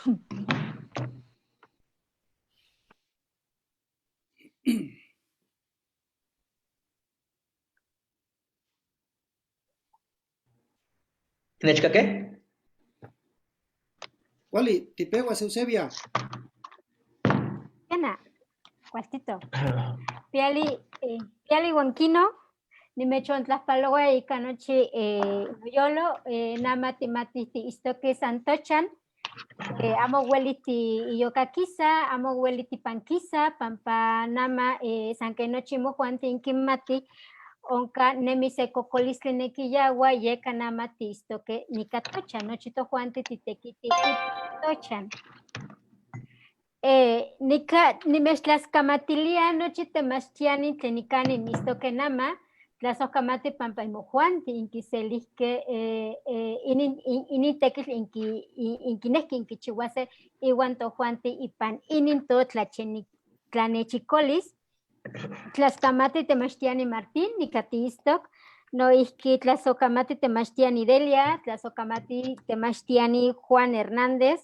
¿Tinechcaque? Cuali, tipehuas, Eusebia. Ana, cualtito. Piali, piali huanquino, nimechontlajpaloua ika nochi noyolo, nama timati tiistoque santochan, amo ueli tiiyokakisa, amo ueli tipankisa, pampa nama san que nochi mojuanti inquimati, onka nemi se cocolistli nequiyaua, yeka nama tiistoque nika tochan, nochi tojuanti titekiti tochan. Nika nimechtlaskamatilia nochi temachtiani tlen nikani niistoque nama, tlasojkamati pampa imojuanti inkiselihke inin tekitl inkinejki inkichihuase iwan tojuanti ipan inin totlanechicolis. Tlaskamati temachtiani Martín, nika tiistok, noihki tlasojkamati temachtiani Delia, tlasojkamati temachtiani Juan Hernández,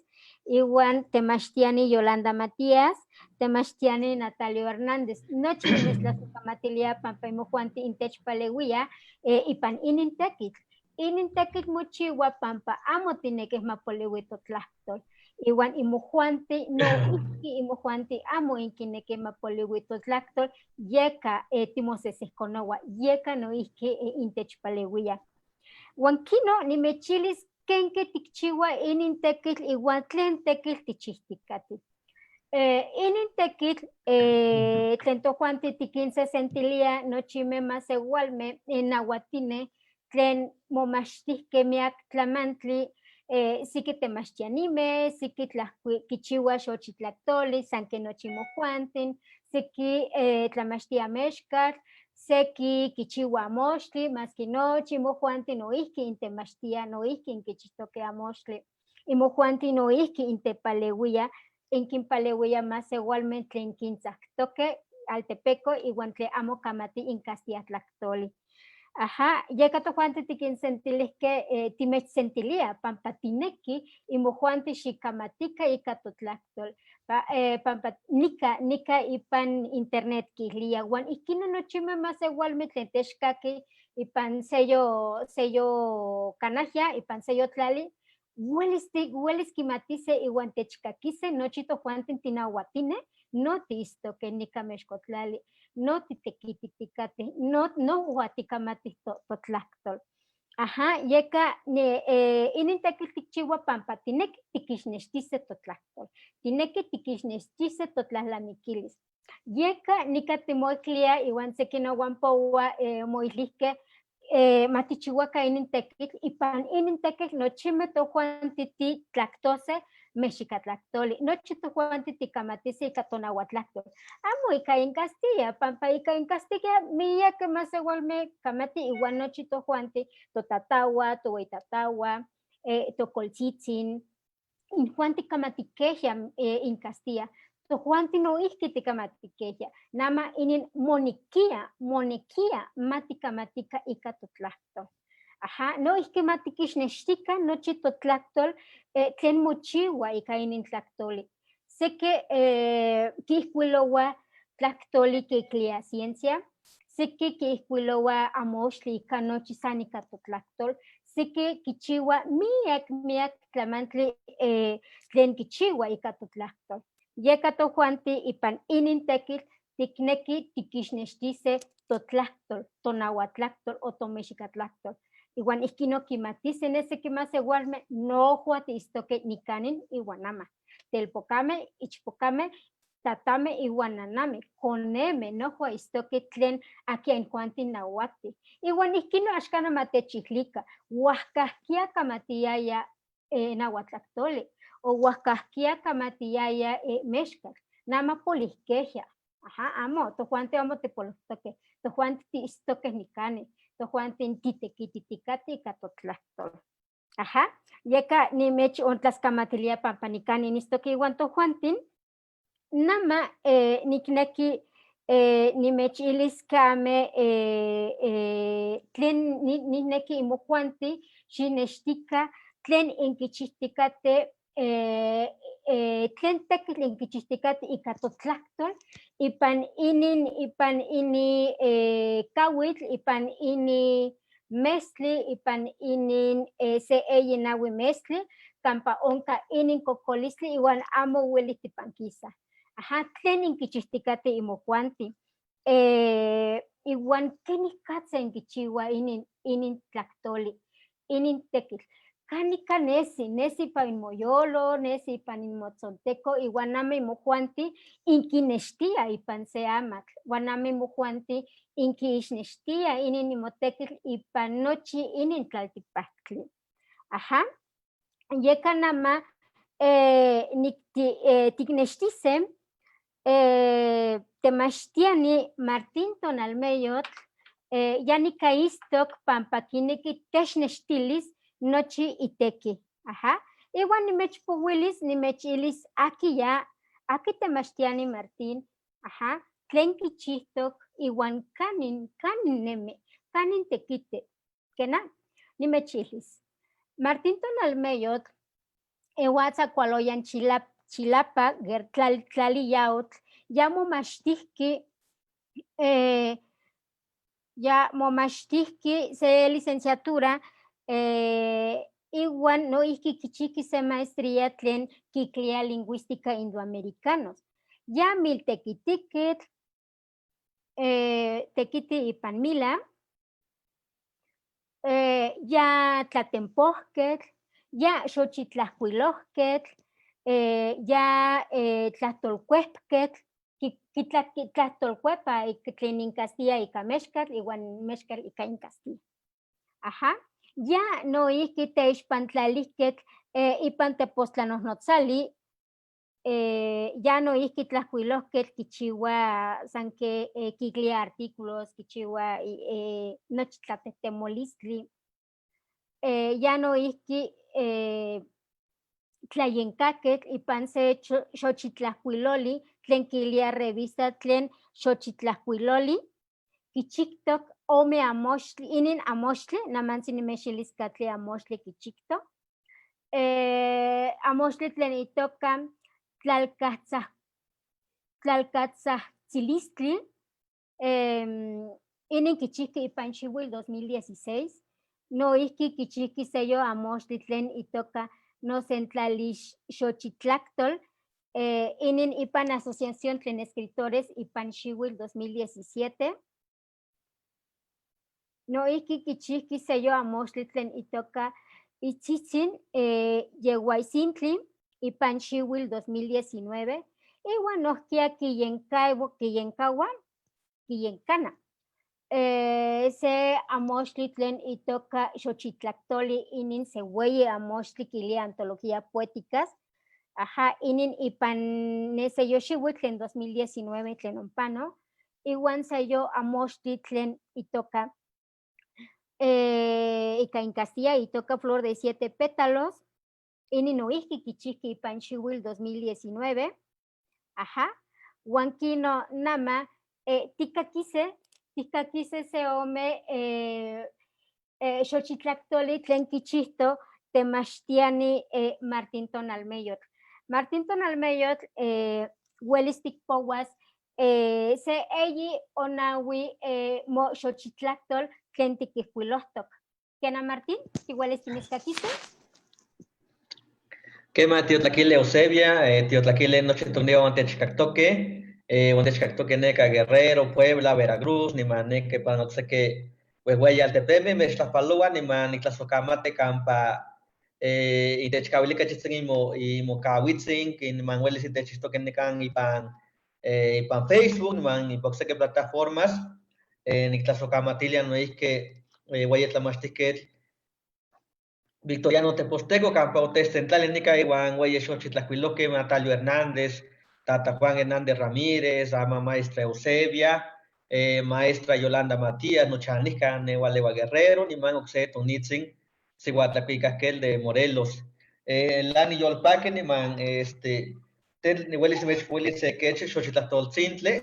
iwan temachtiani Yolanda Matías, temachtiani Natalio Hernández. Nochi nimechtlasojkamatilia pampa imojuanti intechpaleuia ipan inin tekitl. Inin tekitl mochiua pampa amo tinekih mapoliui totlahtol. Iwan imojuanti noihki imojuanti amo inkinekih mapoliui totlahtol, yeka timosesejkonoua, yeka noihki intechpaleuia. Huan kino nimechilis kenke tikchiua inin tekitl iwan tlen tekitl tichihtikatih. Inin tekitl tlen tojuanti tikinsesentilia nochimeh masewalmeh nahuatine tlen momachtihkeh miak tlamantli, siki temachtianimeh, siki kichiua xochitlaktoli san ke nochi mojuantin, siki tlamachtia mexkatl, seki kichiua amoxtli, maski nochi mojuanti noihki intemachtia, noihki inkichihtoke amoxtli. Imojuanti noihki intepaleuia, inkinpaleuia masewalmeh tlen kintzaktoke altepeko iwan tlen amo kamati incastiatlaktoli. Ajá, yeka tojuanti tikinsentilihke, timechsentilia pampa tineki imojuanti xikamatika ika totlahtol, pampa nika ipan internet kihlia, uan ihkinon nochimeh masewalmeh tlen techkaki ipan seyo kanajya, ipan seyo tlali, welis kimatise iwan techkakise nochi tojuanti tinahuatine, no tiistoke nika mexkotlali, no titekititikateh, no uatikamatih totlahtol. Ajá, yeka inin tekitl tikchiua pampa tineki tikixnextise totlahtol, tineki tikixnextise totlahlamikilis. Yeka nika timoiklia iwan seki nowanpoua moilihke matichiuaka inin tekitl, ipan inin tekitl nochimeh tojuanti titlaktose mexikatlaktoli, nochi tojuanti tikamatise ika tonahuatlahtol. Amo ika in Castilla, pampa ika in Castilla miakeh masewalmeh kamati iwan nochi tojuanti, totataua, toweitataua, tokoltzitzin, injuanti kamatikejia in Castilla, tojuanti noihki tikamatikeja, nama inin monekia matikamatika ika totlahtol. Ajá, noihki matikixnextika nochi totlahtol tlen mochiua ika inin tlahtoli. Seki kihkuiloua tlahtoli kiklia ciencia, seki kihkuiloua amoxtli ika nochi san ika totlahtol, seki kichiua miak, miak tlamantli tlen kichiua ika totlahtol. Yeka tojuanti ipan inin tekitl tikneki tikixnextise totlahtol, tonahuatlahtol o tomexikatlahtol. Iwan ihkino kimatise ne seki masewalmeh nohua tiistoke nikanin iwan ama. Telpokameh, ichpokameh, tatameh iwan nanameh, konemeh nohua istoke tlen akia injuanti nahuati. Iwan ihkino axkana matechihlika, huajkahkia kamatiaya nahuatlaktoli, o huajkahkia kamatiaya mexkatl, nama polihkejia. Ajá, amo, tojuanti amo tipolohtoke, tojuanti tiistoke nikani, tojuanti titekititikati ika totlahtol. Ajá, yeka nimech ontlaskamatilia pampa nikani nistoke iwan tojuantin, nama nikneki nimechilis kame tlen nikneki imojuanti xinextika tlen inkichihtikate Tlen tekitl inkichijtikateh ika totlactol ipan inin kawitl, ipan inin mestli, ipan inin se eyi nahui mestli, kampa onka inin kokolistli iwan amo ueli tipankisaj? Aha, tlen inkichijtikateh imojuanti? Iwan kenikatza inkichiwa inin tlaktoli, inin tekitl? Kanika nesi, nesi ipan inmoyolo, nesi ipan inmotzonteko, iwan amo imojuanti inkinextia ipan se amatl, uan amo imojuanti inkiixnextia inin imotekitl ipan nochi inin tlaltikpaktli. Aha, yeka nama tiknextise temachtiani Martín Tonalmeyotl, ya nika istok pampa kineki technextilis nochi iteki. Aha. Iwan nimechpowilis, nimechilis aki ya, aki temachtiani Martín, aha, tlen kichihtok iwan kanin nemi, kanin tekite. Kena, nimechilis. Martín Tonalmeyotl ewatza Kualoyan Chilapa, Tlali Yautl, ya momachtijki se licenciatura, iwan noihki kichijki se maestría tlen kiklia lingüística indoamericanos. Ya miltekitikitl, tekiti ipan mila, ya tlatempohketl, ya xochitlajcuilojketl, ya tlahtolcuepketl, kitlahtolcuepa tlen in Castilla ika mexcatl iwan mexcatl ika in Castilla. Aha. Ya noihki teixpantlalihketl ipan tepostlanojnotzali, ya noihki tlajcuilojketl, kichiwa san ke kiklia artículos, kichiwa nochi tlatehtemolistli. Ya noihki tlayenkaketl ipan se xochitlajcuiloli tlen kilia Revista tlen Xochitlajcuiloli, kichiktok ome amoxtli, inin amoxtli, namantzi nimechilis katli amoxtli kichiktok. Amoxtli tlen itoka Tlalkatzajtzilistli, inin kichijki ipan xiuitl 2016, noihki kichijki seyo amoxtli tlen itoka Nosentlali Xochitlactol, inin ipan Asociación tlen Escritores ipan xiuitl 2017. Noihki kichijki seyo amoxtli tlen itoka Itzitzin Yehuaisintli ipan xiuitl 2019, iwan nohkia kiyenkaua, kiyenkana se amoxtli tlen itoka Xochitlactoli, inin se hueyi amoxtli kilia Antología Poéticas. Aha, inin ipan ne seyo xiuitl tlen 2019 tlen ompano, iwan seyo amoxtli tlen itoka ika in Castilla itoka Flor de Siete Pétalos, inin noihki kichijki ipan xiuitl 2019. Aha, huan kino nama tikakise se ome xochitlactoli tlen kichihto temachtiani Martín Tonalmeyotl. Martín Tonalmeyotl, uelis tikpowas se eyi o nahui moxochitlactol tlen tikijcuilohtok. Kena, Martín, tiuelis timitzkakise? Kema, tiotlaquile Eusebia, tiotlaquile nochi tokniwan techkaktoke, techkaktoke neka Guerrero, Puebla, Veracruz, niman neka ipan okseki huehueyi altepemeh, mechtlajpaloa niman niktlasojkamati kampa itechkawilika chitzin imokawitzin, niman uelis intechixtoke nikan ipan Facebook, niman ipan okseki plataformas, niktlasojkamatilia noihki ueyi tlamachtijketl Victoriano Tepozteco, kampa otechsentlali nika iwan ueyi xochitlajcuilojkeh Natalio Hernández, Tata Juan Hernández Ramírez, ama maestra Eusebia, maestra Yolanda Matías, nochanihka newalewa Guerrero, niman okse tonitzin Cihuatlacuicasquel de Morelos. Lani yolpaki niman tel niuelis nimechpowilis se kech xochitlahtoltzintli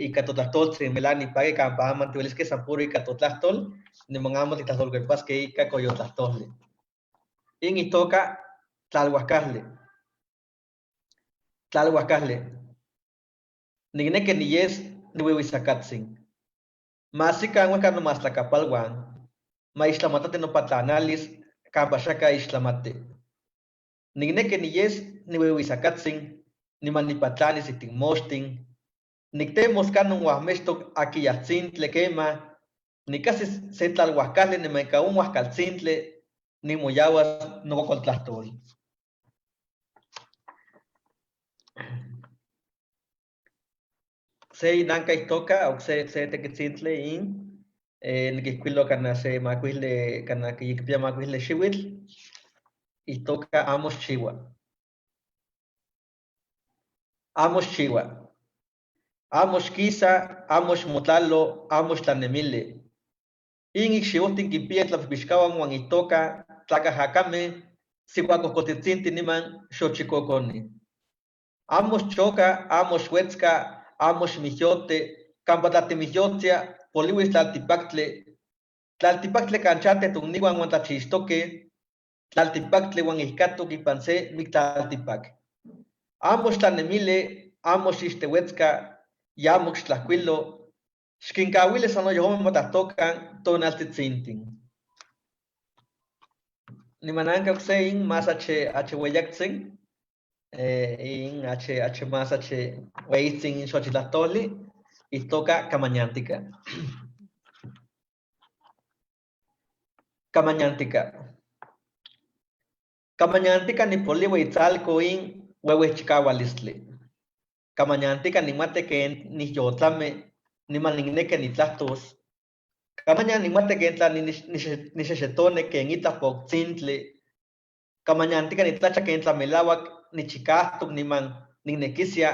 ika totlahtoltzin melani paki kampa aman tiueliskeh san puro ika totlahtol, niman amo titlajtolkuepaskeh ika koyotlahtoli. In itoka Tlalhuacastle. Tlalhuacajle. Nikneki niyes nihuihuisacatzi. Ma ajsikan huejca nomaslacapalhuan, ma ixtlamatati nopatlanalis campa axaca ixtlamati. Nikneki niyes nihuihuisacatzi niman nipatlanis ihtic moxtin, nictemos canon huajmechtoc aquiyajtzintli quema, nicahsis se tlalhuacajli niman ica on huajcaltzintli nimoyahuas nococoltlajtol. Se inanca itoca, okse se tequitzintli in niquijcuilo cana se macuile, cana quiyicpia macuile xihuitl, itoca amo xchiua. Amo xchiua. Amo xquisa, amo xmotlalo, amo xtlanemili. In icxiojtin quipia tlapixpixcahuan huan itoca tlacajacame, sihuacojcotitzinti niman xochicoconi. Amo xchoca, amo xhuetzca, amo xmijyote, campa tlatimijyotzia, polihuis tlaltipactli, tlaltipactli canchate tocnihuan huan tlachixtoque, tlaltipactli huan ijcatoc ipan se mictlaltipac. Amo xtlanemili, amo xixtehuetzca, y amo xtlajcuilo, xquincahuili san noyojome matlahtocan tonaltzitzintin. Niman anca okse in más H, H hueyactzin, in H, H más H hueyitzin in xochitlahtoli, itoca Camañantica. Camañantica. Camañantica nipolihui itzalco in huehuechcahualistli. Camañantica nimate ken nihyotlame, niman nikneki nitlahtos. Camañan nimate ken tla nixexetone ken itlah poctzintli. Camañantica nitlacha ken tlamelauac nichicahtoc niman niknekisia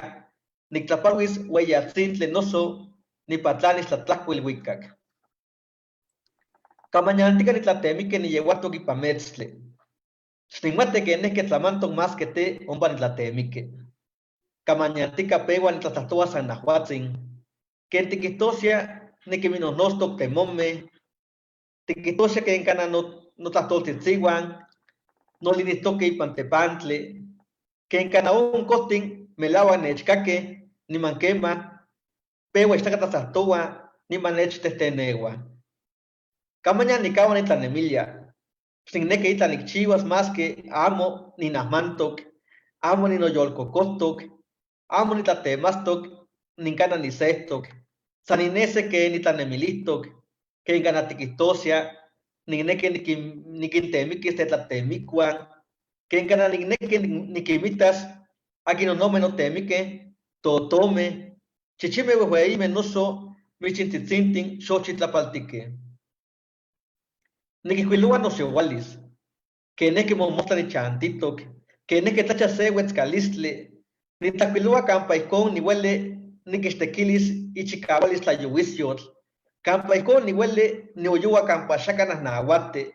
nictlapalhuis ueyiatzintli noso nipatlanis tlatlajco ilhuicac. Camañantica nitlatemique niyehuatoc ipan metztli. Xnikmati kenejque tlamantoc más que te ompa nitlatemique. Camañantica peua nitlatlahtoa san nahuatzin. Ken tiquihtosia niquiminohnostoc temome, tiquihtosia ken cana notlahtoltzitzihuan, nolinihtoque ipan tepantli, ken cana oncohtin melauac nechcaque, niman quema, peua ixtaca tlatlahtoa, niman nechtehtenehua. Camañan nicaua nitlanemilia, xnikneki itla nikchihuas maske amo ninahmantoc, amo ninoyolcocohtoc, amo nitlatemastoc, nincana nisehtoc, san ninese ken nitlanemilihtoc, ken cana tiquihtosia, nikneki niquintemiquis tetlatemicuan, ken cana nikneki niquimitas aquin nome notemique, totome, chichime huehueime noso michintitzintin xochitlapaltique. Niquijcuiloua nosiualis, kenejque momostla nichantitoc, kenejque tlacha se huetzcalistli, nitlacuiloua campa ijcon nihueli niquixtequilis ichicahualis tlayouisyotl, campa ijcon nihueli nioyohua campa axaca nahnauati,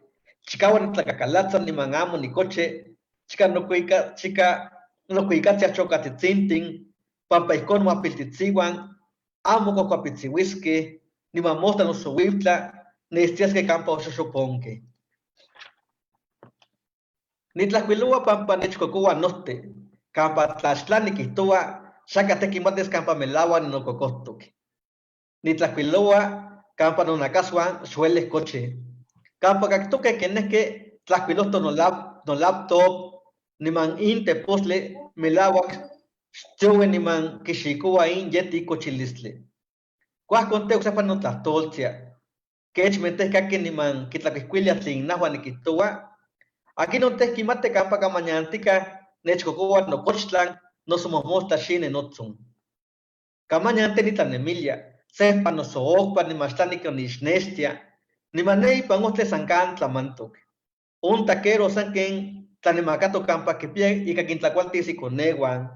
chicauac nitlacacalatza niman amo nicoche, chica nocuica, chica nocuicatzia chocatitzintin, pampa ijcon noapiltitzihuan amo cuacuapitzihuisque, niman mostla noso huiutla, nestiasque campa oxoxoponque. Nitlajcuiloua pampa nechcocohua nohte, campa tlaxtlani niquihtohua xaca tequimatis campa melahuac ninococohtoc. Nitlajcuiloua campa nonacasuan xueleh coche. Campa cactoque quenejque tlajcuilohtoc nolaptop niman in tepostli melauac xtiohui niman quixicohua in yeti cochilistli. Cuajcon te ocsejpa notlahtoltzia. Quechme tej caqui niman quitlacuijcuilia tlin nahua niquihtohua, aquinon tej quimati campa camañantica nechcocohua nocochtlan noso mojmostla xini notzon. Camañan te nitlanemilia, sejpa noso ocpa niman xtlani quionixnextia, niman ne ipan ojtli san can tlamantoc. On taquero san quen tlanemacatoc campa quipia ica quintlacualtis iconeuan.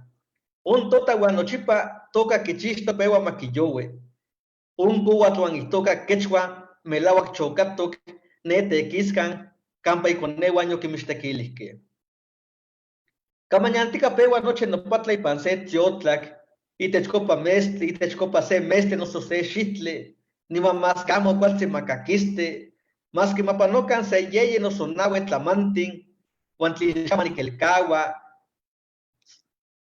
On tota huan nochipa toca quichixto peua maquiyohue. On couatl huan itoca quechua melauac chocatoc ne tequiscan campa iconeuan yoquimixtequilihque. Camañantica peua noche nopatla ipan se tiotlac, itechcopa meztli, itechcopa se meztli noso se xihtli, niman masque amo cualtzin macaquiste, masque mapanocan se yeye noso nahue tlamantin, huan tlin xama niquelcaua,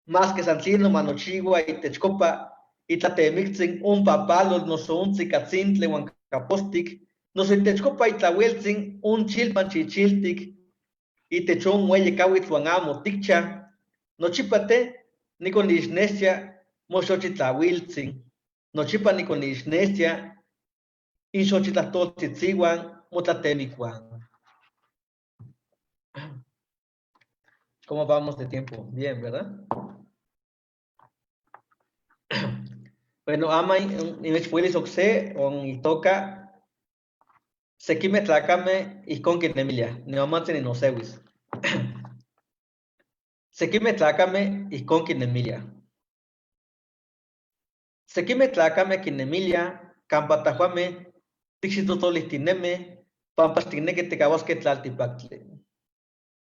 Maske san tlinon ma nochiua itechkopa itlatemictzin ompa palotl noso on tzikatzintli uan capostic, noso itechkopa itlahueltzin on chilpan chichiltic itech on ueyi cauitl uan amo ticcha, nochipa te niconixnextia moxochitlahuiltzin, nochipa niconixnextia inxochitlahtoltzitzihuan motlatemicuan. ¿Cómo vamos de tiempo? Bien, ¿verdad? Bueno, ama nimechpuilis okse on itoka sekimeh tlacameh ijkon kinemilia, nimamantzin ninoseuis. Sekimeh tlacameh ijkon kinemilia. Sekimeh tlacameh kinemilia kampa tajuameh tikxitotolijtinemeh pampa xtiknekih tikahuaskeh tlaltipactli.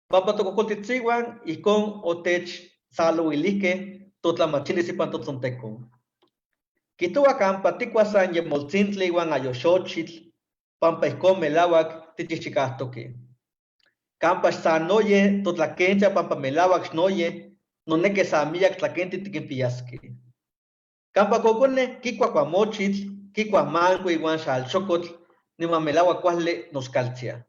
Pampa tococoltitziuan ijkon otechsalouilijkeh totlamachilis ipan totzontekon. Kijtoua kampa tikua san yemoltzintli iuan ayoxochitl, pampa ijkon melauak tichijchikajtoque. Kampa xsanoye totlakencha pampa melauak xnoye, noneki sa miyac tlakentli tikinpiyaskeh. Kampa kokoneh kikua kuamochitl, kikua mango iuan xalxocotl, niman melauak kuajli noskaltzia.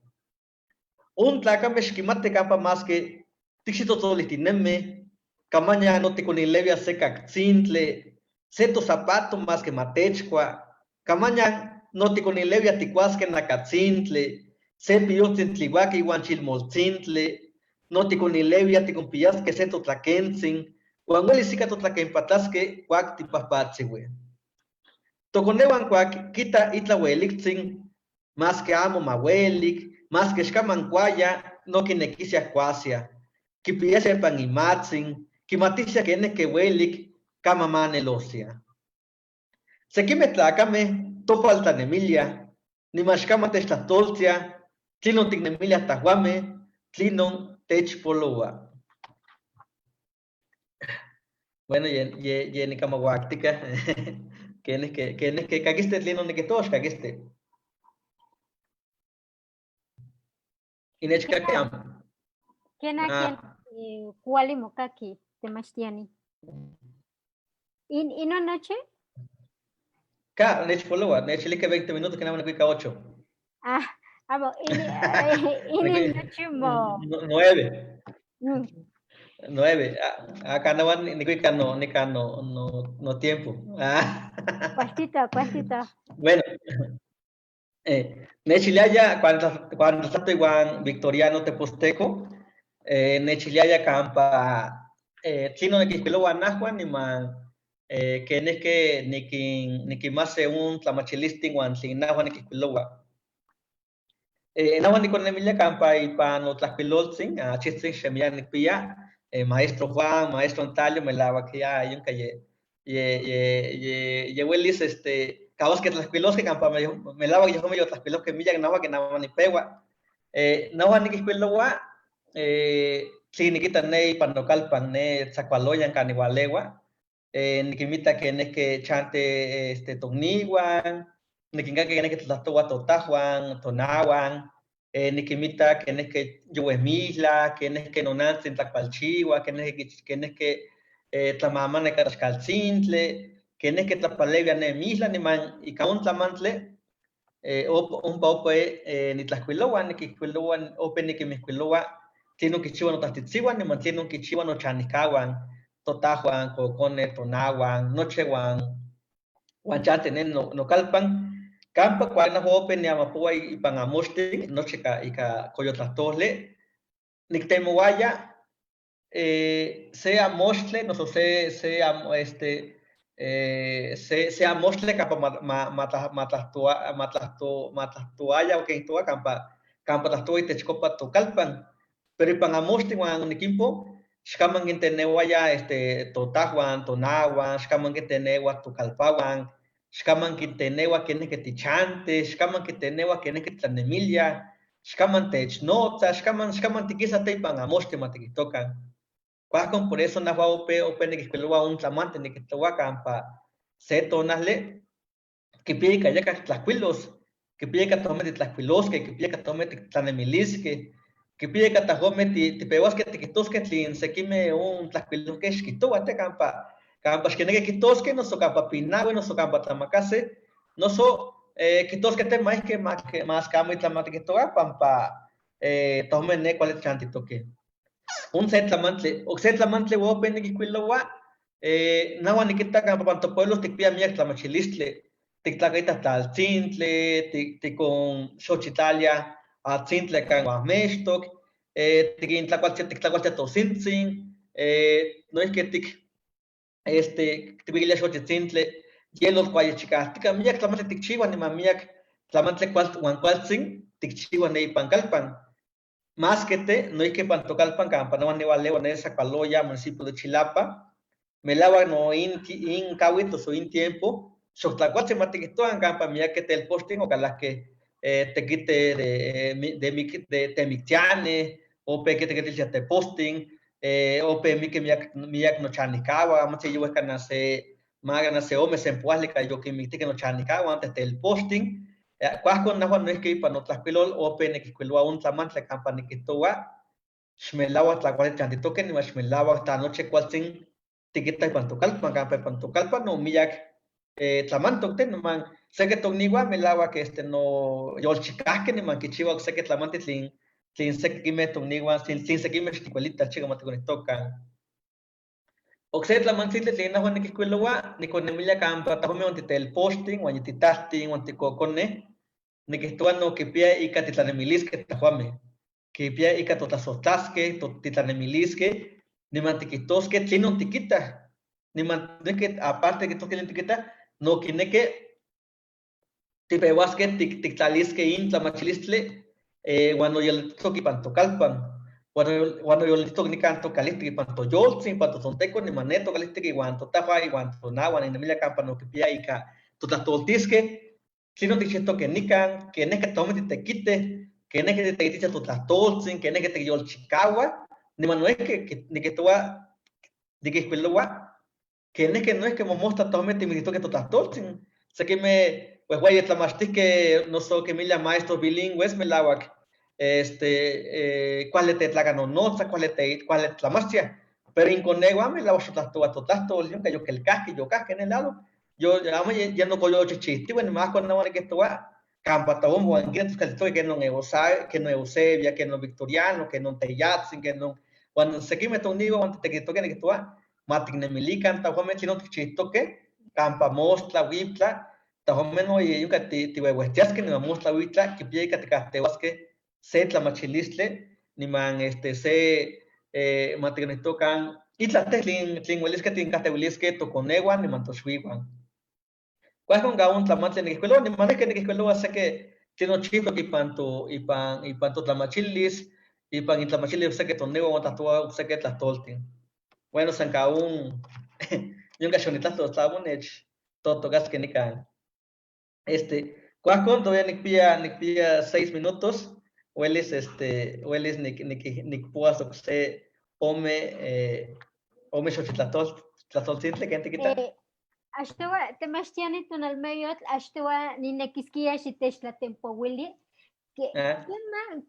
On tlacameh xquimati campa masque ticxitotzolijtinemeh, camaña no ticonilevia se cactzintli, se tozapato masque matechcua, camaña no ticonilevia ticuasque nacatzintli, se piyontzin tlihuaqui iuan chilmoltzintli, no ticonilevia ticonpiyasque se totlaquentzin, uan uelis ica totlaquempatlasque cuac tipahpatziui. Toconeuan cuac quita itla uelictzin, masque amo mauelic, masque xcaman cuaya, no quinequisia cuasia. Quipiyasia ipan imatzin, quimatisia queneque uelic, cama manelosia. Sequimeh tlacameh topaltlanemilia, niman xcaman techtlahtoltia, tlinon tiknemiliah tajuameh, tlinon techpoloua. Bueno, ye nicamahuactica, quenes que caquiste tlinon niquihtoua, xcaquiste. Inechkaki amo. Kena ken kuali mokaki temachtiani. ¿Ino noche? Ka, nechpoloua, nechilike 20 minutos que nada más 8. Ah, amo, ini noche mo. 9. 9. Acá no van ni no ni no no no tiempo. Ah. Cuastito, cuastito. Bueno. Nechiliaya cuando estaba igual Victoriano Teposteco, nechiliaya campa tlino nequihcuiloua najua niman kenesque niquimase un tlamachilistin uan tlin najua niquihcuiloua. Najua niconemilia campa ipan notlahcuiloltzin, achitzin xemian nikpia, maestro Juan, maestro Antalio, melauak ya yonka ye welis kawaske tlahcuilosque campa melauak yejón yotlahcuilojkeh miyac najua que najua nipeua. Najua niquihcuiloua tlin niquita ne ipan nokalpan ne Tzacualoyan kan niualeua, niquinmita kenesque chante tokniuan, niquincaqui kenesque tlahtlahtouah totajuan, tonauan, niquinmita kenesque youehmijla, kenesque nonantzin tlacualchiua, kenesque tlamamana ika tlaxcaltzintli, kenesque tlapalewia ne mixtla niman ika on tlamantle ompa ope nitlahcuiloua, niquihcuiloua, ope niquimihcuiloua tlinon kichiua notahtitziuan niman tlinon kichiua nochanihkauan, totajuan, kokoneh, tonauan, noche uan chante ne nokalpan, kampa kuak najua ope niamapoua ipan amoxtin, nochi ika coyotlahtole, niktemouaya se amoxtle, noso se se amoxtle kampa matlahtoaya o kihtoua kampa tlahtoua itechkopa tokalpan, pero ipan amoxtin uan nikimpo xkaman kinteneuaya totajuan, tonauan, xkaman kinteneua tokalpauan, xkaman kinteneua kenesque tichantih, xkaman kinteneua kenesque titlanemilia, xkaman technotza, xkaman tikisa te ipan amoxtin ma tikihtokan. Kuajkon por eso najua ope niquihcuiloua on tlamantli niquihtoua kampa se tonajli kipia ika yakaj tlahcuilos, kipia ika tohmeh titlahcuiloskeh, kipia ika tohmeh tiktlanemiliskeh, Kipiya ika tajuame tipehuasque tiquitosque tlin sekime on tlajkuilojque xquihtoua te kampa kampa xquineque quitosque noso kampa pinahui noso kampa tlamakase noso quitosque te maihque mas que amo itla ma tiquihtoua pampa tojuame ne cuali tichantitoque. Un se tlamantli, okse tlamantli ope niquihcuiloua nahua niquita kampa pan topueblo tikpia miac tlamachilistli, tiktlakaita tlaltzintli, tikon xochitlalia atzintli kan uamextoc, tikintlacualtia tiktlacualtia tosintzin, noihki tik ticuiquilia xochitzintli, hielo kuayichikahtika, miac tlamantli tikchiua niman miac tlamantli uan kualtzin tikchiua ne ipan calpan. Más que te, noihki ipan tocalpan kampa noa niualeua ne Zacualoya, municipio de Chilapa, melauac no in cauitl o in tiempo, xoctlacualtzin ma tiquihtocan kampa miaque telpochtin ocalahque tequite de temictianeh, ope quitequitiltia tepostin, ope mique miac miac nochanihcaua, amantzi yuehca se magana se ome sempoahli ca yoquinmictihque nochanihcaua antes telpochtin, cuahcon nahua noihki ipan notlajcuilol ope niquihcuiloua on tlamantli kampa niquihtoua xmelauac tlacuali chantitoque niman xmelauac tla nochi kualtzin tiquita ipan tocalpan, kampa ipan tocalpan no miac tlamantoc te niman seki tokniuan melauac no yolchicahque niman quichiua ocseki tlamantli tlin tlin sekimeh tokniuan tlin sekimeh xticuelitah chica ma ticonihtocan. Okse tlamantzintli tlen nahua niquihcuiloua, niconemilia kampa tajuame uan titelpochtin uan yititahtin uan ticoconeh, niquihtoua no quipia ika titlanemilisque tajuameh, quipia ika totlazohtlasque, titlanemilisque, niman tiquihtosque tlinon tiquitah, niman noihki aparte quihtoske tlinon tiquitah, no quineque tipeuasque tictlalisque in tlamachilistli uan noyolitihtoc ipan tocalpan, uan noyolitihtoc nican tocalihtic ipan toyoltzin, ipan totzonteco, niman ne tocalihtic iuan totahua, iuan tonahuan, ninemilia kampa no quipia ika totlahtoltisque, tlinon tikchihtoque nican, quenehque tojuame titequite, quenehque titequiticha totlahtoltzin, quenehque ticyolchicahua, niman noihki niquihtoua, niquihcuiloua, quenehque noihki mojmostla tojuame timijtihtoque totlahtoltzin, sekimeh huehueyi tlamachtihque noso quinmilia maestros bilingües melauac cuali tetlacanonotza, cuali cuali tlamachtia, pero inconeuan melauac xotlahtoua totlahtol, yonca yoquelcahque, yocahque en el lado, yo amo ya no coyochichihtiue, niman ahco nahua niquihtoua kampa tojuan uan quintoc que non que non Eusebia, que non Victoriano, que non Teyatzin, que non uan sekimeh tokniuan uan titequitoque niquihtoua ma tiknemilican tajuameh tlinon tikchihtoque kampa mostla, huiptla, tajuameh no yonca tihuehuehtiasque niman mostla huiptla quipia ika ticahteuasque se tlamachilistli niman se ma ticonihtocan itlah teh tlin uelisque tincahteuilisque toconeuan niman toxuiuan. Cuahcon ca on tlamantli niquihcuiloua, niman noihki niquihcuiloua seki tlinon chihtoc ipan to ipan ipan totlamachilis, ipan intlamachilis okseki toneuan uan tlahtoua okseki tlahtoltin. Bueno, san ka on yonca xonitlahtos tla amo nech totocasque nican. Cuahcon todavía nikpia 6 minutos, uelis uelis nikpoas okse ome xochitlahtoltzintli, ¿ken tiquita? Axtoua temachtiani tonalmeyotl, axtoua ninekisquia xitechtlatempouili,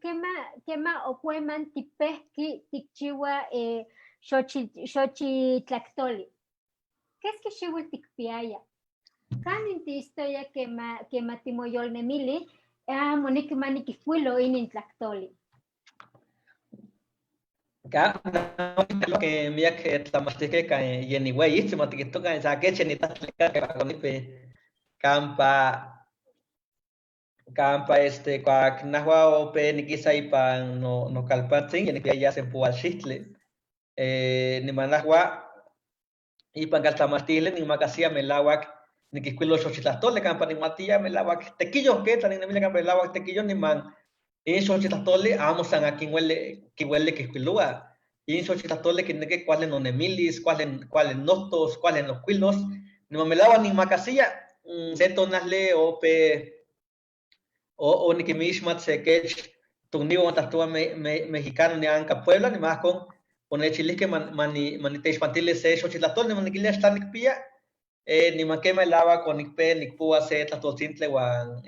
quema quema o cueman tipehqui tikchiua xochitlactoli. Keski xiuitl tikpiaya? Kanin tiistoya quema timoyolnemili, moneki ma niquihcuilo inin tlactoli. Ka que miac tlamachtihque ka yenihueyi ma tiquihtocan sa kechi nitlahtli kampa kampa cuac nahua ope niquisa ipan nocalpantzin ya sempoalxihtli, niman nahua ipan caltlamachtili nikmakasia melauac niquihcuilo xochitlahtoli kampa nikmatia melauac tequiyo que tla niknemilia kampa melauac tequiyo niman in xochitlahtoli amo san akin ueli kiueli quihcuiloua, in xochitlahtoli kineki kuali nonemilis, kuali nohtos, kuali nohcuilos, niman melauac nikmakasia se tonali ope o niquimixmat se kech tokniuan tlahtoua mexicano nianca Puebla, niman ahcon onechilihque maniteixpantili se xochitlahtoli, niman niquilia xtla nikpia, niman quema melauac onikpe nikpoua se tlahtoltzintli uan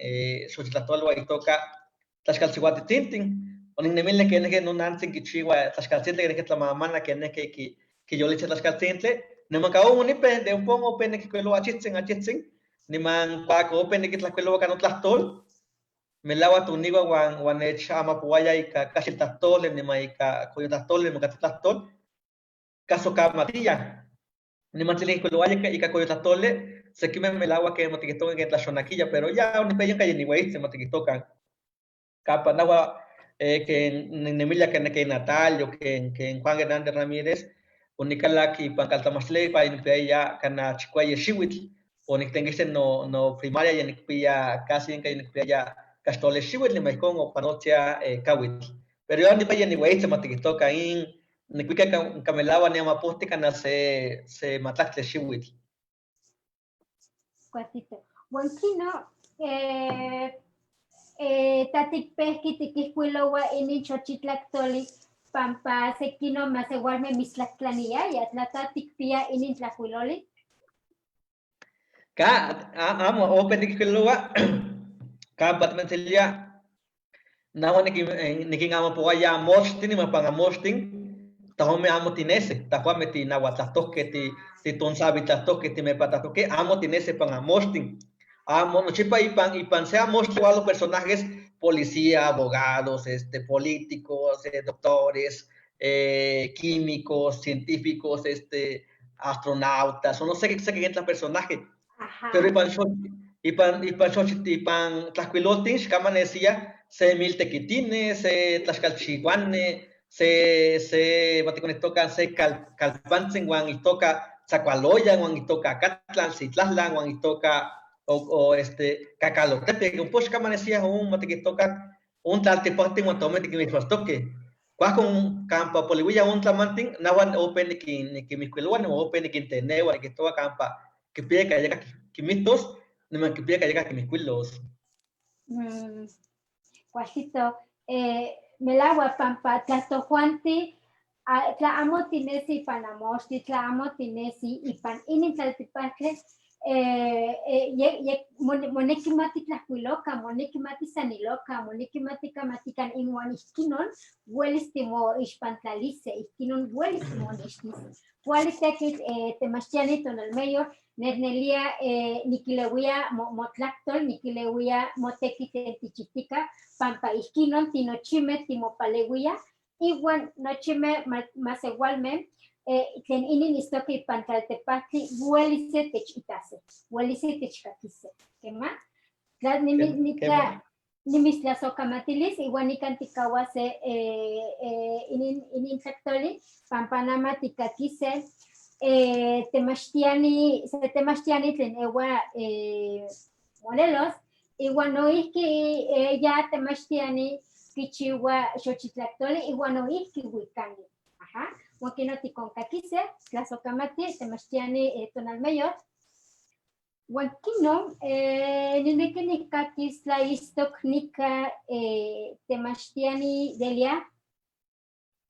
xochitlahtoli uan itoca Tlaxcalsihuatitzintin, Oniknemili kenijki nonantzin kichiwa tlaxkaltzintli, kenijki tlamamana, kenijki kiyolicha tlaxkaltzintli. Niman ka onipe, de ompa ope nikijkuiloua achitzin, achitzin, niman kuak ope nikitlajkuiloua ka notlahtol, melahuak tokniua uan nechamapoaya ika kaxiltlahtoli niman ika koyotlahtoli niman ika tlatlahtol, kajsokamatiya. Niman tlen nikijkuilouaya ika koyotlahtoli, sekimej melauak ken matikijtokan ken tlaxonakiya, pero ya onipeya onka yiniueyitzi matikijtokan. Kampa nahua ken niknemilia ken Natalio, ken Juan Hernández Ramírez, onikalak ipan kaltlamachtileyo ipan nikpiaya kana chikuaye xiuitl, oniktenkixti no primaria ya nikpiya casi inka nikpiaya kaxtoli xiuitl niman ijkon opanotia kawitl. Pero ya nipeya niueyitzi matikijtokan in nikuika kamelaua niamapohti kana se matlaktli xiuitl. Cuartito. Huan kino, tatikpejki tikijkuiloua inin xochitlaktoli pampa sekino masewalmeh mitztlajtlaniliaya, tla ta tikpia inin tlajkuiloli. Ka, amo, ope nikijkuiloua, kampa timentzilia, nahua nikinamapouaya amochtin, niman pan amochtin, tahome amo tinese, tahuame tinahuatlahtohkeh, titonsavitlahtohkeh, timepatahtohkeh, amo tinese pan amochtin. Amo, nochipa ipan se amochtli igual los personajes, policía, abogados, políticos, doctores, químicos, científicos, astronautas, o no sé qué, sé qué entra personaje. Ajá. Pero ipan tlajkuiloltin, xkaman decía, se miltequitine, se tlaxcalchihuane, se maticonectocan, se calpantzin, guan itoca Tzacualoyan, guan itoca Acatlan, Citlaslan, guan itoca o Cacalotepec, un poco xkaman decía, un matiquitoca, un tlaltipactin, guan tome tiquimixmastoque. Cuaj con campa polihuilla un tlamantin, nahuan ope niquimixcuiloa, ni ope niquinteneua, niquitoa campa, que pide que haya quimitos, niman que pide que haya quimixcuilos. Cuajito, melagua pampa tlatojuanti, tla amo tinesi ipan amoxtli, tla amo tinesi ipan inin tlaltipactli, moneki mati tlajkuiloka, moneki mati saniloka, moneki mati kamatikan inuan ihkinon uelis timoixpantlalise, ihkinon uelis timonextise. Kuali tekitl, temachtiani tonalmeyo, nernelia, nikileuia motlaktol, nikileuia motekitl tlen tichihtika, pampa ihkinon tinochimeh timopaleuia, iwan nochimeh masewalmeh, tlen inin istoke ipan tlaltepactli uelis se techitase, uelis se techkakise. Kema? Tla Kema. nimitztlasojkamatilis iwan nikan tikawase, inin tlaktoli, pampa nama tikakise, temachtiani, se temachtiani tlen ewa, Morelos, iwan noijki, ya temachtiani kichiwa xochitlaktoli iwan noijki wikani. Ajá. Huan kino tikonkakise, tlasojkamati, temachtiani, tonalmeyotl. Huan kino, nineki nikakis tlaistok nika, temachtiani Delia,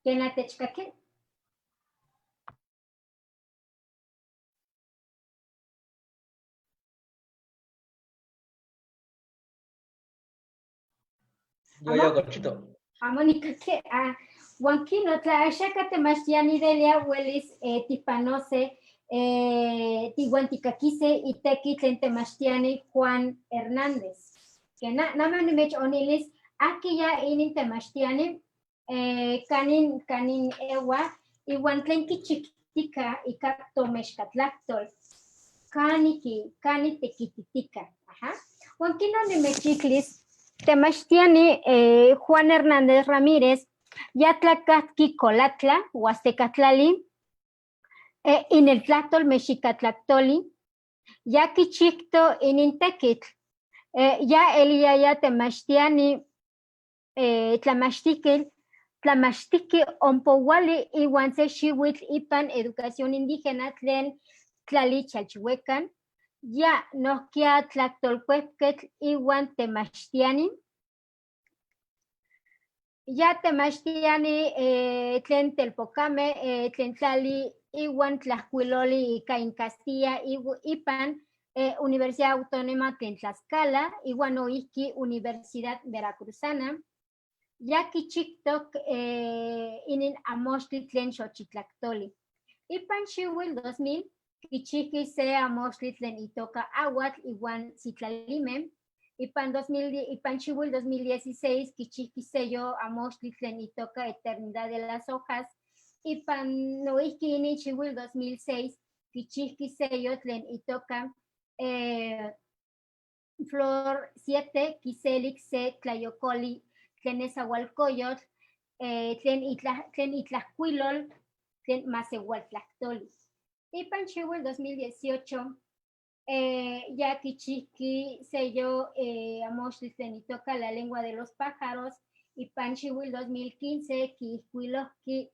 kena techkaki. Yo, yo, Cochito. Amo nikaki, ah, huan kino, tla axaka temachtiani Delia uelis, tipanose, tiwan tikakise iteki tlen temachtiani Juan Hernández. Que nama nimech onilis, aki ya inin temachtiani, kanin ewa, iwan tlen kichiktika ika tomexkatlaktol, kani tekititika. Ajá. Huan kino nimechiklis, temachtiani, Juan Hernández Ramírez, ya tlacatqui Colatla, Huastecatlali, in el tlahtol mexicatlaktoli, ya kichikto inin tekitl, ya eliaya temachtiani, tlamachtikil, tlamachtiki ompouali iwan se xiuitl ipan educación indígena tlen tlali Chalchihuecan, ya nohkia tlahtolcuepquetl iwan temachtiani, ya temachtiani, tlen telpocame, tlen tlali iwan tlajkuiloli ika in Castilla ipan, Universidad Autónoma tlen Tlaxcala, iwan noijki Universidad Veracruzana. Ya kichiktok inin amoxtli tlen xochitlactoli. Ipan xiuitl 2000 kichijki se amoxtli tlen itoka aguatl iwan sitlalime. Ipan 2000, ipan xiuitl 2016 kichijki sello amoxtli tlen itoka Eternidad de las Hojas. Ipan noijki inin xiuitl 2006 kichijki sello tlen itoka Flor 7 kiselik se tlayokoli tlen Nezahualcóyotl, tlen itlajcuilol tlen maseualtlactoli. Ipan xiuitl 2018 ya kichijki sello amoxtli tlen itoka La Lengua de los Pájaros. Ipan xiuitl 2015 kiijkuilojki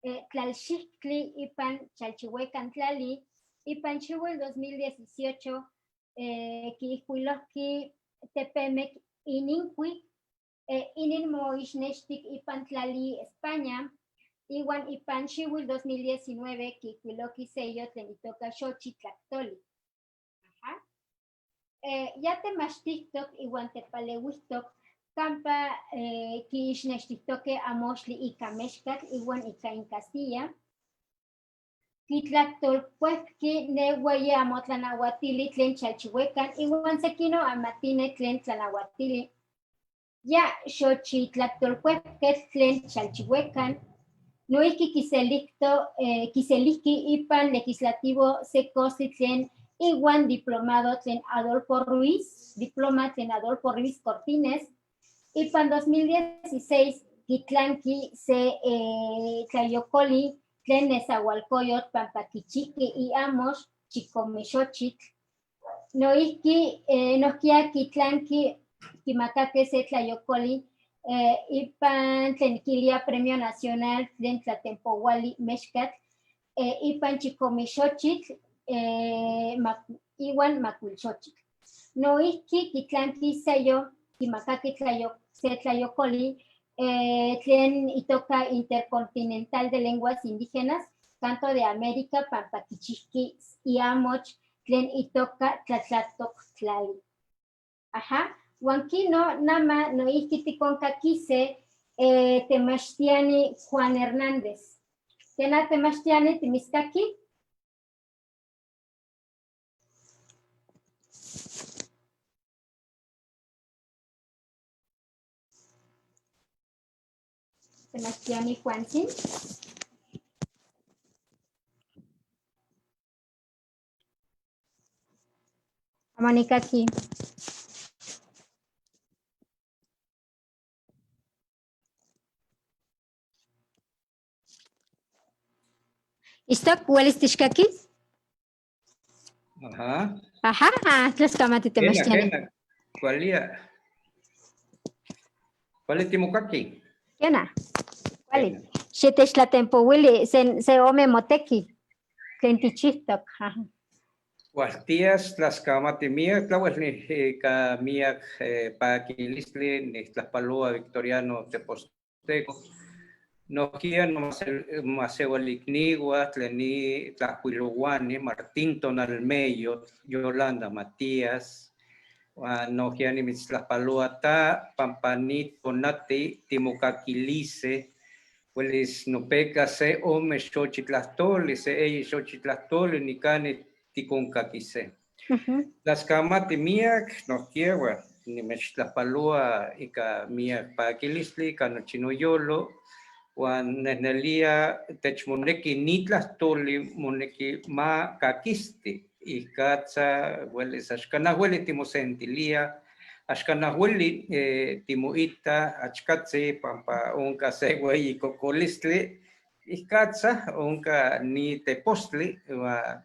Tlalxictli ipan Chalchihuecan tlali. Ipan xiuitl 2018 kiijkuilojki Tepemek inincui, inin moixnextic ipan tlali España. Iwan ipan xiuitl 2019 kiijkuilojki sello tlen itoka Xochitlactoli. Ajá. Ya temachtihtok iwan tepaleuihtok kampa kiixnextihtoke amoxtli ika mexcatl iwan ika incastilla. Kitlactolcuepki ne hueyi amotlanauatili tlen Chalchihuecan iwan sekino amatine tlen tlanauatili. Ya xochitlactolcuepquetl tlen Chalchihuecan. Noijki kiselijki ipan legislativo se costli tlen iwan diplomado tlen Adolfo Ruiz, diploma tlen Adolfo Ruiz Cortines. Ipan 2016 kitlanki se tlayokoli tlen Nezahualcóyotl pampa kichijki y amox chicomexochitl. Noijki nohkia kitlanki kimakake se tlayokoli ipan tlen kilia Premio Nacional tlen Tlatempouali Mexcatl, ipan chicomexochitl, iwan macuilxochitl. Noijki kitlanki sello kimakake se tlayokoli tlen itoka Intercontinental de Lenguas Indígenas, Canto de América, pampa kichijki y amoch tlen itoka Tlatlatok tlali. Ajá. Huan kino nama noijki tikonkakise temachtiani Juan Hernández. Kena temachtiani timiskaki? Temachtiani Juanzin. Mónica aquí. Istok, ¿hueles tixkakis? Ajá. Ajá, tlaxcamati temachtiani. Kena, kualia. ¿Cuál es timokaki? Kena, kuali. Xitextlatempouili, se ome moteki, tlen tichihtok. Ajá. Hualtías, tlaxcamati miak, tlahuel ka miak paquilistli, nixtlapaloa Victoriano Teposteco. Nohkia nomaceualicnigua, tlen ni tlacuiluani, Martín Tonalmeyo, Yolanda Matías, nohkia nimitztlapaloa ta, Pampani Tonati, Timocaquilice, huelis nopeca se ome xochitlahtoli, se eyi xochitlahtoli, nicani ticoncaquise. Tlaxcamati miak, nohkia, nimechtlapaloa ika miak paquilistli, ika nochi noyolo, huan nehnelia techmoneki ni tlahtoli moneki ma kakisti, ikatza huelis axkanahueli timosentilia, axkanahueli timoita achkatzi pampa onka se hueyi kokolistli, ikatza onka ni tepostli, huan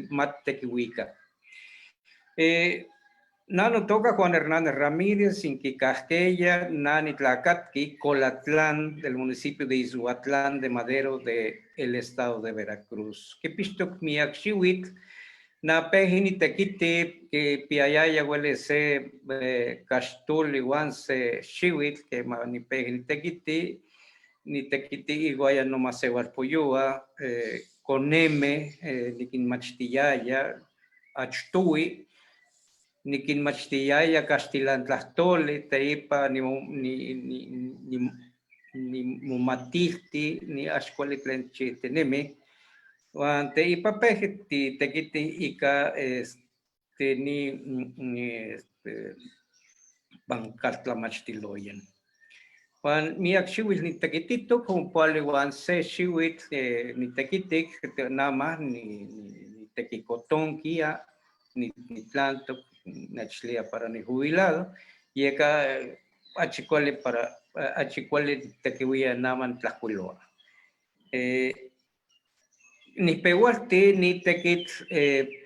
matekihuika. Nano toca Juan Hernández Ramírez, Inquicasqueya, Nani Tlacatqui, Colatlán, del municipio de Ixhuatlán de Madero, del estado de Veracruz. Quepistok miak xiuitl, na pejini tequiti, que piayaya huele se caxtuli huan se xiuitl, que ma ni pejini tequiti, ni tequiti iguaya no maseualpoyua, coneme, niquinmachtiyaya, achtui, Niquinmachtiyaya caxtilantlastoli, teipa nimomatilti, ni axcuali tlen chihtinemi. Huan teipa pejqui titequiti ica ni pancaltlamachtiloyan. Huan miac xihuitl nitequititok, ompohuali huan se xihuitl nitequitic, nama nitequicotonquia, nitlantoc, nechlia para nijubilado, yeka achi cuali para, achi cuali tequihuia nama ntlajcuiloa. Nihpehualti nitequitl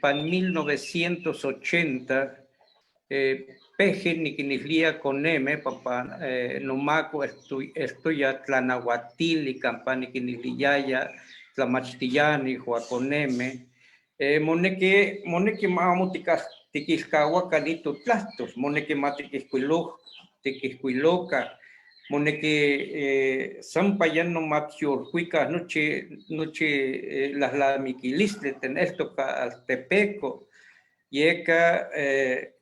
pan 1980, peje niquinilía coneme, pampa nomaco estoya tlanahuatili, campa niquiniliyaya tlamachtiyani huaconeme. Moneki ma amo tiquilcahuaca ni totlahtol, moneki ma tiquijcuiloca, moneki sampa ya no matziolcuica nochi lahlamiquilistli teneltoca altepeco, yeka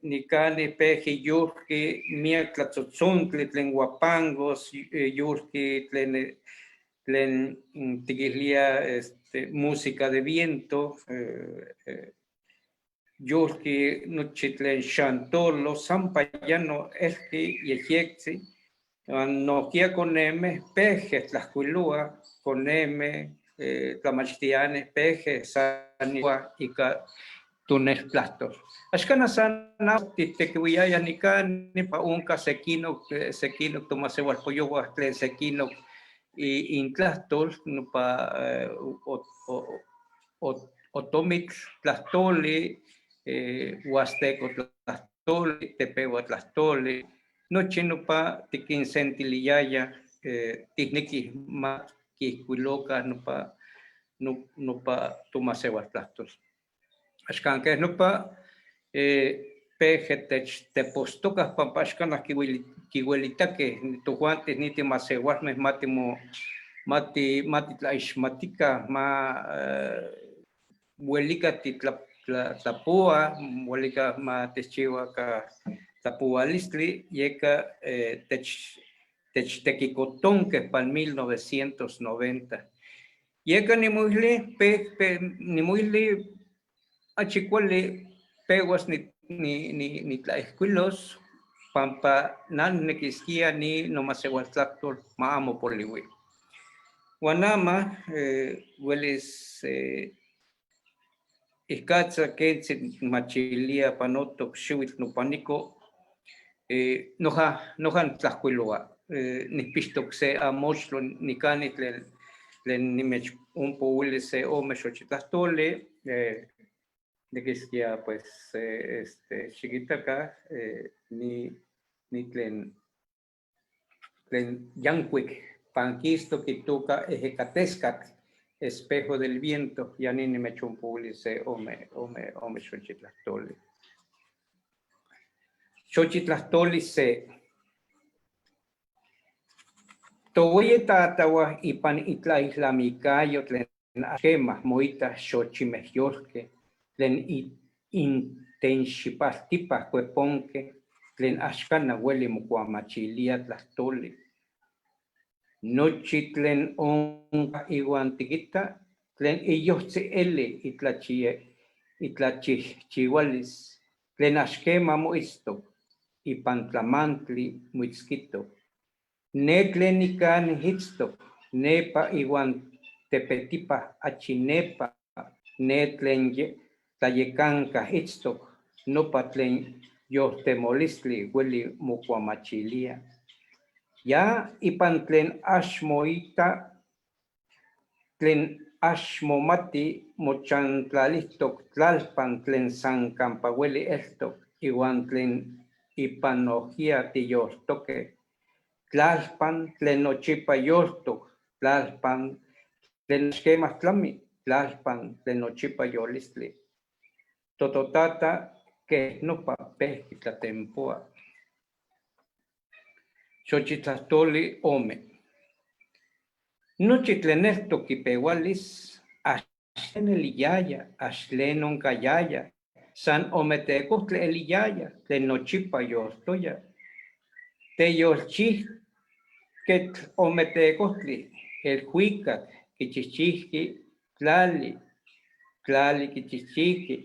nicani peji yulqui miac tlatzontzontli tlen huapangos, yulqui tlen tiquilía música de viento, yulqui nochi tlen xantolo, sampa ya no elqui yehyectzi, nohkia coneme peje tlajcuilua, coneme tlamachtiani peje saniua ika tuneltlahtol. Axkan san titequihuiaya nicani pa onka sequinoc, sequinoc tomaseualpoyohua tlen sequinoc intlahtol nopa otomitl tlahtoli, huasteco tlahtoli, tepehua tlahtoli, nochi nopa tiquinsentiliyaya, tihnequih ma quihcuiloca nopa tomaseualtlahtol. Axkan keh nopa peje techtepostokah pampa axkan kiuelitaqueh tojuantes ni timaseualmeh matitlaixmatica, ma uelica titlapoa, uelica ma techchiuaca tlapoalistli, yeka techtequicotonqueh pan 1990. Yeka nimoilui, nimoilui achi cuali pehuas nitlaihcuilos pampa nan nequisquia ni nomaseualtlahtol ma amo poliui. Huan ama uelis ihcatza quentzi machilia panotoc xihuitl nopanico, noja ntlajcuiloa, nihpixtoc se amoxtlo nicani tlen nimech ompouili se ome xochitlahtoli, nequisquia pues xiquitaca ni tlen yancuic panquisto quituca ejecatescatl, espejo del viento, ya ni nimechonpouili se ome xochitlahtoli. Xochitlahtoli se. Tohueye tatahuah ipan itlaihtlamicayo tlen axquema moita xochimejyolque, tlen intenxipaltipa cueponque, tlen axcana ueli mocuamachilia tlahtoli. Nochi tlen onca iuan tiquita, tlen iyohtzi eli itlachijchiualis, tlen axquema moitztoc, ipan tlamantli moitzquitoc. Ne tlen nican nihitztoc, nepa iuan tepetipa achi nepa, ne tlen tlayecanca itztoc, nopa tlen yoltemolistli ueli mocuamachilia. Ya ipan tlen axmoita, tlen axmomati mochantlalihtoc tlalpan tlen san campa ueli eltoc, iuan tlen ipan nojia tiyoltoque, tlalpan tlen nochipa yoltoc, tlalpan tlen axquema tlami, tlalpan tlen nochipa yolistli. Tototata keh nopa pehqui tlatempoa. Xochitlahtoli ome. Nochi tlen eltoc quipeualis, axtlen eliyaya, axtlen oncayaya, San Ometecohtli eliyaya tlen nochipa yoltoya. Teyolchijquetl Ometecohtli elhuicac quichijchijqui tlali, tlali quichijchijqui.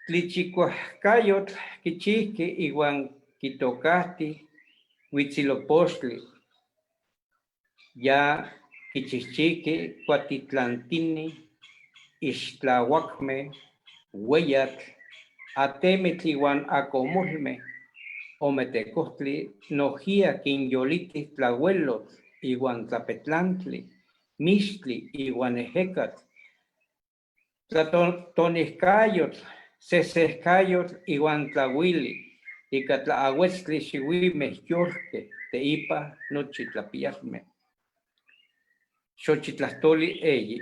Tlichicuajcayotl quichijqui ihuan quitocahti Huitzilopochtli. Ya quichijchijqui cuatitlantini, ixtlahuacme, hueyatl, atemitl ihuan acomolme. Ometecohtli nojía quinyoliti tlahuelotl ihuan tlapetlantli, mixtli ihuan ejecatl, Tlatonijcayotl, sesejcayotl ihuan tlahuili, ica tlaahuetztli xihuimeh yolque, teipa nochi tlapiyalme. Xochitlahtoli eyi.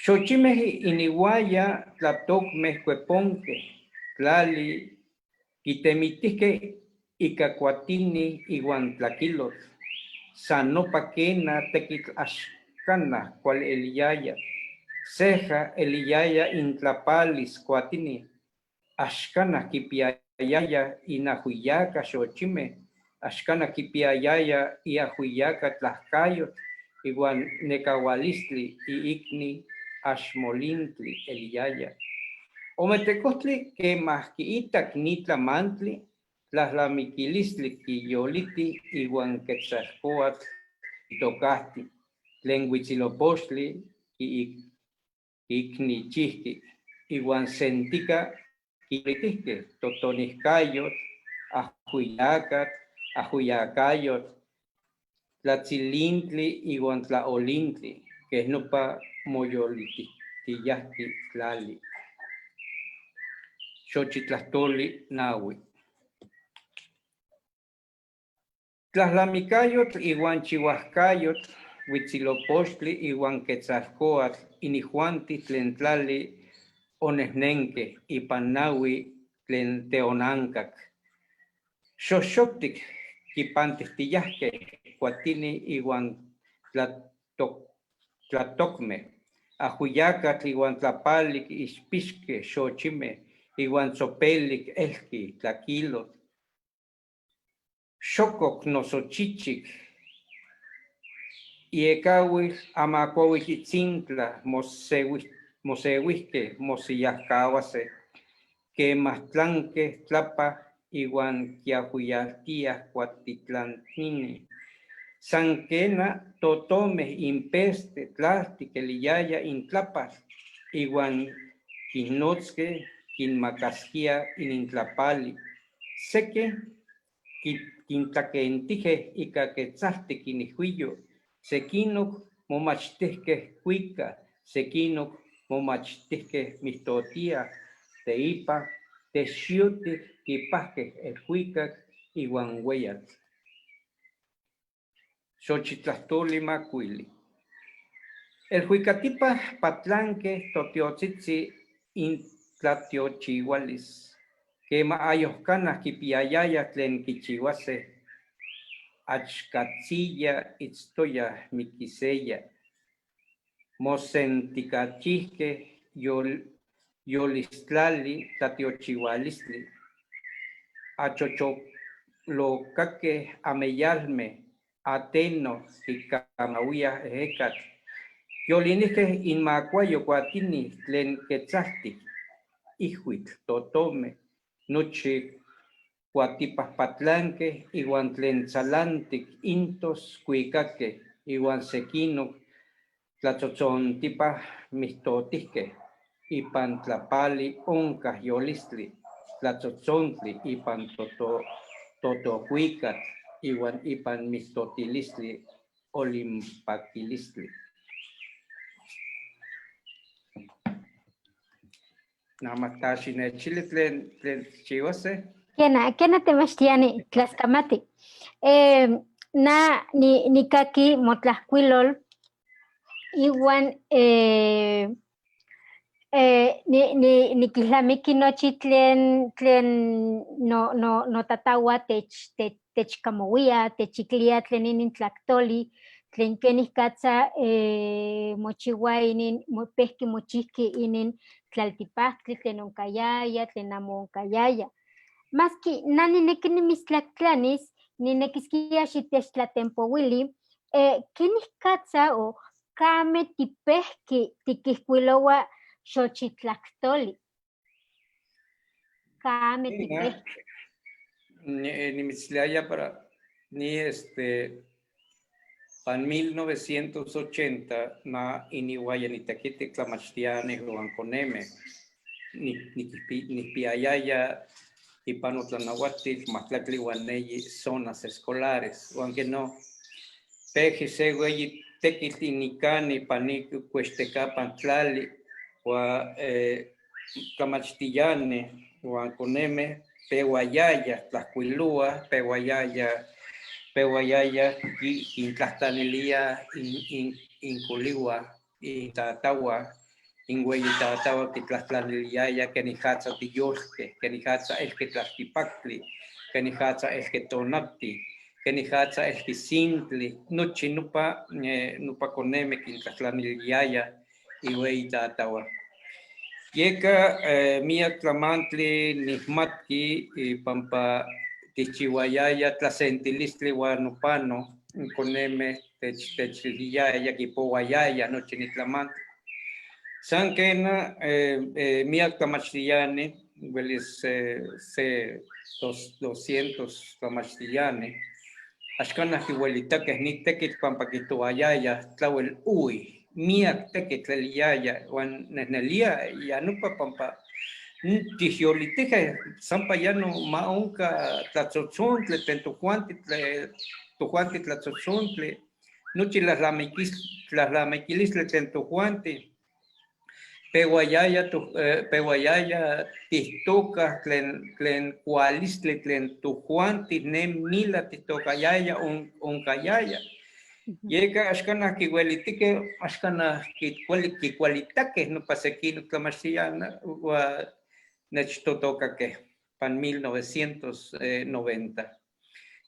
Xochimeh inihuaya tlatocmeh cueponque, tlali, quitemitihque ica cuatini ihuan tlaquilotl, san nopa quena tequitl axcana cuali eliyaya, ceja eliyaya intlapalis cuatini, axcana quipiyayaya inajuiyaca xochimeh, axcana quipiyayaya iajuiyaca tlahcayotl ihuan necahualistli iicni axmolintli eliyaya. Ometecohtli quemah quiitac ni tlamantli, tlajtlamiquilistli quiyoliti ihuan Quetzalcoatl quitocahti, tlen Huitzilopochtli quiicnichijqui, ihuan sentica quiyolitijque totonijcayotl, ajuiyacatl, ajuiyacayotl, tlatzilintli ihuan tlaolintli, quej nopa moyolitijtiyajqui tlali. Xochitlahtoli nahui. Tlajtlamicayotl ihuan chihuajcayotl, Huitzilopochtli ihuan Quetzalcoatl inijuanti tlen tlali onejnenque ipan nahui tlen teonancac. Xoxoctic quipantijtiyajque cuatini ihuan tlatocmeh, ajuiyacatl ihuan tlapalic ixpixque xochimeh ihuan tzopelic elqui tlaquilotl, xococ noso chichic, iecahuil amacuahuitl itzintla mosehuijque mosiyajcahuase, quemah tlanque tlapa ihuan quiajuiyaltiaj cuatitlantini. San quena totomeh inpeste tlaltic eliyaya intlapal ihuan quinnotzque quinmacasquía inintlapali. Seque quintlaquentijque ica quetzaltic inijuiyo, sequinoc momachtijque cuica, sequinoc momachtijque mijtotiaj, teipa texiutic quipajque elhuicac ihuan hueyatl. Xochitlahtoli macuili. Elhuicatipa patlanque totiotzitzi intlatiochihualis. Quema ayohcanah quipiyayaya tlen quichihuase, achcatziya itztoya miquiseya. Mosenticachijque yolistlali tlatiochihualistli. Achocholocaque ameyalme ateno quicamahuiaj ejecatl. Yolinijque inmacuayo cuatini tlen quetzaltic, ijuitl, totome, nochi cuatipaj patlanque ihuan tlen tzalantic intos cuicaque ihuan sequinoc tlatzotzontipa mijtotijque ipan tlapali oncah yolistli, tlatzotzontli ipan totocuicatl ihuan ipan mijtotilistli olimpaquilistli. Namataxinechili tlen tlen tchihuase. Kena, kena temachtiani, tlaskamati. Na nikaki motlajkuilol iwan nikilnamiki nochi tlen no notatahua techkamouia, techiklia tlen inin tlahtoli, Tlen kenikatza mochiwa inin, pehki mochijki inin tlaltipaktli tlen onkayaya, tlen amo onkayaya. Maski na nineki nimitztlahtlanis, ninekiskia xitechtlatempowili, kenikatza o kame tipehki tikihkuilowa xochitlahtoli. Kame tipehki. Nimitztliaya para ni pan 1980 na inihuaya nitekiti tlamachtiani uan koneme nikpiayaya ipan notlanahuatil majtlaktli uan neyi zonas escolares, uan que no peji se hueyi tekitl inicani pan cuextecapan tlali uan tlamachtiani uan koneme pehuayaya tlajkuiloa, pehuayaya quintlahtanilia incoligua, intatahua, inhueyitatahua quitlahtlaniliaya quenijatza tiyolque, quenijatza elqui tlaltipaktli, quenijatza elqui tonati, quenijatza elqui sintli, nochi nopa koneme quintlahtlaniliaya ihueyitatahua. Yeka miak tlamantli nihmatki pampa tichihuayaya tlasentilistli uan nopano koneme techiliyaya kipouayaya nochi ni tlamantli. San kena miak tlamachtiani welis se 200 tlamachtiani axkanah kiuelitakeh ni tekitl pampa kihtohuayaya tlauel uy miak tekitl eliyaya uan nehnelia ya nopa pampa tihyolitijeh sampa ya no ma onka tlatzohtzontli tlen tojuanti tlatzohtzontli nochi tlalnamikilistli tlen tojuanti pehuayaya tihtokah tlen kualistli tlen tojuanti ne mila tihtokayaya onkayaya. Yeka axkanah kiuelitikeh, axkanah kikualitakeh nopa sekinok tlamachtiana uan nechtotokakeh pan 1990.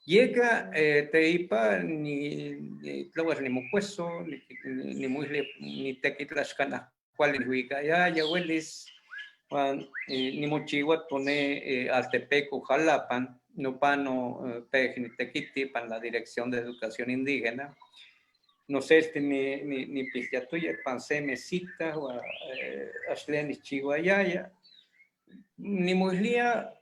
Yeka teipa ni tlauel nimokueso, nimoilui nitekitl axkanah kuali nihuikayaya welis uan nimochiuato ne Altepeco Jalapan, nopano peji nitekiti pan la Dirección de Educación Indígena. Noselti nipiltiatoya pan se mesita uan axtlen nichiuayaya. Nimoilía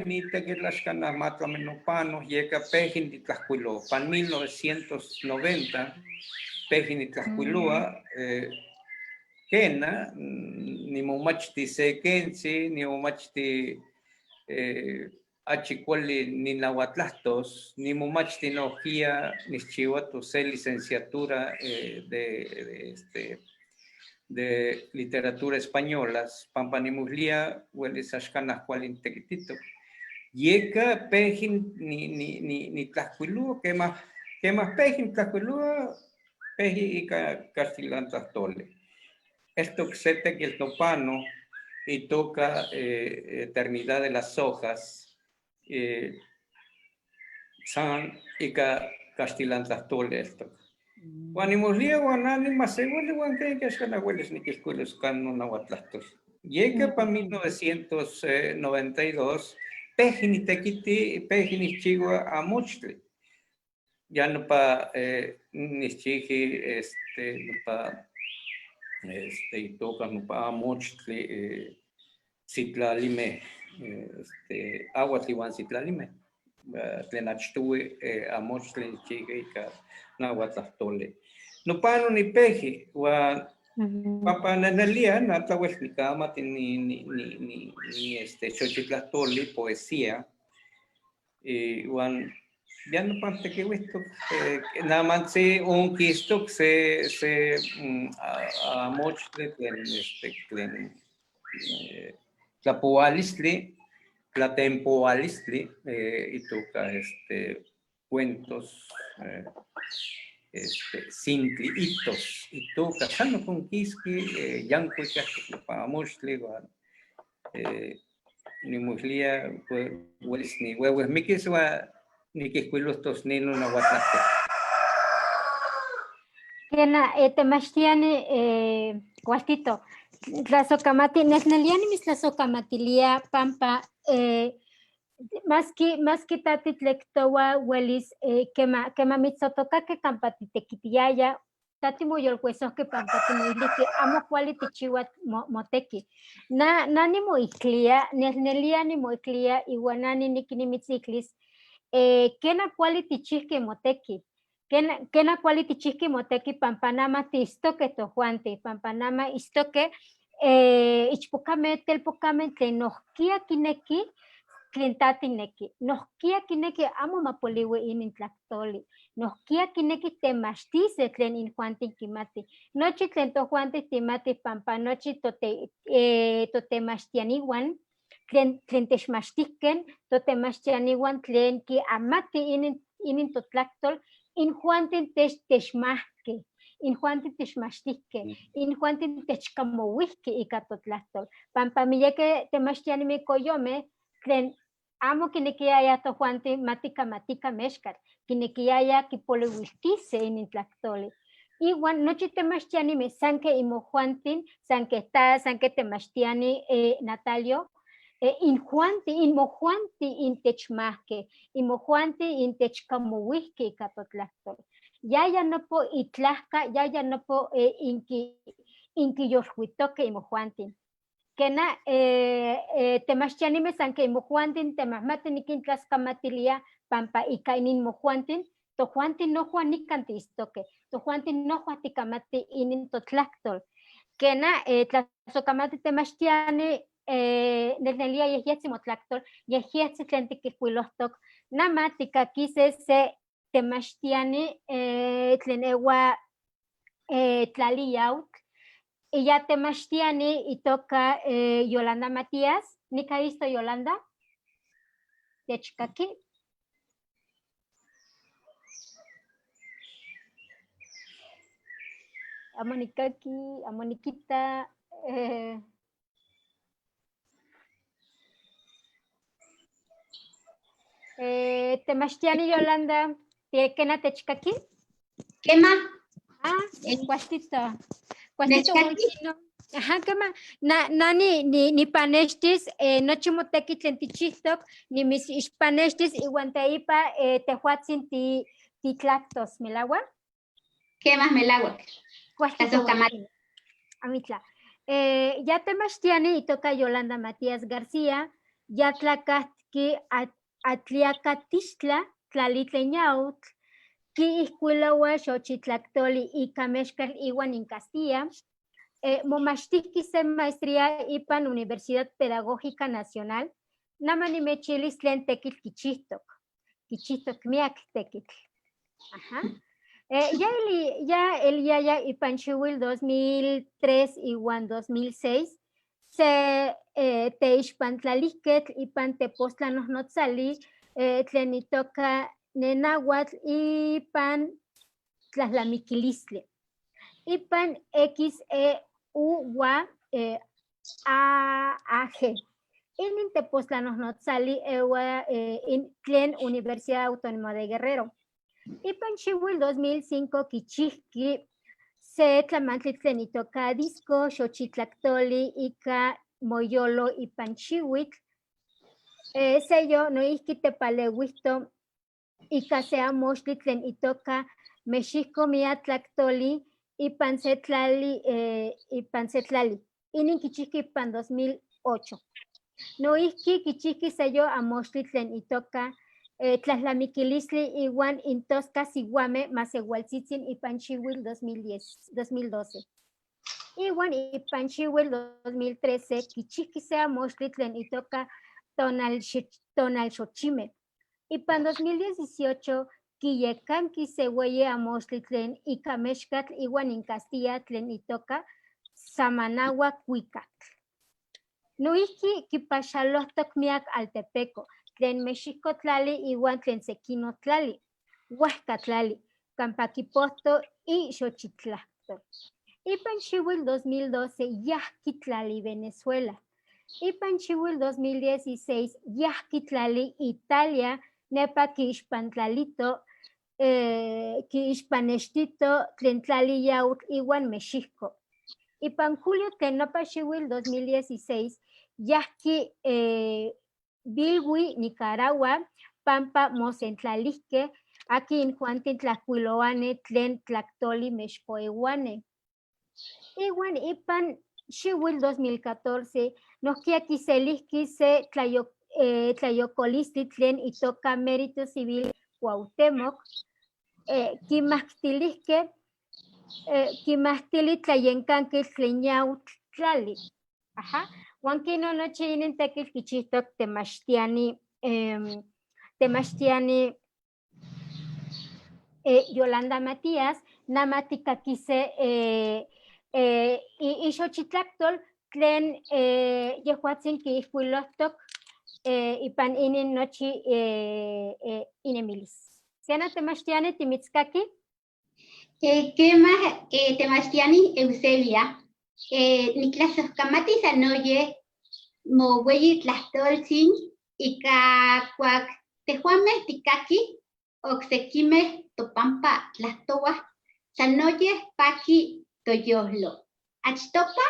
ni tekitl axkanah ma tlami nopano, yeka peji nitlajkuiloa. Pan 1990 peji nitlajkuiloa, kena, nimomachti se kentzi, nimomachti achi kuali ninahuatlahtos, nimomachti nohkia nixchiuato se licenciatura de literatura española, pampa nimoilía welis axkanah kuali nitekitito. Yeka peji nitlajkuiloa, kemah peji nitlajkuiloa, peji ika castellantlahtoli. Eltok se tekitl nopano itoka Eternidad de las Hojas, san ika castellantlahtoli eltok. Uan nimoilía uan animaseuali uan creen que axkanah welis nikihkuilos kan nonahuatlahtol. Yeka pa 1992 peji nitekiti, peji nihchiua amochtli. Ya nopa nihchiji nopa itoka nopa amochtli sitlalime, aguatl iuan sitlalime. Tlen achtoui amochtli nihchiji ika nahuatlahtoli. Nopano nipeji, uan pampa nenelia na tlauel nikamati ni xochitlahtoli, poesía, uan ya nopan tekiuihtok, namantzi onkistok se amochtli tlen tlapoalistli, tlatempoalistli, itoka cuentos, sintliitos, itoka san okonkiski, yankuik ahtoc nopa amochtli, uan nimoilía welis nihuehuejmikis uan nikihkuilohtos ninon nahuatlahtol. Kena, temachtiani, cualtito, tlasocamati, nelnelia nimitztlasocamatilia pampa, maski ta titlectoa welis, quema mitzotocake campa titequitiaya, ta timoyolcuesojque pampa timoilihque amo cuali tichihua moteki. Na nimoiclia, nelnelia nimoiclia, iwan na niniqui nimitziclis, kena cuali tichihque moteki. Kena cuali tichihque moteki pampa nama tiistoque tojuanti, pampa nama istoque, ichpocame, telpocame, tlen nohkia kineki, tlen ta tineki. Nohkia kineki amo mapoliui inin tlahtoli. Nohkia kineki temachtise tlen injuanti kimati. Nochi tlen tojuanti timati pampa nochi totemachtianiwan, tlen techmachtihken, totemachtianiwan tlen kiamati inin totlahtol, injuanti techmajke, injuanti techmachtihke, injuanti techkamouihke ika totlahtol. Pampa miyeke temachtianime koyome, tlen amo kinekiaya tojuanti matika matika mexkatl, kinekiaya kipoliuiltise inin tlahtoli. Iwan nochi temachtianime sanke imojuantin, sanke ta, sanke temachtiani, Natalio, injuanti, inmojuanti intechmajke, inmojuanti intechkamouihke ika totlahtol. Yaya nopo itlajka, yaya nopo inkiyolhuitoke imojuantin. Kena, temachtianime sanke imojuantin, temahmati nikintlaskamatilia, pampa ika inin mojuantin, tojuantin nojuan nikan tiistoke, tojuantin nojuan tikamati inin totlahtol. Kena, tlasokamati temachtiani, nelnelia yejyetzi motlactol, yejyetzi tlen tiquijcuilohtoc, nama tikakise se temachtiani, tlen ewa, tlali yautl, y ya temachtiani itoka, Yolanda Matías, nika isto Yolanda, techkaki. Amo nikaki, amo nikita, temachtiani Yolanda, ¿kena techkaki? Kema. Ah, cuastito. Cuastito huanchino. Ajá, kema. Na, nani, ni panextis, nochi moteki tlen tichihtok, ni mis ixpanextis iwan teipa, tejuatzin titlactos, ¿melagua? Kema, melagua. Cuastito Tlazokamati. huanchino. Amitla. Ya temachtiani itoka Yolanda Matías García, ya tlacatki atliacatixtla, tlalitleñautl, ki ijkuiloua xochitlactoli ika mexkatl iwan in Castilla, momachtihki se maestría ipan Universidad Pedagógica Nacional, nama nimechilis tlen tekitl kichihtok, kichihtok miak tekitl. Ajá. Ya el, ya el yaya ipan xiuil 2003 iwan 2006, se teixpantlalihketl ipan tepostla nohnotzali, tlen itoka nenahuatl ipan tlahlamiquilistli. Ipan X E U W, A A G. Inin tepostla nohnotzali ewa, in tlen Universidad Autónoma de Guerrero. Ipan xiuil 2005 kichihki se tlamantli tlen itoka disco xochitlactoli ika moyolo ipan xiuitl. Sello noihki tepaleuihto ika se amoxtli tlen itoka mexihko mia tlactoli ipan se tlali, ipan se tlali. Inin kichihki ipan 2008. Noihki kichihki sello amoxtli tlen itoka, tlahlamiquilistli iwan intosca sihuame masewaltzitzin ipan xiuil 2010, 2012. Iwan ipan xiuil 2013 kichihki se amoxtli tlen itoka tonalxochime. Ipan 2018 kiyekanki se hueye amoxtli tlen ika mexkatl iwan in Castilla tlen itoka Samanawa Cuicatl. Noihki kipaxalohtok miak altepeko, tlen Mexico tlali iwan tlen Sequino tlali, Huasca tlali, kampa kipohto y Xochitlahtol. Ipan xiuil 2012 yahki tlali Venezuela. Ipan xiuil 2016 yahki tlali Italia, nepa kixpantlalito, Quiixpanextito tlen tlali yautl iwan mexijco. Ipan julio tlen nopa xiuitl 2016 yajqui Bilwi, Nicaragua, pampa mosentlalihque aquin inijuanti tlajcuilohuani tlen tlactoli mexcoehuani. Iwan ipan xiuitl 2014 nojquiya quiselihqui se tlayocolistli tlen itoca Mérito Civil Cuauhtémoc, quimactilihque quimactili tlayencanquil tlen yautl tlali. Ajá. Huan quinon nochi inin tequitl quichihtoc temachtiani Yolanda Matías, nama ticaquise ixochitlactol tlen yehuatzin quiijcuilohtoc ipan inin nochi inemilis. Kena temachtiani timitzcaqui? Kema temachtiani Eusebia, nictlasojkamati sanoye mohueyi tlahtoltzin ika cuac tejuameh tikaki oksekimeh topampa tlahtowa sanoye paki toyojlo. Achtopa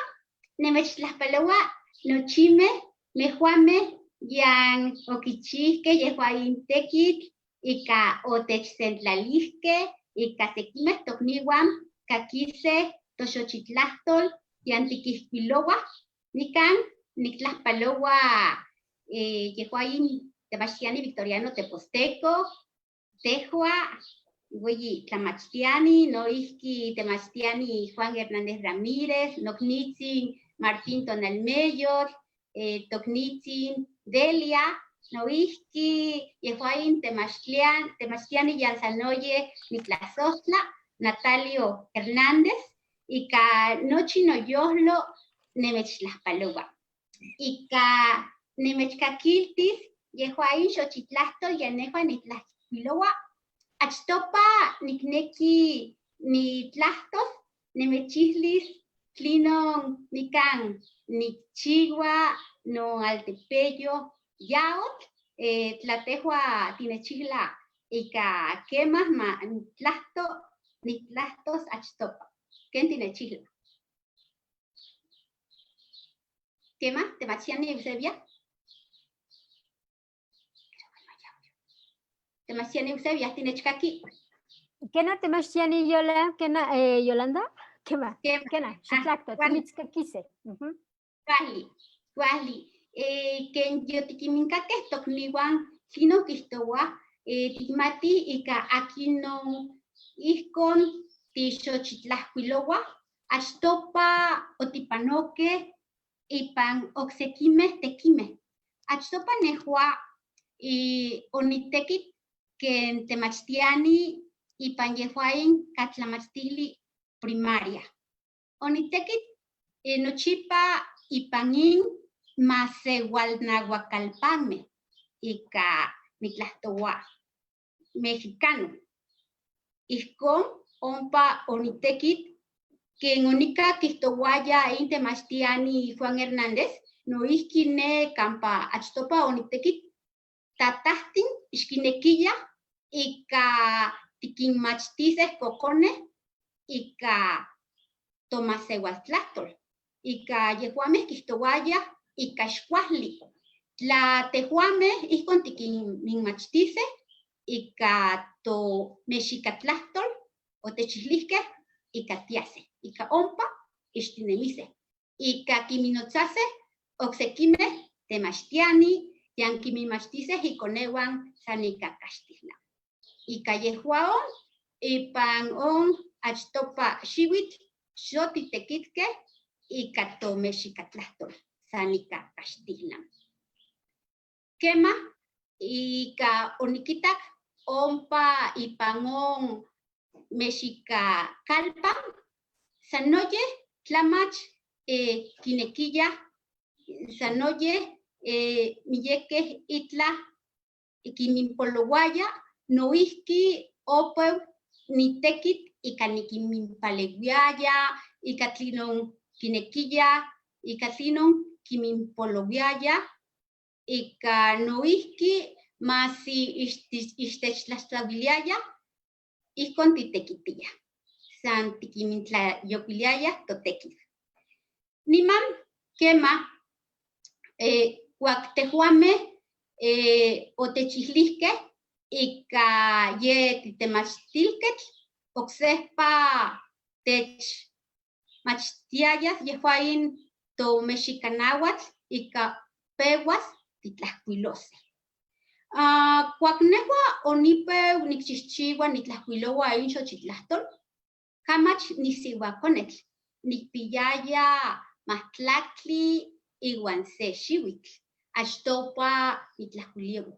nemechtlajpaloua nochimeh mejuameh yan okichijkeh yehua intekitl ika otechsentlalihkeh ika sekimeh tokniuan kakiseh toxochitlahtol yan tikijkuilowah nikan niktlajpaloua yehua in temachtiani Victoriano Tepozteco, tehua ueyi tlamachtiani, noihki temachtiani Juan Hernández Ramírez, noknitzin Martín Tonalmeyotl, toknitzin Delia, noihki yehua in temachtiani yan sanoye nitlasojtla, Natalio Hernández, ika nochi noyohlo nemechtlajpaloua. Ika nemechkakiltis yehua in xochitlahtol yan nehua nitlajkuiloua, achtopa nikneki nitlahtos nemechihlis tlinon nikan nikchiua noaltepeyo yaotl, tlatehua tinechihla ika kemah ma nitlahto, nitlahtos achtopa. ¿Ken tinechihla? Kemah, temachiani Eusebia? Temachiani Eusebia, tinechkaki? Kena temachtiani Yola, kena Yolanda? Kema, Kema. kena, xitlacto, Kuali. timitzkakise. Kuali, kuali. Ken yotikiminkakeh tokniuan tlinon kihtowa, tikmati ika akinon ihkon tixochitlajkuiloua, achtopa otipanokeh ipan oksekimeh tekimeh. Achtopa nehua onitekit ken temachtiani ipan yehua in katlamachtili primaria. Onitekit nochipa ipan in masewalnahuacalpanmeh ika nitlahtoua mexicano. Ijkon ompa onitekit ken onika kihtowaya in temachtiani Juan Hernández, noihki ne kampa achtopa onitekit tatahtin ixkinekiya ika tikinmachtiseh kokoneh ika tomasewaltlahtol, ika yehuameh kihtowaya ika ixkuajli. Tla tejuameh ihkon tikinminmachtiseh ika tomexikatlahtol otechilihkeh ika tiaseh, ika ompa ixtinemiseh, ika kiminotzaseh oksekimeh temachtiani yan kiminmachtiseh ikoneuan san ika kaxtihla. Ika yehuaon ipan on achtopa xiuitl xotitekitkeh ika tomexikatlahtol san ika kaxtihlan. Kema ika onikitak ompa ipan on mexicakalpan sanoye tlamach kinekiya sanoye miyekeh itlah kiminpolowaya noihki opew nitekit ika nikinminpalewiaya, ika tlinon kinekiya, ika tlinon kiminpolowiaya, ika noihki masi ixtechtlaxtlawiliaya, Ijkon titekitiya. San tikimintlayokuiliaya totekiw. Niman kema kuak tejuamej otechilihkej ika ye titemachtilketl oksejpa tech machtiayas yejuain tomexicanauatl ika pewas titlajkuilose. Kuak nejua onipeu nikchijchiua nitlajkuiloua in xochitlahtol, kamach nisiuakonetl, nikpiyaya 23 xiuitl. Achtopa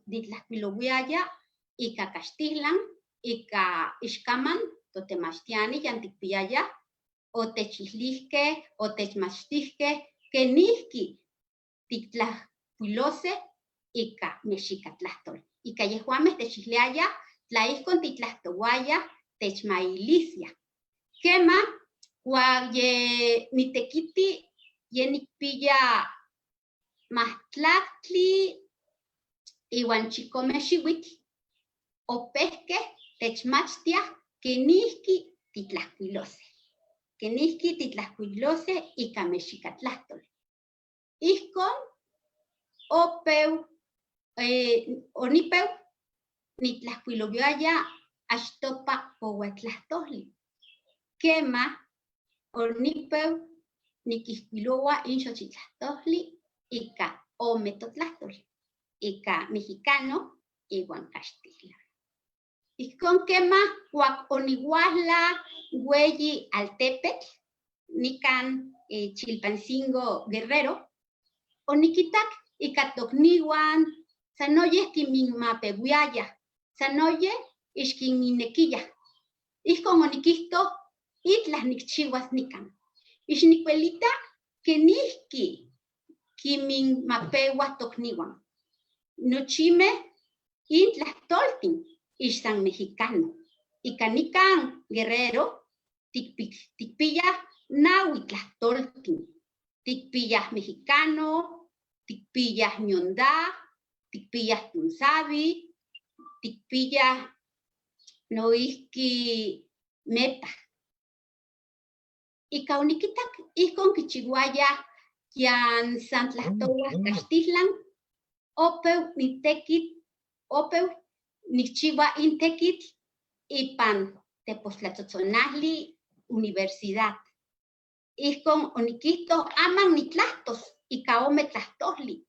nitlajkuilouiaya ika kaxtijlan, ika ixkaman totemachtiani yan tikpiyaya, otechilihkej, otechmachtijkej kenijki tiktlajkuilose ika mexikatlahtol. Ika yejuamej techiliaya, tla ijkon titlahtowaya, techmailisia. Kema, kuak ye nitekiti, ye nikpiya 29 xiuitl, opejkej techmachtiaj kenijki titlajkuilose. Kenijki titlajkuilose ika mexikatlahtol. Ijkon opeu onipeu nitlajkuilowiaya achtopa kouatlahtoli. Kema onipeu nikijkuiloua in xochitlahtoli ika ome totlahtol, ika mexicano iwan kaxtijlan. Ijkon kema kuak oniuala ueyi altepetl, nikan Chilpancingo Guerrero, onikitak ika tokniuan sanoyeh kiminmapeuiaya, sanoyeh ixkinminekiya. Ijkon onikihto itlah nikchiuas nikan. Ixnikuelita kenijki kiminmapeuaj tokniuan. Nochimej intlahtoltin ix san mexicano. Ika nikan Guerrero tikpiyaj 9 tlahtoltin. Tikpiyaj mexicano, tikpiyaj ñondá, tikpiyaj tunsavi, tikpiyaj noijki mepa. Ika onikitak ijkon kichiuaya yan san tlahtowaj kaxtijlan, opeu nitekit, opeu nikchiua in tekitl ipan Tepostlatzotzonajli Universidad. Ijkon onikihto aman nitlahtos ika ome tlahtoli.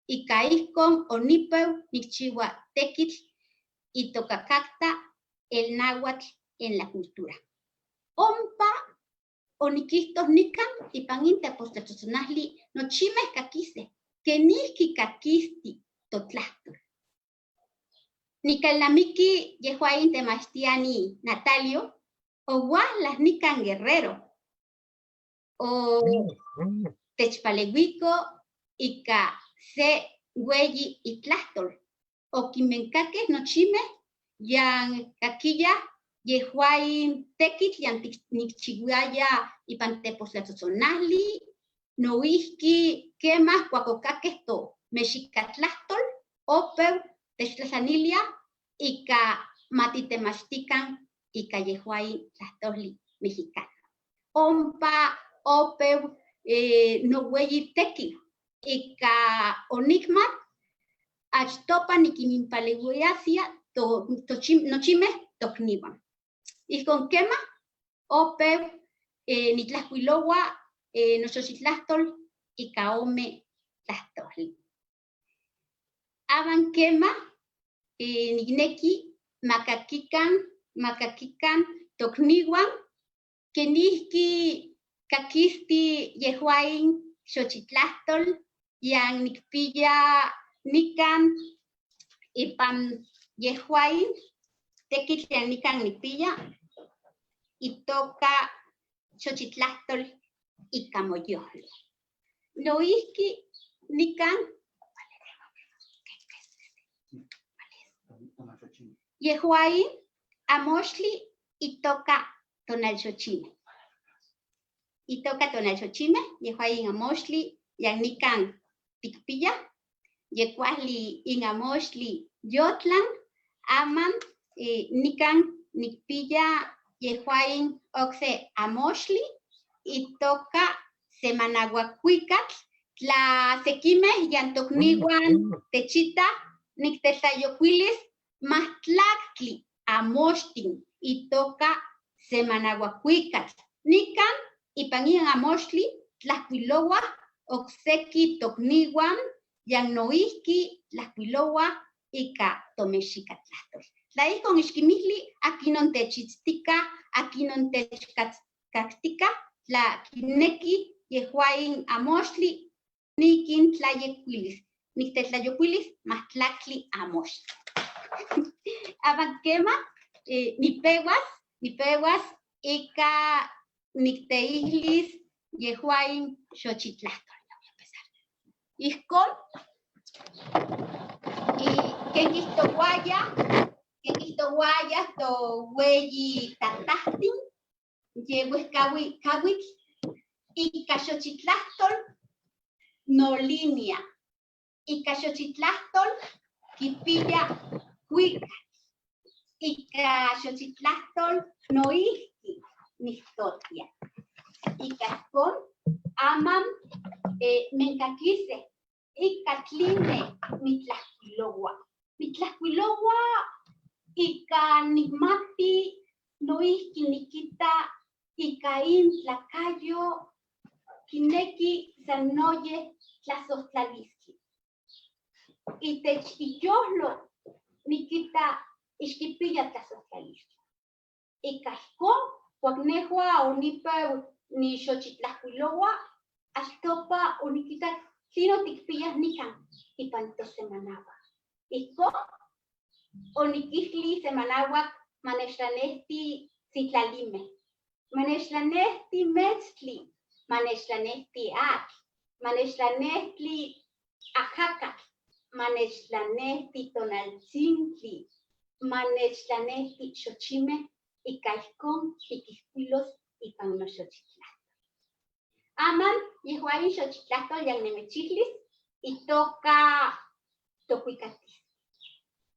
Ika ijkon onipeu nikchiua tekitl itokakakta el náhuatl en la cultura. Ompa onikihto nikan ipan in Tepostlatzotzonajli nochimej kakisej kenijki kakisti totlahtol. Nikalnamiki yejuain temachtiani Natalio, owahlas nikan Guerrero, o techpaleuiko ika se ueyi itlahtol, okimenkakej nochimej yan kakiya yejuain tekitl yan nikchiuaya ipan Tepostlatzotzonajli, noijki kemaj kuak okakej to mexikatlahtol, opeu techtlatlanilia ika matitemachtikan ika yejuain tlahtoli mexicano. Ompa opeu noueyi tekiu ika onikmat achtopa nikiminpaleuiasia nochimej tokniuan. Ijkon kema opeu nitlajkuiloua noxochitlahtol ika ome tlahtoli. Aman kema nikneki makakikan tokniuan kenijki kakisti yejuain xochitlahtol yan nikpiya nikan ipan yejuain tekitl yan nikan nikpiya itoka xochitlahtol ika moyolo. Noijki nikan yejuain amoxtli itoka tonalxochime. Itoka tonalxochime, yejuain amoxtli yan nikan tikpiya, yekuajli in amoxtli yotlan, aman nikan Nikpiya yehuain okse amoxtli itoka semanahuacuicatl tla sekimeh yantokniwan techita niktetlayokuilis mahtlactli amoxtin itoka semanahuacuicatl. Nikan ipan in amoxtli tlajkuilowa okseki tokniwan yan noihki tlajkuilowa ika tomexikatlahtol. Tla ijkon ixquimihli akinon techitztika, akinon techkaktika, tla kineki yehuain amoxtli nikin tlayekuilis, niktetlayokuilis mahtlactli amoxtli. Aman kema, nipehuas ika nikteihlis yehuain xochitlahtol. Ya voy a empezar. Ijkon, y ken kihtowaya toweyi tatahtin, yewehkawi kawitl, ika xochitlahtol nolinia. Ika xochitlahtol kipiya kuikatl. Ika xochitlahtol noihki nihtotia. Ika ijkon aman menkakise ika tline nitlajkuilowa. Nitlajkuilowa ika nikmati noihki nikita ika in tlakayo kineki san noye tlazohtlaliski. Itech iyojlo nikita ixkipiya tlazohtlaliski. Ika ijkon kuak nejua onipeu nixochitlajkuilowa, achtopa onikitak tlinon tikpiyaj nikan ipan tosemanauak. Ijkon onikihli semanauak manechtlanehti sitlalimej, manechtlanehti metztli, manechtlanehti atl, manechtlanehti ajakatl, manechtlanehti tonaltzintli, manechtlanehti xochimej ika ijkon nikijkuilos ipan noxochitlahtol. Aman yehuain xochitlahtol yan nemechihlis itoka tokuikatis.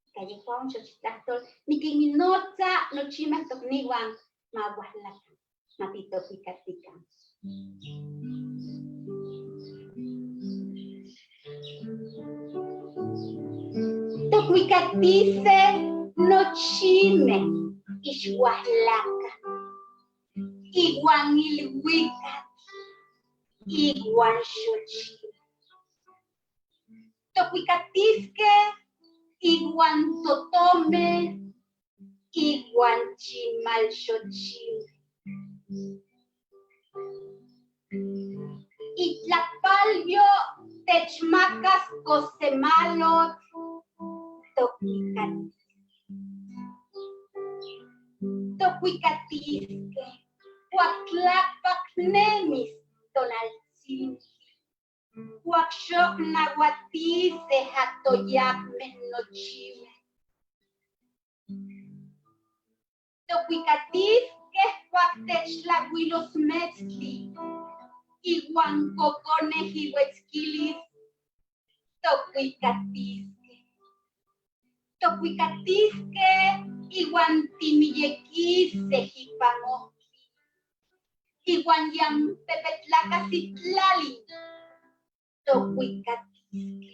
Ika yehuan xochitlahtol nikinminotza nochimej tokniwan ma uahlakan, ma titokuikatikan. Tokuikatise nochimej ixuahlakan, iwan ilhuikatl, iwan xochimej. Tokuikatiske iwan totomej, iwan chimalxochimej. Itlapalyo techmakas kosemalotl tokuikatiske. Tokuikatiske kuak tlakpak nemis tonaltzintli, kuak xok nahuatise jatoyakmej nochimej. Tokuikatiske kuak techtlauilos metztli, iwan kokonej iuetzkilis, tokuikatiske. Tokuikatiske iwan timiyekisej ipan ojtli, iwan yan pepetlaka sitlalin, tokuikatiske.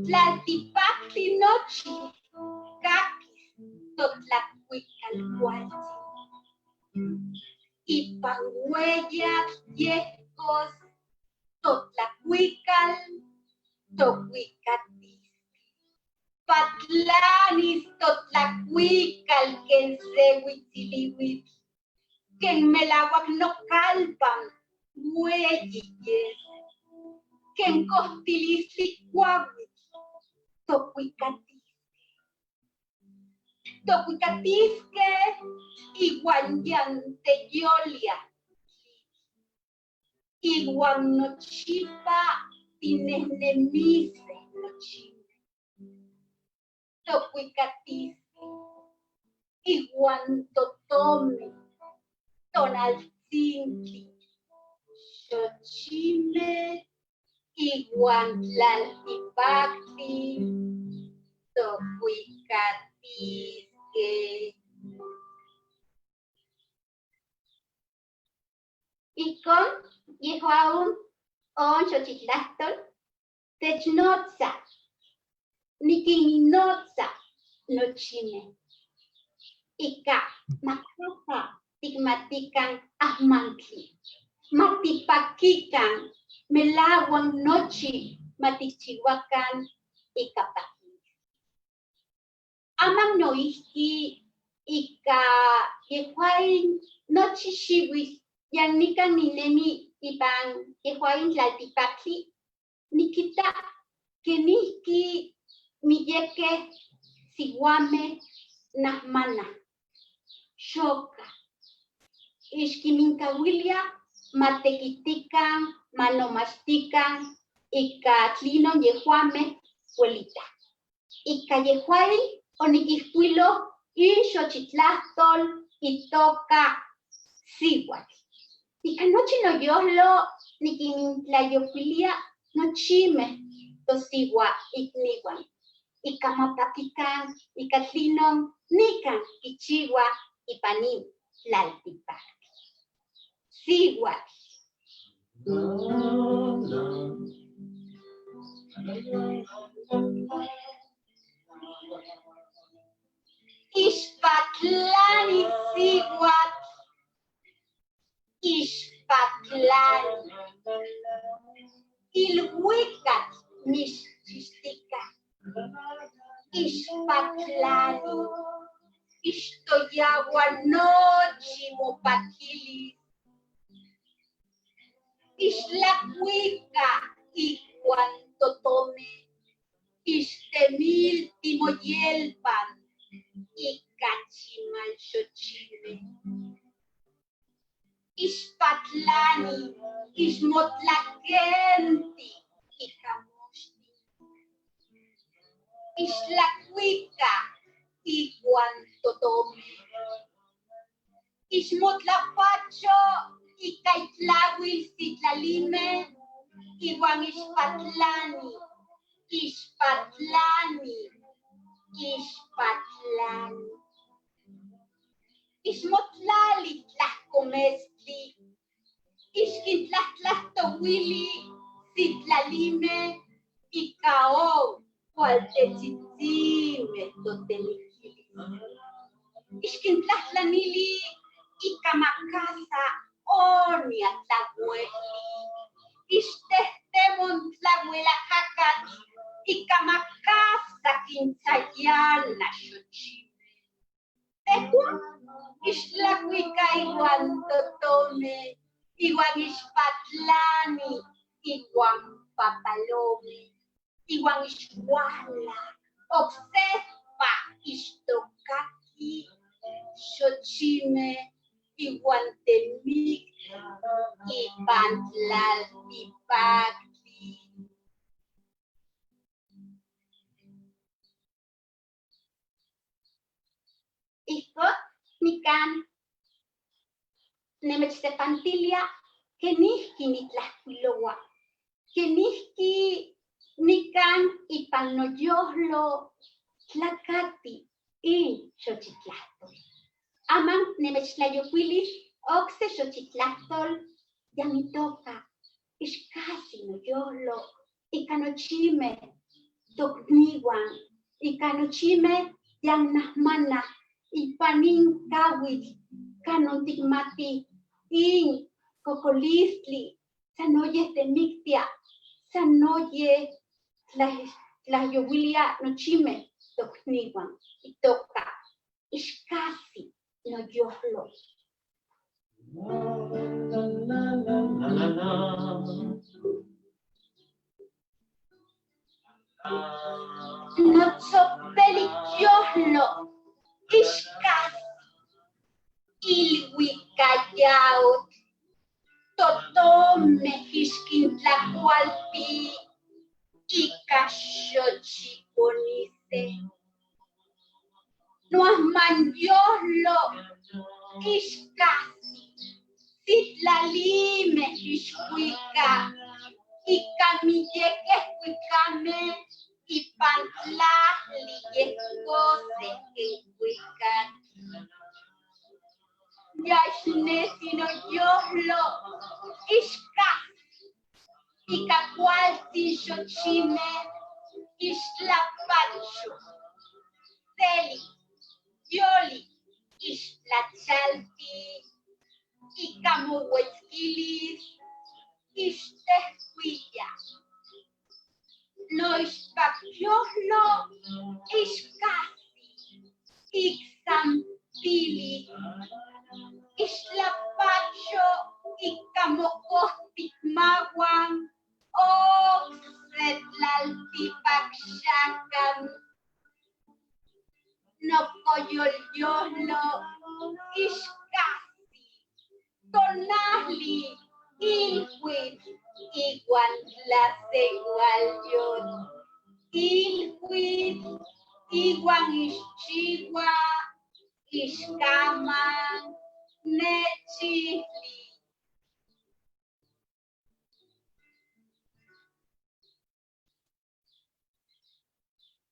Tlaltipaktli nochi kakis totlakuikal kualtzin. Ipan ueyatl yejkos totlakuikal tokuikatiske. Patlanis totlakuikal ken se huitzilihuitl, ken melauak nokalpan ueyi yes, ken kohtilistli kuauitl tokuikatiske. Tokuikatiske iwan yan teyolia, iwan nochipa tinehnemise nochimej. Tokuikatiske iwan totomej, tonaltzintli, xochimej, iwan tlaltipaktli, tokuikatiske. Onisque. Ijkon yehuaun on xochitlahtol technotza, nikinnotza nochimej. Ika makaka tikmatikan ajmantli, matipakikan melahuan nochi matikchiuakan ika pakilistli. Aman noijki ika yejuain nochi xiuitl yan nikan ninemi ipan yejuain tlaltipactli, nikita kenijki miyekej siuamej najmanaj, xoka, ixkiminkauilia matekitikan, manomachtikan ika tlinon yejuamej uelitaj. Ika yejuain onikijkuilo in xochitlahtol itoka siuatl. Ika nochi noyolo nikintlayokuilia nochimej tosiuaikniuan ika mapakikan ika tlinon nikan kichiuaj ipan nin tlaltipactli. Siuatl. Ixpatlani siuatl, ixpatlani. Ilhuicatl mixchixtica, ixpatlani. Ixtoyaua nochi mopaquilis. Ixtlacuica ihuan totomej, ixtemilti moyelpan ika chimalxochimej. Ixpatlani, ixmotlaquenti ika moxtli. Ixtlacuica ihuan totomej. Ixmotlapacho ika itlauil sitlalimej iuan ixpatlani, ixpatlani, ixpatlani. Ixmotlali tlajco meztli, ixquintlajtlahtouili sitlalimej ika on cualtetzitzinmej totemiquilis. Ixquintlahtlanili ika makasa onia tlaueli. Ixtehtemon tlauelajakatl ika makasa kintzayana xochimej. Tejuan ixtlacuica iuan totomej, iuan ixpatlani, iuan papalomej, iuan ixuala, oksepa ixtocaqui xochimej iuan temictli ipan tlaltipactli. Ijkon nikan nemechtepantilia kenijki nitlajkuiloua, kenijki nikan ipan noyojlo tlakati in xochitlahtol. Aman nemechtlayokuilis okse xochitlahtol yan itoka ixkasi noyolo ika nochimej tokniuan, ika nochimej yan najmanaj ipan in kauitl kanon tikmatij in kokolistli sanoyej temiktia, sanoyej tlahyouilia nochimej tokniuan itoka ixkasi noyojlo. Notzopelikyojlo ixkasi ilhuicayautl, totomej ixkintlacualti ika xochiconise. Noajmanyojlo ixkasi sitlalimej ixcuica ika miyekej cuicamej Ipan tlali yejcose quen cuicatl. Yaxnesi noyojlo, ixcasi, ica cualtzin xochimeh, ixtlapacho, seli, yoli, ixtlachalti, ica mouetzquilis, ixtejcuiya. Noixpacyojlo, ixcasi, icsampili, ixtlapacho, ica mocohtic mahuan, ocse tlaltipac xacan. Nocoyolyojlo, ixcasi, tonali, ilhuitl, iuan tlaseualyotl, ilhuitl, iuan ixchiua, ixcaman, nechijli.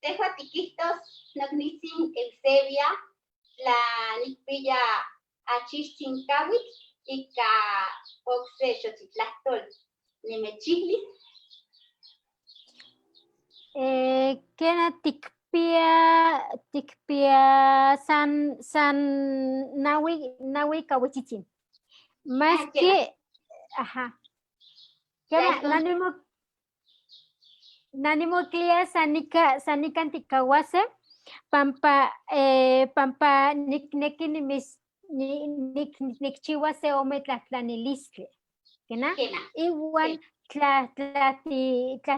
Tehua tiquihtos nocnitzin Eusebia, tla nicpiya achixtzin cauitl ica ocse xochitlahtol. Nimechihlis. Quena tikpia san nahui cahuichitzin. Más Ah, quena. que, ajá. Quena, Ya, entonces. nanimoclia san nican ticahuase, pampa nicnequi nimis, ni, nic, nicchiua se ome tlahtlanilistli. Quena? Quena. Iuan Sí. tla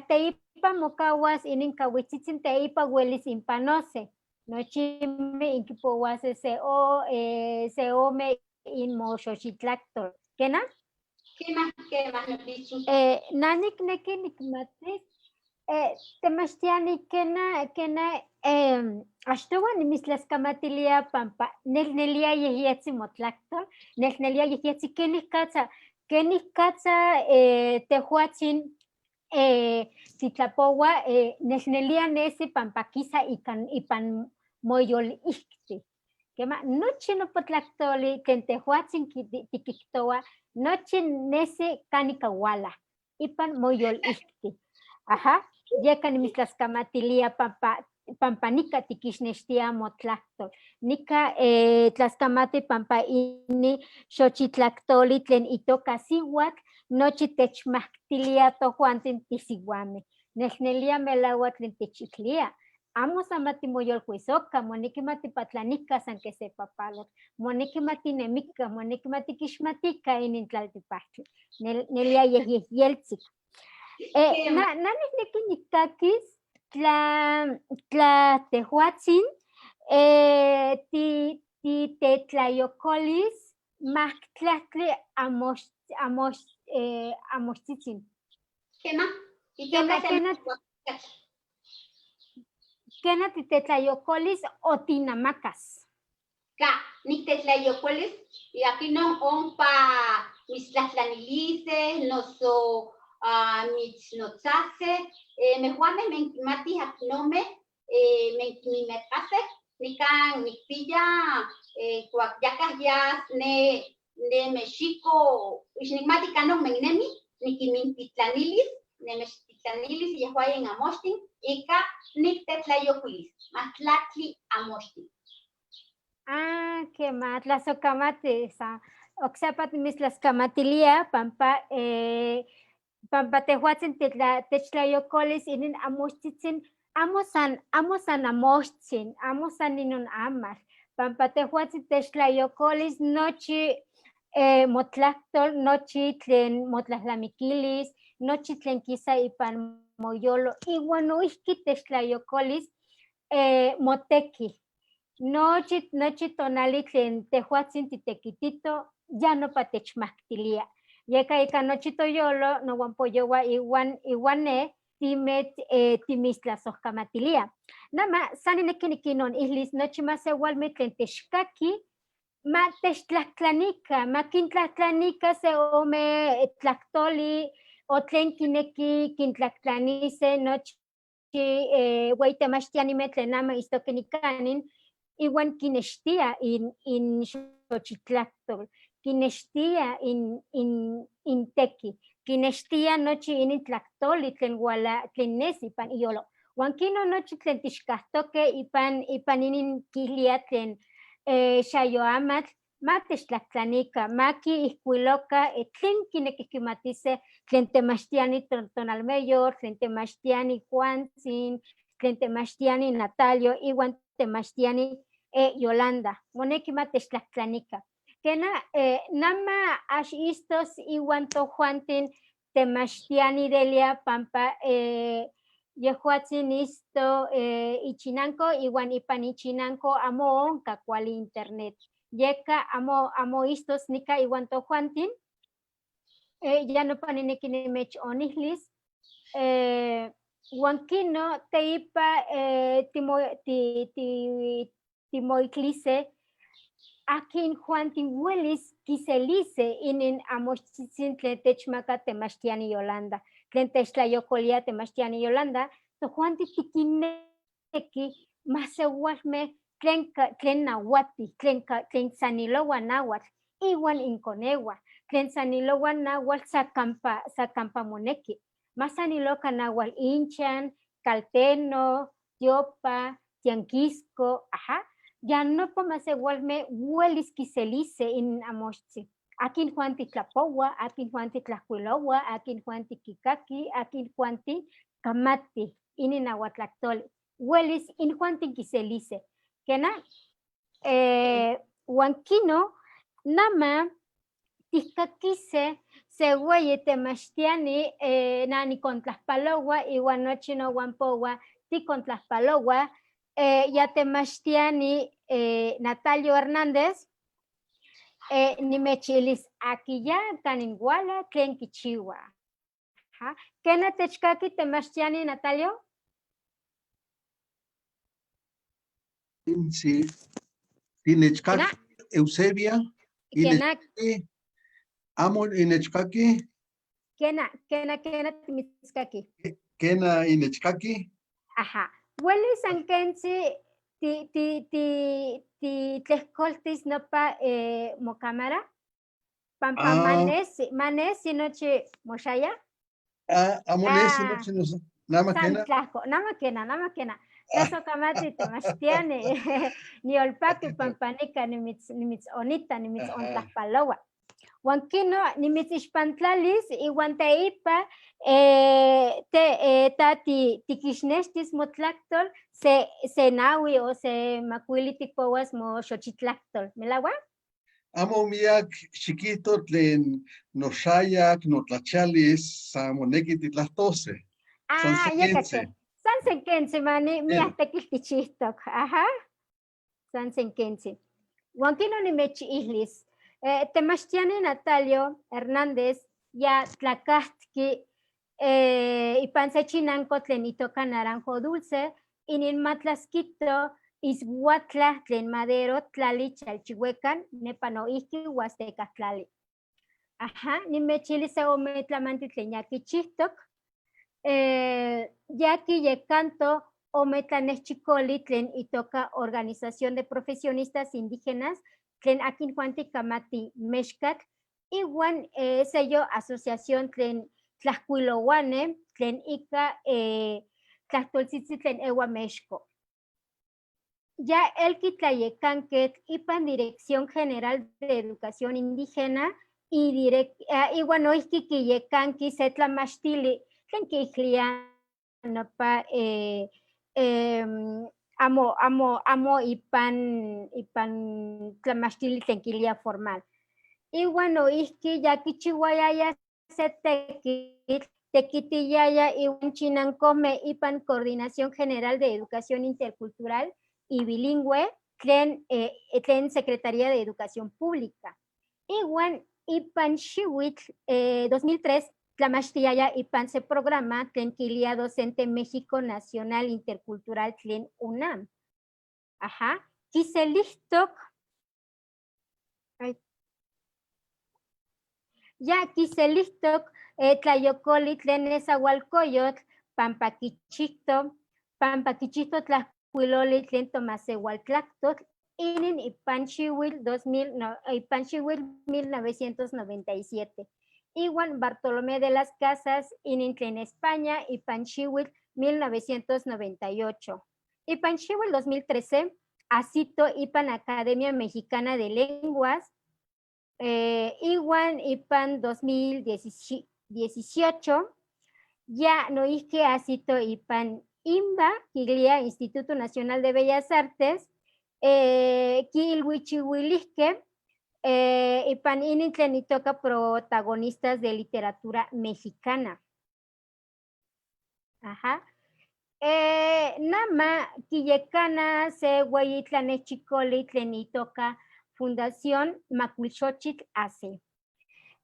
teipa mocahuas inin cahuichitzin teipa huelis inpanose. Nochime inquipouase se ome inmoxochitlactol. Quena? ¿Qué más? ¿Qué más nos dices? Na nicnequi nicmatis, temachtiani kena axtoua nimitstlaskamatilia pampa nelnelia yejyetzi motlactol, nelnelia yejyetzi kenikatza tejuatzin titlapoua nelnelia nesi pampa kisa ipan moyolihti. Kema, nochi nopa tlactoli tlen tejuatzin tikihtoua, nochi nesi kanika wala, ipan moyolihti. Ajá, yeka nimitstlaskamatilia pampa nika tikixnextia motlactol. Nika tlaskamati pampa ini xochitlactoli tlen itoka sihuatl, nochi techmactilia tojuantzin tisihuameh. Nelnelia melaua tlen techiklia. Amo san matimoyolkuisoka, moneki matipatlanika san que se papalotl, moneki matinemika, moneki matikixmatika inin tlaltipaktli. Nelia yehyeltzik. Qué Na nikneki nikakis tla tejuatzin ti tetlayokolis maktlatli amoxtzitzin. ¿Qué más? ¿Y qué Kena, más? kena, kena titetlayokolis o tinamacas. Ka, niktetlayokolis, y aquí no ompa mistlatlanilice, noso, mitznotzace, mejuame menkimati akinome menkimimekase, nikan nikpiya kuak yakaj yas ne mexiko, ixnikmati kanon mennemi, nikimintitlanilis, nemechtitlanilis y yajuayen amoxtin, ika niktetlayokuilis, matlatli amoxtin. Ah, qué ma, tlazocamati, sa, oksapa timitztlaskamatilia, pampa tejuatzin techtlayokolis inin amoxtzitzin, amo san amoxtzin, amo san inon amatl, pampa tejuatzin techtlayokolis nochi motlactol, nochi tlen motlahlamiquilis, nochi tlen kisa ipan moyolo, iwan noijki techtlayokolis moteki. Nochi tonali tlen tejuatzin titekitito, ya nopa techmactilia. Yeka ika nochi toyolo, nohuampoyowa iwan ne, timet timistlasojkamatilia. Nama, san ineki nikinon ihlis, nochi masewalme tlen techkaki, ma techtlahtlanika, ma kintlahtlanika se ome tlahtoli, o tlen kineki kintlahtlanise nochi hueyi temachtianime tlen ama itztoque nicanin, ihuan quinextia in xochitlahtol, quinextia in tequi, quinextia nochi inin tlahtoli tlen wala, tlen nesi ipan iyolo. Huan quino nochi tlen tixcahtoque ipan inin quilia tlen xayoamatl, ma techtlahtlanica, ma quiijcuiloca tlen quinequih quimatise, tlen temachtiani Tonalmeyor, tlen temachtiani Juantzin, tlen temachtiani Natalio, ihuan temachtiani Yolanda. Moneki ma techtlahtlanica. Kena, nama ax istos ihuan tojuantin temachtiani Delia pampa yehuatzin isto ichinanco ihuan ipan ichinanco amo onka kuali internet. Yeka amo istos nika ihuan tojuantin. Ya no panineki nimech onihlis. Huan kino teipa timoiklise akin juantin welis kiselise inin amoxtzitzin tlen techmaka temachtiani Yolanda, tlen techtlayokolia temachtiani Yolanda, tojuanti tikineki masewalme tlen nahuati, tlen sanilowa nahuatl, iwan inkonewa, tlen sanilowa nahuatl sakampa moneki. Mas saniloka nahuatl inchan, calteno, tiopa, tianquisco, ajá. Ya no pa masewalme welis kiselise in amoxtzi. Akin juanti tlapowa, akin juanti tlajkuilowa, akin juanti kikaki, akin juanti kamati, inin nahuatlaktoli. Welis in juanti kiselise. Kena, huan kino, nama tihkakise se hueyi temachtiani, nani kontlajpalowa, iwan nochi nowan powa tikontlajpalowa, ya temachtiani Natalio Hernández, nimechilis aki ya kanin wala tlen kichiwa. Ja? Kena techkaki temachtiani Natalio? Sí. Tinechkaki Kena? Eusebia. Kena? Inechkaki, amo inechkaki. Kena, kena, kena timitzkaki. Kena inechkaki. Ajá. Welis ankensi ti tlehkoltis nopa mocámara. Pampa Ah. manesi, manesi nochi moxaya. Ah, amo nesi Ah. nochi no sé. Nama San kena. tlahko, nama kena, nama kena. Eso kamati temachtiani. Ni olpaki pampanika nimitz onita, nimitz Ajá. ontlajpalowa. Huan kino nimitz ixpantlalis iwan teipa te ta tikixnextis motlactol se naui o se makuili tikpowas moxochitlaktol. ¿Melawa? Amo miak chiquito tlen noxayak notlachalis sa moneki titlahtose. San Ah, ya sequentzi. caché. San sequentzi, mani, miak tekiltichihtok. Ajá. San sequentzi. Huan kino nimechihlis. Temachtiani Natalio Hernández ya tlacahtki ipan se chinanco tlen itoka Naranjo Dulce, inin matlasquito Izhuatla tlen Madero tlali Chalchihuecan, nepa noihki Huasteca tlali. Ajá, nimechili se ome tlamanti tlen ya kichihtok. Ya kiyekanto ome tlanechicoli tlen itoka Organización de Profesionistas Indígenas tlen akin juanti kamati mexcatl, iwan sello asociación tlen tlajkuilowane tlen ika tlahtoltzitzi tlen ewa mexco. Ya el kitlayekanket ipan Dirección General de Educación Indígena y iwan noihki kiyekanki se tlamachtili tlen kiijlia nopa amo, amo, amo ipan tlamachtili tlen kilia formal. Iwan noihki ya kichiwayaya se tekitl, tekitiyaya iwan chinancome ipan Coordinación General de Educación Intercultural y Bilingüe tlen Secretaría de Educación Pública. Iwan ipan xiuitl 2003 tlamachtiyaya ipan se programa tlen kilia Docente México Nacional Intercultural tlen UNAM. Ajá. Kiselihtok. Ay. Ya kiselihtok tlayokoli tlen Nezahualcóyotl, Pampa Kichicto, Pampa kichihto tlajkuiloli tlen tomaseualtlactotl inin ipan xihuitl 2000, no, ipan xihuitl 1997. Iwan Bartolomé de las Casas inin tlen España ipan xihuitl 1998. Ipan xihuitl 2013 asito ipan Academia Mexicana de Lenguas, iwan ipan 2018 ya noijki asito ipan INBA, quilia Instituto Nacional de Bellas Artes, quiilhuichihuilijque ipan inin tlen itoca protagonistas de literatura mexicana. Ajá. Nama quiyecana se hueyi tlanechicoli tlen itoca Fundación Macuilxochitl AC.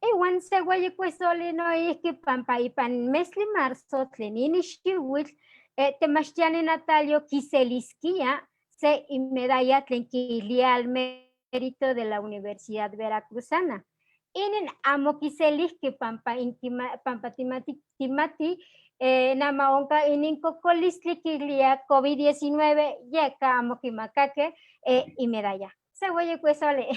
Iwan se hueyi cuesoli noijki pampa ipan mesli marzo tlen ini xihuitl, temachtiani Natalio quiselisquia se medalla tlen quilia al mérito de la Universidad Veracruzana. Inin amo quiselihque pampa inquima, pampa timati, timati, nama onka inin cocolistli quilia COVID-19, yeka amo quimacaque, y medalla. Se hueye cuesole,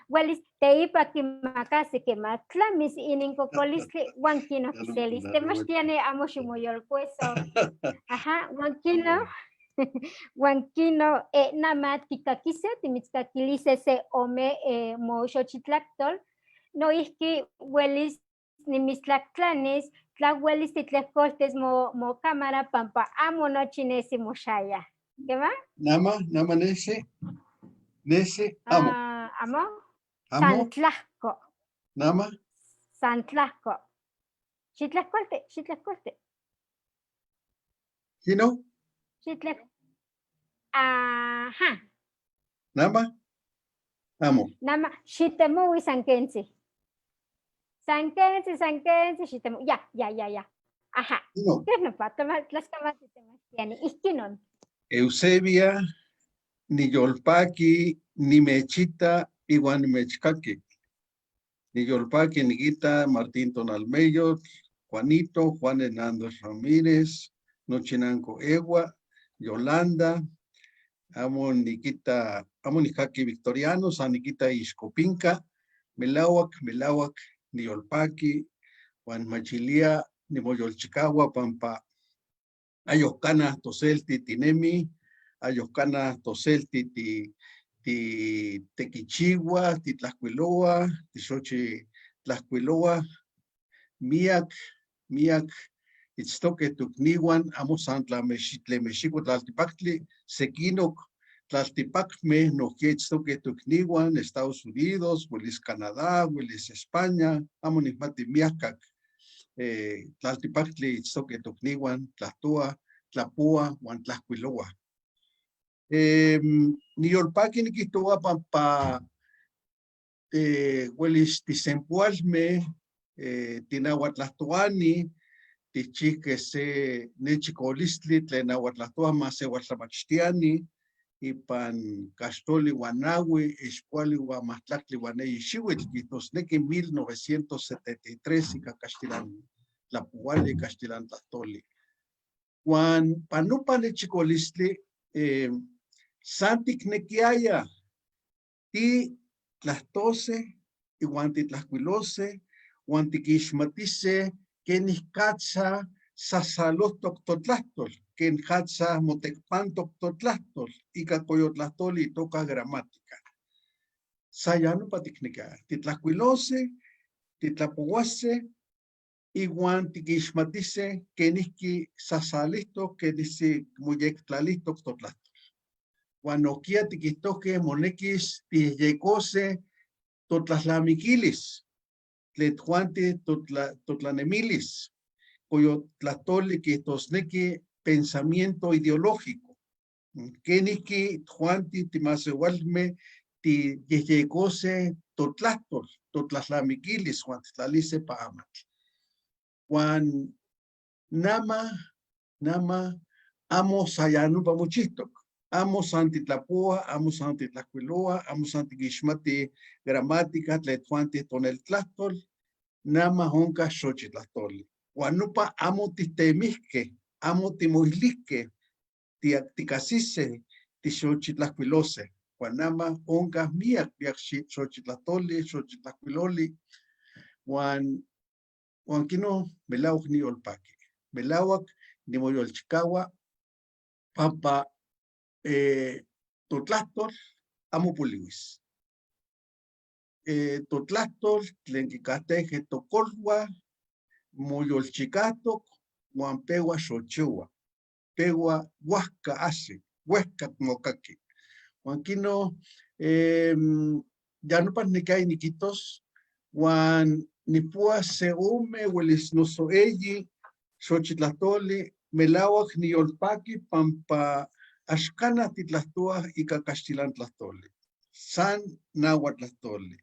huelis teipa quimakase que matlamis inin cocolistli, huanquino quiselis. Temachtiani amo ximoyolcueso. Ajá, huanquino. Huanquino, nama ticaquise, timitzcaquilise se ome, moxochitlactol, noijki huelis nimitztlactlanis, tlahuelis titlejcoltes mo cámara pampa amo nochi nesi moxaya. ¿Qué va? Nama, nama nesi, nesi, amo. Ah, amo. Amo. Santlajco. Nama. Santlajco. Xitlajcolte, xitlajcolte. ¿Quino? Xitlaj-, Ajá. Nama. Amo. Nama, xitemoui sanquentzi. Sanquentzi, sanquentzi, xitemo-, ya, ya, ya, ya. Ajá. No. ¿Qué no, pa? Toma, tlaxcamati, temachtiani. Ihquinon. Eusebia, niyolpaki, nimechita, iwan nimechkaki. Niyolpaki, Nikita, Martín Tonalmeyotl, Juanito, Juan Hernández Ramírez, Nochinanco Ewa, Yolanda, amo Nikita, amo Nikaki Victoriano, San Nikita Ixcopinca, Melawak, Melawak, Niyolpaki, Juan Machilia, Nimoyolchicagua, Pampa, Ayocana, Toselti, Tinemi, Ayocana, Toselti, ti, ti Tequichigua, ti Tlaxcuiloa, ti Xochi Tlaxcuiloa, Miak, Miak, Itztoque Tucnihuan, amo San Tlamextlemexico, Tlaltipactli, Sequinoc, Tlaltipacme, nohkia itztoque Tucnihuan, Estados Unidos, huelis Canadá, huelis España, amo nihmati miacac, Tlaltipactli, itztoque Tucnihuan, Tlahtoa, Tlapua, huan Tlaxcuiloa. Niyolpaki niquihtowa pampa, huelis tisempualme, tinahuatlahtoani, tichihque se nechicolistli tlen nahuatlahtoa ma seuatlamachtiani, ipan caxtoli uan nahui, ixcuali uan mahtlactli uan eyi xiuitl, quihtosnequi 1973 ica caxtilan tlapuali, caxtilan tlahtoli. Uan panopa nechicolistli, san tiknequiaya ti tlahtose, iuan titlahcuilose, uan tiquixmatise kenikatza sasalohtok totlahtol, kenkatza motekpantok totlahtol, ika koyotlahtoli itoka gramática. Sayanopa tiknequiaya, titlahcuilose, titlapowase, iuan tiquixmatise kenihki sasalihtok, kenihki moyektlalihtok totlahtol. Uan nohkia tiquihtohque monekis tihyekose totlahlamiquilis, tletjuanti totlanemilis, koyotlahtoli quihtosnequi pensamiento ideológico. Kenihki tjuanti timaseualme tiyehyekose totlahtol, totlahlamiquilis, uan titlalise pa amatl. Uan nama, nama, amo sayanupa mochihtok. Amo san titlapoa, amo san titlahcuiloa, amo san tiquixmati gramática, tletjuanti toneltlahtol, nama onka xochitlahtoli. Uan nopa amo tihtemihque, amo timoilihque, Tikasise tixochitlajcuilose. Huan ama onka miak miak xochitlahtoli, xochitlacuiloli, huan kino melawak niyolpaki. Melawak nimoyolchikawa pampa totlahtol amo poliwis. Totlahtol tlen kikatejke tokolwa moyolchikatok huan pewa xochowa, pewa huajka asi, huejka mokaki. Huan kino ya nopa nikai niquitos huan nipua se ome welis noso eyi xochitlahtoli melawak niyolpaki pampa axkana titlahtoa ika kaxtilantlahtoli, san nahuatlahtoli,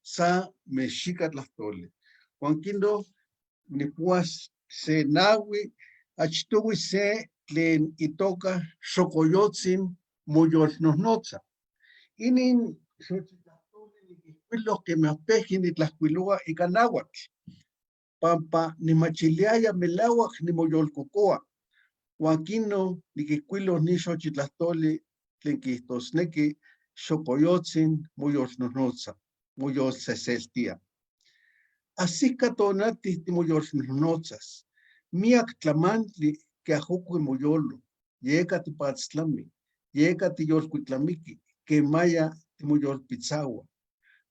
san mexicatlahtoli. Huan kino nipua se nahui achtohui se tlen itoka xokoyotzin moyolnohnotza. Inin xochitlahtoli niquihcuilo quemeh pejqui nitlahcuiloa ika náhuatl, pampa nimachiliaya melawak nimoyolkokoa. Huan kino niquihcuilo ni xochitlahtoli tlen quihtosneki xokoyotzin moyolnohnotza, moyolseseltia. Asika tonati timoyolnohnotzas, miak tlamantli quiajocui moyolo, yeka tipatztlami, yeka tiyolcuitlamiki, quemaya timoyolpitzaua.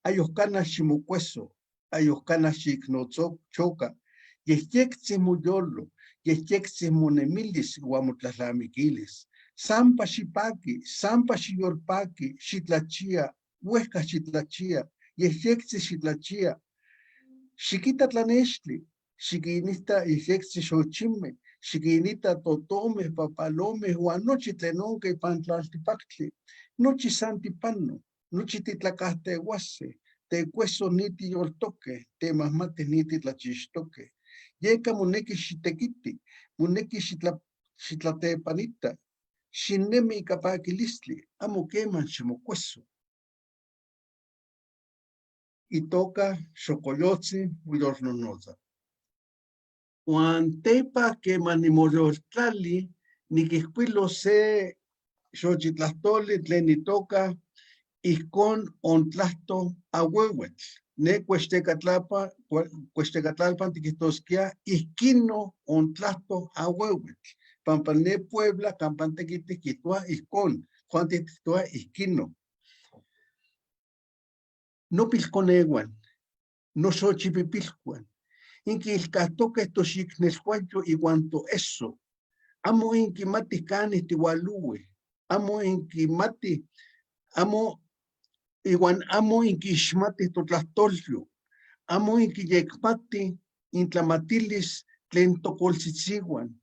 Ayohcana ximocueso, ayohcana xiknotzochoca, yehyectzi moyolo, yehyectzi monemilis uan motlalamiquilis. Sampa xipaki, sampa xiyolpaki, xitlachia, huejka xitlachia, yehyectzi xitlachia. Xiquita tlanextli, xiquinita yehyectzi xochimeh, xiquinita totomeh, papalomeh, uan nochi tlen onka ipan tlaltipaktli, nochi san tipano, nochi titlacateuase, tecueso ni tiyoltoque, temahmati ni titlachixtoque. Yeka moneki xitekiti, moneki xitlatepanita, xinemi ika pakilistli, amo queman ximocueso. Itoka xokoyotzin moyolnonotza. Huan tepa queman nimoyoltlali, niquihcuilo se xochitlahtoli tlen itoka ihkon ontlahto ahuehuetl. Ne cuextecatlalpan tiquitosquia ihquino ontlahto ahuehuetl. Pampa ne Puebla campan tequiti quitoa ihkon, Juan tiquitoa ihquino. Nopilconeuan, noxochipipilhuan, inquilcahtoque toxicnelhuayo iuan toeso. Amo inquimati canih tiualuih, amo inquimati, amo iuan amo inquixmati totlahtolyo, amo inquiyecmati intlamatilis tlen tocoltzitziuan.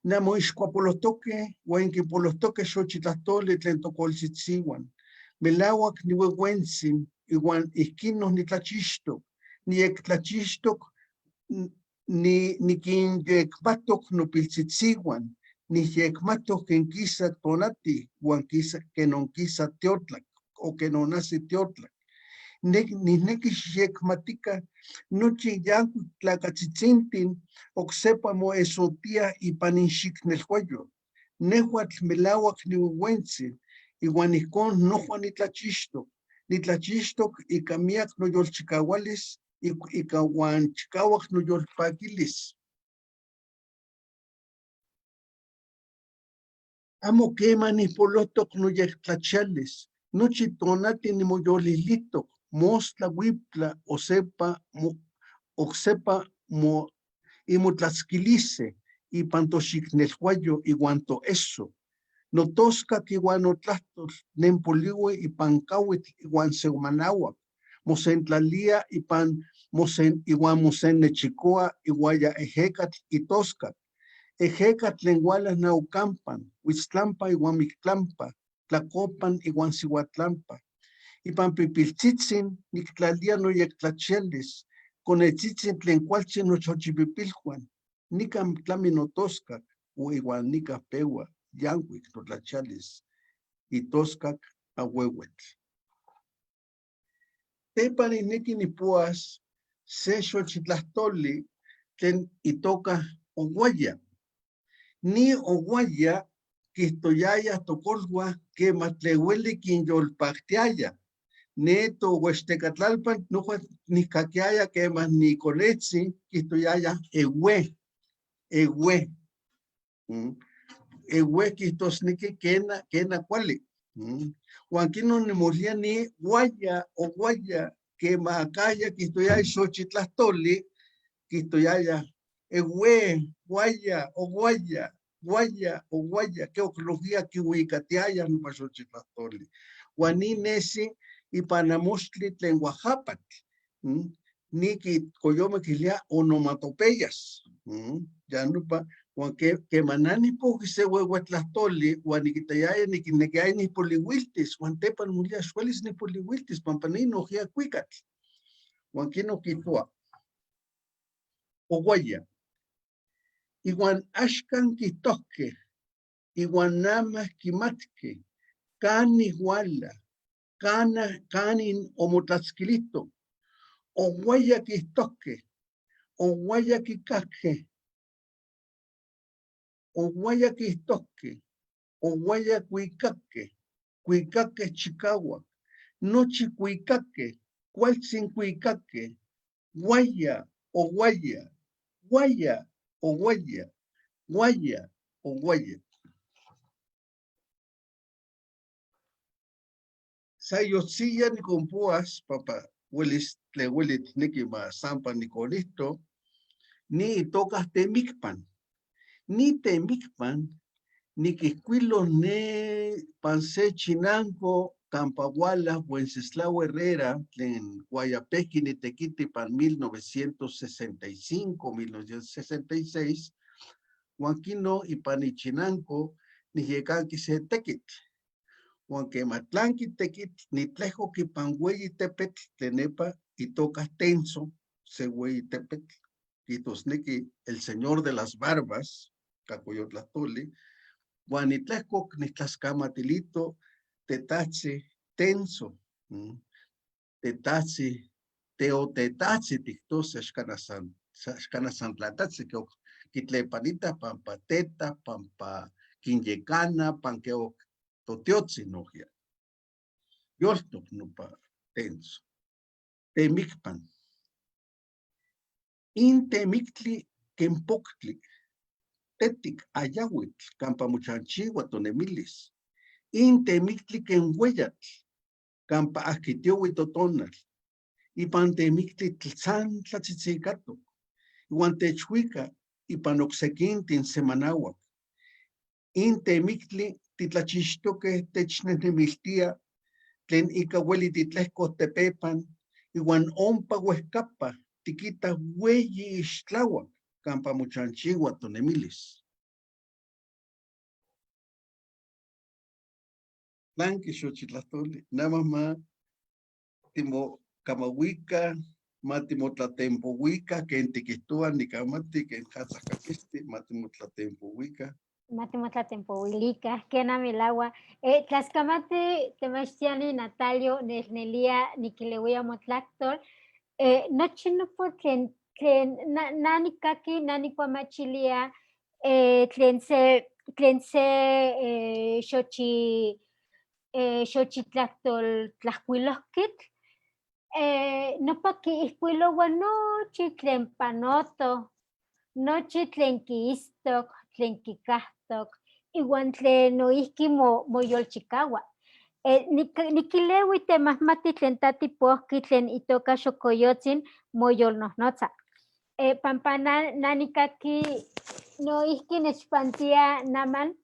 Namoixcuapolohtoque uan inquipolohtoque xochitlahtoli tlen tocoltzitziuan. Melauac nihuehuentzin iuan ihquinon nitlachixtoc, niyectlachixtoc, niquinyecmatok nopiltzitziuan, niyecmatok ken kisa tonati uan kisa kenon kisa teotlac o kenon nasi teotlac. Nihnequi xyecmatica nochi yancuic tlacatzitzintin oksepa moesotia ipan inxicnelhuayo. Nehuatl melauac nihuehuentzin iuan ihkon nohua nitlachixtoc, nitlachixtoc ika miak noyolchikaualis, ika uan chikauac noyolpaquilis. Amo queman nihpolohtoc noyectlachialis, nochi tonati nimoyolilihtoc, mostla huiptla oksepa imotlatzquilise ipan toxicnelhuayo iuan toeso. Notoscac iuan notlahtol nempoliui ipan cauitl iuan seumanauac, mosentlalia ipan iuan mosennechicoa iuaya ejecatl itoscac. Ejecatl tlen ualas naucampan, huitztlampa iuan mictlampa, tlacopan iuan sihuatlampa. Ipan pipiltzitzin nictlalia noyectlachialis, conetzitzin tlen cualtzin noxochipipilhuan, nican tlami notoscac, o iuan nica peua yancuic notlachialis, itoscac ahuehuetl. Tepa nihnequi nipuas se xochitlahtoli tlen itoka oguaya. Ni oguaya Kijtoyaya tocolhua quema tlen ueli quinyolpactiaya. Ne tohuextecatlalpan noja nijcaquiaya quema niconetzi kijtoyaya ewe, ewe. Ewe kijtosneki kena, kena kuali. Huan kinon nimolía ni guaya o guaya quema acaya kijtoyaya xochitlahtoli, kijtoyaya ewe, guaya o guaya, guaya o guaya, que oklojia kihuikatiaya nopa xochitlahtoli. Huan ni nesi ipan amoxtli tlen oaxapatl, Niki koyome kilia onomatopeyas, Ya nopa, huan quema na nijpojqui se huehuetlahtoli, huan niquitayaya niquinequiaya nijpolihuiltis, huan tepa nimolia xuelis nijpolihuiltis, pampa ni nojia cuicatl. Huan kino quitoa, oguaya, ihuan axkan quihtohque, ihuan nama quimatque, cani huala, cana, canin omotlatzquilito, oguaya quihtohque, oguaya quicajque, oguaya quihtohque, oguaya cuicaque, cuicaque chicauac, nochi cuicaque, cualtzin cuicaque, guaya, oguaya, guaya, oguaya, guaya, oguaya. Sayotzilla nicompoas, papa, huelis, tlen huelit niki ma sampa nicolihto, ni itocas temicpan. Ni temicpan, niquihcuilo ne pan se chinanco, Campahuala, Wenceslao Herrera, tlen Guayapejqui nitequiti pan 1965, 1966, huan quino ipan ichinanco, nijyecanqui se tequitl. Huan quema tlanqui tequitl, nitlejcoc ipan hueyi tepetl, tlen nepa itoca Tenzo, se hueyi tepetl, quihtosnequi el señor de las barbas, cacoyotlahtoli, huan nitlejcoc nijtlascamatilito tetatzi Tenzo, tetatzi, teotetatzi tictose, xcana san tlatatzi, que quitlepanita pampa teta, pampa quinyecana, pan que oc totiotzi nojia. Yoltoc nopa Tenzo. Temicpan. In temictli kempoctli, tetic ayahuitl, campa mochanchiwa tonemilis. In temictli kenhueyatl, campa ahquitiohui totonal. Ipan temictli tltzan tlatzitzicato. Iuan techuica ipan ocsequintin semanahuac. In temictli titlachixtoque technehnemiltia, tlen ica ueli titlehco tepepan, iuan ompa huehcapa tiquita hueyi ixtlahuac, campa mochanchiwa tonemilis. Tlanqui xochitlahtoli, nada ma timo kamahuica, ma timotlatempohuica, ken tiquihtoa nicamati, ken jatzahcaquisti, ma timotlatempohuica. Ma timotlatempohuilica, kena melahua. Tlascamati temachtiani Natalio, nelnelia, niquileuia motlactol. Nochi nopo tlen, tlen, na, na nikaki, na nikuamachilia, tlen se, tlen se xochi, xochitlahtol tlajkuilojkitl, nopa kiijkuiloua nochi tlen panoto, nochi tlen kiistok, tlen kikahtok, iwan tlen noijki moyolchikaua. Nikileui temahmati tlen tatipohki tlen itoka xokoyotzin moyolnohnotza. Pampa na nikaki noijki nechpantia naman,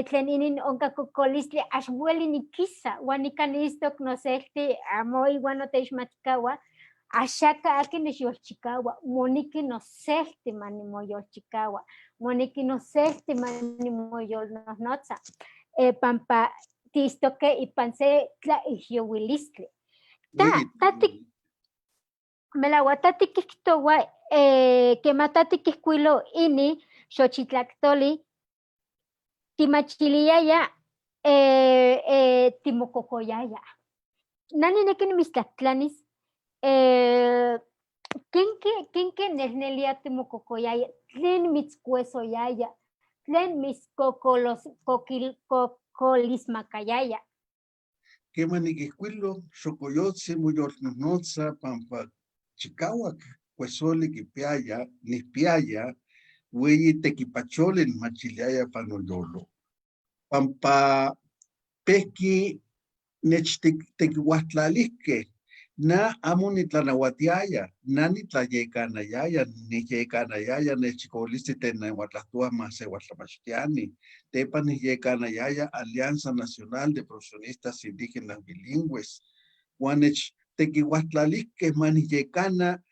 tlen inin onka kokolistli axueli nikisa, uan nikan istok noselti amo iuan noteixmatikaua, axaka akin nechyolchikaua, moniki noselti manimoyolchikaua, moniki noselti manimoyolnohnotza, pampa tiistoke ipan se tlaijyowilistli. Ta, Uy, ta ti, melaua, ta tikihtoua, kema ta tikihkuilo ini, xochitlaktoli, timachiliaya, timokokoyaya. Nani neki nimiztlahtlanis, ¿quién que nelnelia timokokoyaya? ¿Tlen mitzcuesoyaya? Tlen mitzcocolismacayaya. Quema niquihcuilo xocoyotzi moyolnojnotza pampa chicauac cuesoli quipiaya, nihpiaya, hueyi tequipacholi nmachiliaya panoyolo. Pampa pejqui nechtequihuajtlalihque, na amo nitlanahuatiaya, na nitlayecanayaya, nijyecanayaya nechicolisti tlen nehuatlahtohuaj maseualtlamachtiani, tepa nijyecanayaya Alianza Nacional de Profesionistas Indígenas Bilingües, huan nechtequihuajtlalihque ma nijyecana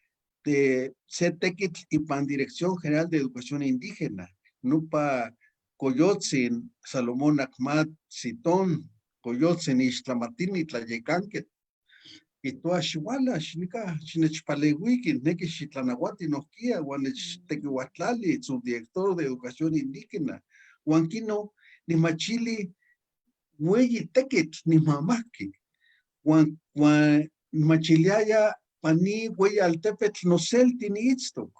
de se tequitl ipan Dirección General de Educación Indígena, nupa Coyotzin, Salomón Akmat, Citón, Coyotzin, Ixtlamatini, Tlayecanquet, Itoa xihuala, xinica, xinechpaleuiki, neki xitlanahuati nohkia, huan nechtequihuatlali, subdirector de Educación Indígena, huan kino, nimachili, hueyi tequitl, nimamahki, huan, huan nimachiliaya, pani hueyi altepetl noselti niitztoc,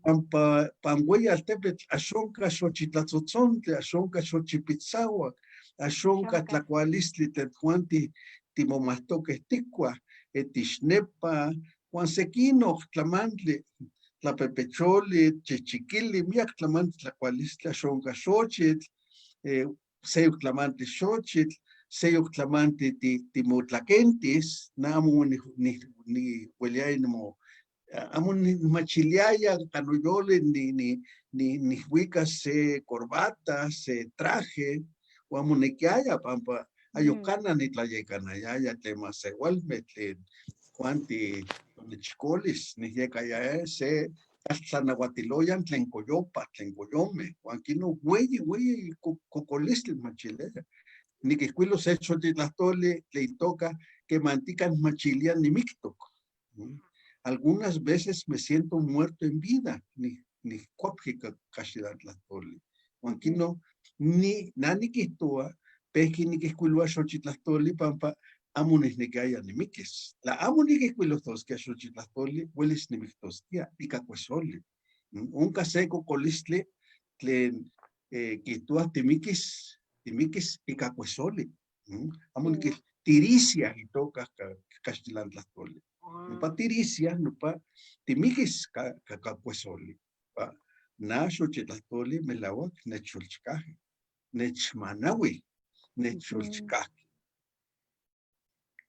pampa pan hueyi altepetl axonca xochitlatzontzontli, axonca xochipitzahuac, axonca Axonca. tlacualistli tejuanti timomahtoqueh ticuah, etixnepa, huan sequinoc tlamantli, tlapepecholi, chichiquili, miac tlamantli tlacualistli, axonca xochitl, seyuc tlamantli xochitl, seyuc tlamantli timotlaquentis, na amo ni hueliaya nimo, amo nimachiliaya canoyoli ni, ni, ni, nihuica se corbata, se traje, o amo nequiaya pampa ayocana nitlayecanayaya tlen maseualme tlen juanti nechcolis, nijyecaya se tlanahuatiloyan tlen coyopa, tlen coyome, huan kino hueyi, hueyi cocolistli machilea. Niquihcuilo se xochitlahtoli tlen itoca quemantican machilia nimictoc. Algunas veces me siento muerto en vida, ni cuapji caxilatlahtoli. Huan kino ni nani quihtoa, pejqui niquihcuiloa xochitlahtoli pampa amo nihnequiaya nimiquis. La amo niquihcuiloskia xochitlahtoli, huelis nimictoskia ica cuesoli. Onca se cocolistli tlen quihtoa timiquis, timiquis ica cuesoli. Amo niquil tiricia itoca caxtilantlahtoli. Nopa tiricia, nopa timiquis ka cuesoli. Pa na xochitlahtoli melauac necholchcaje, nechmanahui, necholchcaje.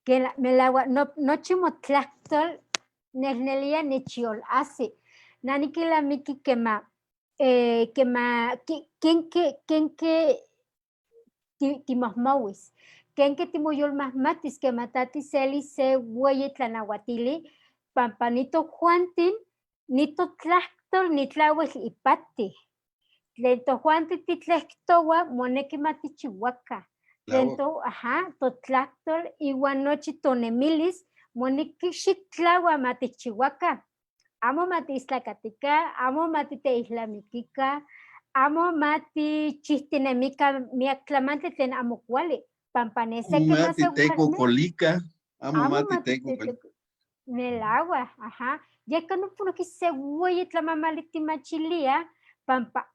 Que la, melagua, no, nochi motlahtol nelnelia nechiol asi. Nani miki kema, kema, ki, ken ke, ken ke ti, timosmowis, ken ke timoyolmahmatis, kema tati seli se hueye tlanahuatili, pampa nito juantin, nito tlahtol, ni tlawel ipati. Tlen tojuanti titlehtowa, moneki matichihuaca. Tlen to, ajá, totlahtol, iwan nochi tonemilis, moneki xitlawa matichihuaca. Amo matiistlakatika, amo matiteislamikika, amo matichihtinemika miak tlamantli tlen amo kuali. Pampa ne seki Amo maseualme, matitecocolika, amo amo matitecocolika. matiteco-, melagua, ajá. Yeka no puno ki se hueyi tlamamali timachilia, pampa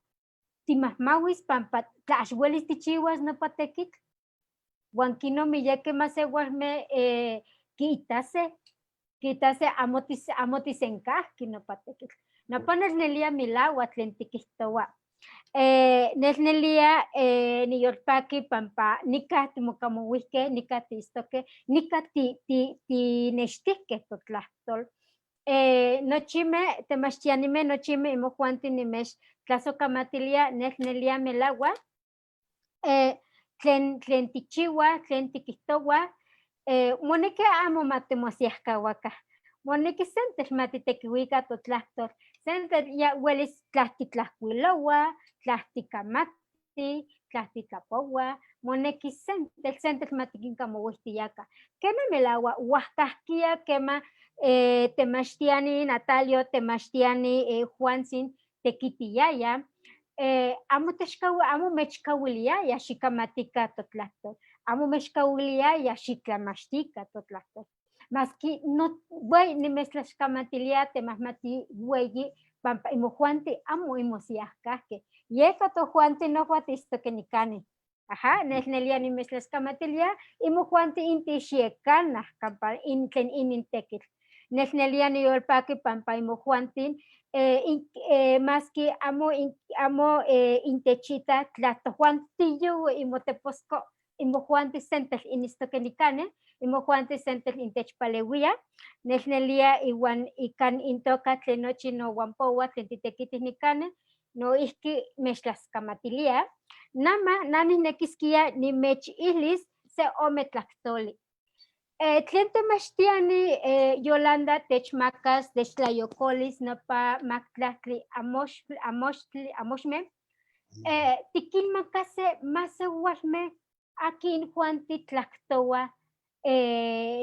timahmawis, pampa tlaxuelis tichihuas nopa tekitl. Huan kino miyeke maseualme kiitase, kiitase amo amo tisenkajki nopa tekitl. Nopa nelnelia milagua tlen tikihtowa. Nelnelia niyolpaki pampa nika timokamohuihke, nika tiistoke, nika tinextihke totlahtol. Nochime, temachtianime, nochime imojuanti nimex tlazokamatilia, nelnelia melagua. Tlen tichiua, tlen tikihtowa, moneki amo matimosiahkauaka. Moneki sentetl matitekiuika totlahtol, sentetl ya uelis tlahtitlajkuiloua, tlahtikamati, tlahtitlapoua, moneki sentetl, sentetl matikinkamouijtiyaka. Kema melaua, huajkajkia kema temachtiani Natalio, temachtiani Juantzin, tekitiyaya, amo techkaui-, amo mechkauiliaya xikamatika totlahtol, amo mechkauiliaya xitlamachtika totlahtol. Maski no, güey, nimestlaxkamatilia temahmati güeyi, Pampa imojuanti amo imosiyajkajque. Yeca tojuanti nohua tiitztoque nicani. Ajá, nelnelia nimechtlazkamatilia, imojuanti intixyecanaj campa in, tlen inin tekitl. Nelnelia niyolpaki pampa imojuantin maski amo, in, amo intechita tla tojuanti yohui imoteposco, imojuanti sentetl initztoque nicani, imojuanti sentetl intechpaleuia, nelnelia iwan ikan intoka tlen nochi nohuampohua tlen titequitih nicani, noihki mechtlaskamatilia. Nama, na nijnekiskia nimechihlis se ome tlahtoli. Tlen temachtiani Yolanda techmakas, techtlayokolis nopa mactlahtli amoxtli, amoxme, tikinmakase masewalme akin juanti tlahtowa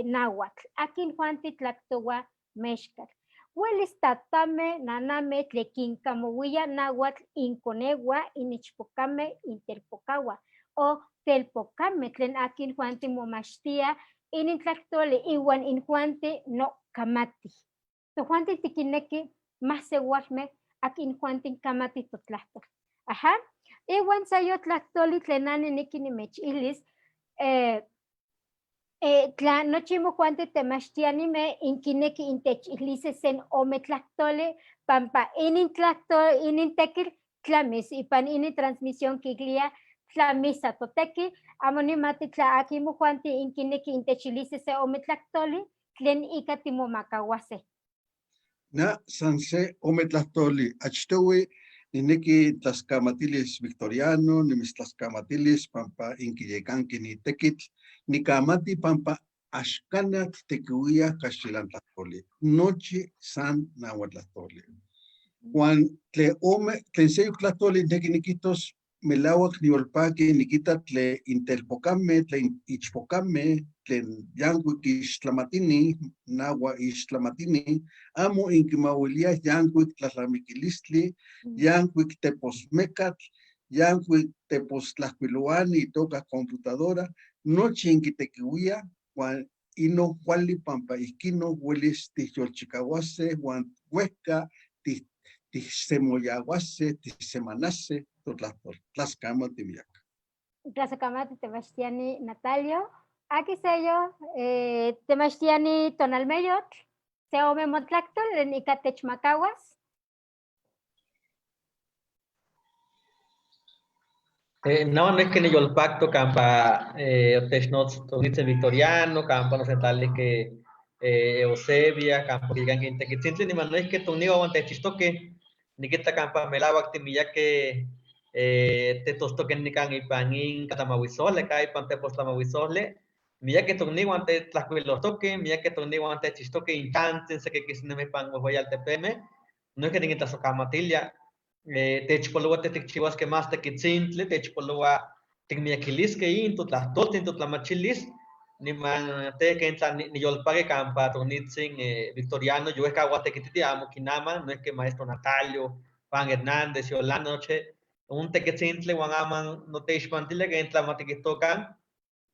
náhuatl, akin juanti tlahtowa mexcatl. Huelis tatame, naname, tlen kinkamowia náhuatl inkoneua, inichpocame, intelpocahua, o telpocame tlen akin juanti momachtia inin tlahtoli iwan injuanti no kamati. Tojuanti tikinneki masewalme akin juanti kamati totlahtol. Ajá. Iwan sayo tlahtoli tlen ani niki nimechihlis, tla nochi mojuanti temachtianime inkineki intechilise sen ome tlahtoli pampa inin tlahtoli, inin tekil tlamis ipan inin transmisión kiglia tlamisa toteki, amo nimati tla akin mojuanti inkineki intechilise se ome tlahtoli tlen ika timomakawase. Na san se ome tlahtoli, achtohui nineki tlaskamatilis Victoriano, nimitztlaskamatilis pampa inkiyekanki ni tekitl, nikamati pampa axkanatl tekiuia kaxtilantlahtoli, nochi san nahuatlahtoli. Huan tle ome, tlen seyok tlahtoli neki nikitos melauak niyolpaki nikita tle intelpocame, tle ichpocame, tlen yankuik ixtlamatini, nahua ixtlamatini, amo inkimauilia yankuik tlalnamikilistli, yankuik teposmecatl, yankuik tepostlajcuiloani itoka computadora, nochi inkitekiuia, huan ino kuali pampa ihkino uelis tihyolchikauase, huan huejka tihsemoyauase, tihsemanase, totlahtol. Tlaskamati miak. Tlaskamati temachtiani Natalio. Aquí sello, temachtiani tonalmeyotl, se ome motlactol, en ika techmacahuas. No, no es que niyolpacto campa technotz tonitzen Victoriano, campa no sentale que Eusebia, campa que tequitzintli, ni no es que toniwa huan techistoque, nikita campa melawak timiyake tetostoque nikan ipan in katamahuizole, ka ipan tepostamahuizole, miyake toniwan tetlajcuilohtoque, miyake toniwan techistoque inchantzen, se que kisneme ipan huehueyaltepeme, no es que nikintlazocamatilia, techpoloua tetikchiuasque más tequitzintli, techpoloua tikmiaquilisque in totlahtoltzin, totlamachilis, niman te kentla niyolpaki campa tonitzin Victoriano, yuehka tequititi amo kinama, no es que maestro Natalio, Juan Hernández, Yolanda, noche, un tequitzintli huan aman no teixpantilia kentla matikihtokan,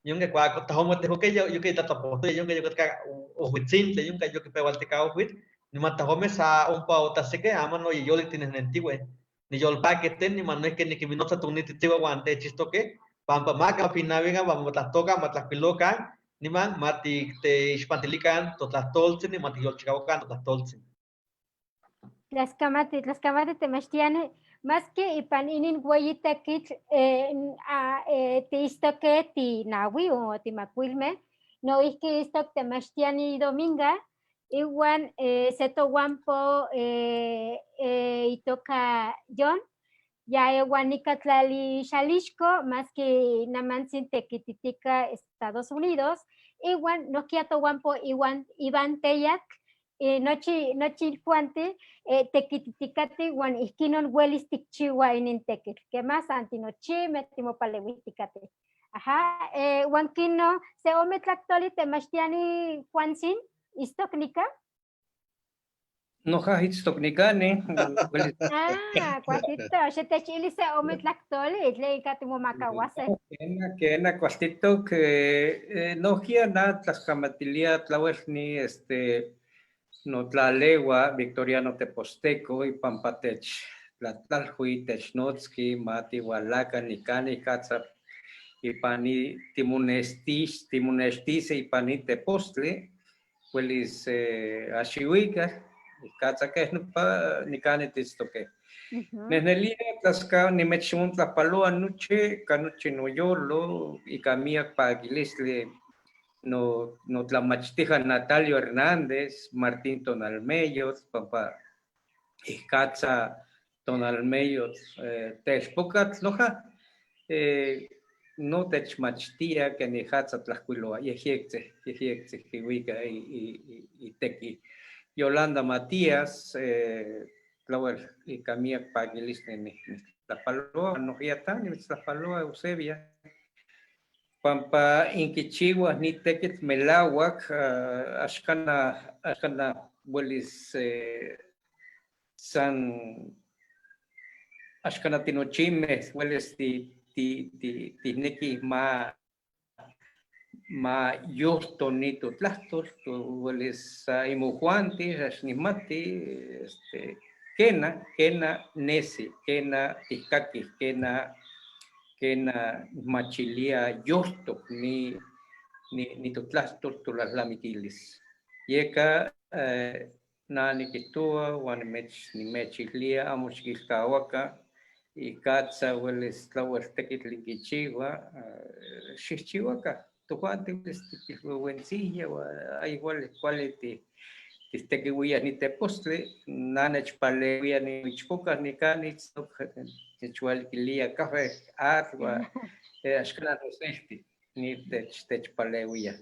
yonke cuaco tajomo tejoque yo yo que tatapohtoya, yonke yo que ojuitzintli, yonke yo que pehualtica ojuitl, niman tajome sa ompa otaseke, ama no yeyoli tinenentiwe. Niyolpaki ten, niman no es que nikiminotza tonititziua huan techistoque, pampa maka pinaviga, mamotlahtoka, matlahcuilokan, niman matikteixpantilikan totlahtoltzin, niman tiyolchikauakan totlahtoltzin. Tlaskamati, tlaskamati temachtiani, más que ipan inin hueyi tekitl, tiistoque tinahui o timacuilme, no ihki istok temachtiani Dominga, iwan se tohuampo itoka John, ya ewan nika tlali Xalixco, más que namantzin tequititica Estados Unidos, iwan nohkia tohuampo iwan Iván Teyatl, nochi, nochi juanti tequititicati uan ihkinon uelis tikchiua inin tekitl, que más antinochimeh timopaleuihticateh. Ajá, uan kino se ome tlahtoli temachtiani Juantzin, istok nika? Noja itztok nikani. Ah, cualtito, xetechili se ome tlahtoli, tlen ika timomakauase. Kena, kena, cualtitok, nohkia na tlaskamatilia tlauel ni, Notlalewa Victoriano Tepozteco ipampa tech tlatlalhui technotzqui ma tihualaca nicani catza ipan ni timonextis, timonextise ipan ni tepostli, huelis axihuica, catza quej nopa nicani titztoque. Nehnelia tlaxca nimechontlajpaloa nochi, ca nochi noyolo, ica miac paquilistli no, notlamachtijan Natalio Hernández, Martín Tonalmeyotl, pampa ijcatza Tonalmeyotl telpocatl noja, no techmachtia kenijatza tlajkuiloa, yejyectzi, yejyectzi kiuica itequi. Yolanda Matías, tlawel ika miak paquilistli nitlajpaloa, nohia ta nimitztlajpaloa Eusebia, pampa inkichiuaj ni tekitl melauak, axkana, axkana welis san axkana tinochimej welis tijnekij ma yohto ni totlahtol, welis imojuanti, axnimati, kena, kena nesi, kena tijkakij, kena, kena machilia yohtok ni totlahtol tolalnamiquilis. Yeka na nikihtowa uan nimechillia amo xiquilcahuaca ikatza welis tlawel tekitl inkichiua, xihchiuaca, tojuanti welis tikilhuehuentzilla, ay igual kuali tihtekiuiya ni tepostli, na nechpaleuia ni ichpoca nikan itztok, nechualiquilia café, atl, axkan noselti, ni techpaleuia.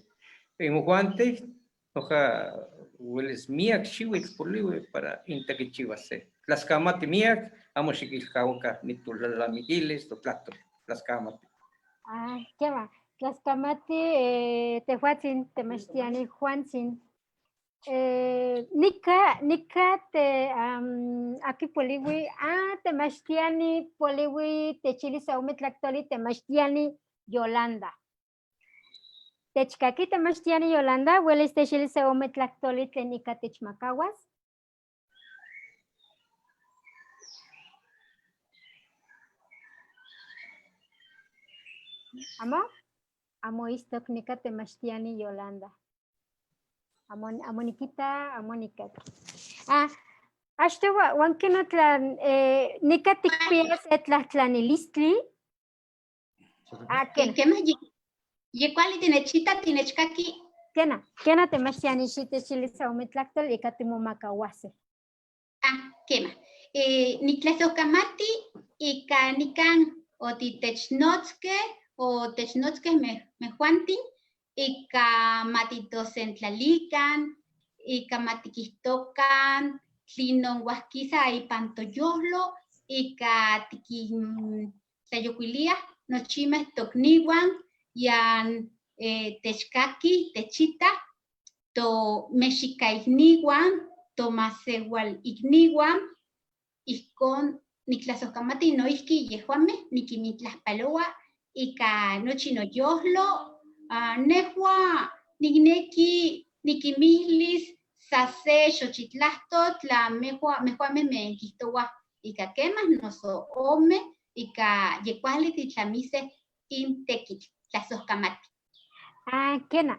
Imojuanti, noja welis miak xiuitl poliui para intekichiuase. Tlaxcamati miak, amo xiquilcahuaca ni tolalnamiquilis, totlahtol, tlaxcamati. Ay, qué va. Tlaxcamati, tejuatzin, temachtiani, Juantzin. Nika, nika te, aki poliui, temachtiani, poliui, techili se ome tlahtoli, temachtiani, Yolanda. Techkaki temachtiani, Yolanda, welis techili se ome tlahtoli tlen ika techmakahuas. Amo? Amo istok nika temachtiani, Yolanda. Amo, amo nikita, amo nikaki. Achtoua, huan kinotlan, nika tikpia se tlahtlanilistli. Kena. ¿Qué más? Ye kuali tinechita, tinechkaki. Kena, kena temachtiani xitechili se ome tlahtol ika timomakauase. Kema. Nitlazocamati ika nikan o titechnotzke o technotzke mejuantin ika matitosentlalikan, ika matikihtokan, tlinon huajkisa ipan toyojlo, ika tikintlayokuilia nochimeh tokniwan, yan techkaki, techita, to mexikaikniwan, to masewal ikniwan, ijkon nitlazocamati noijki yejuameh nikinmitlajpaloa ika nochi noyojlo, nehua nikneki nikimihlis sa se xochitlahtol tla mejuameh menkihtowa ika kemah noso ome ika yekuali titlamise intekitl tlasojkamati. Kena.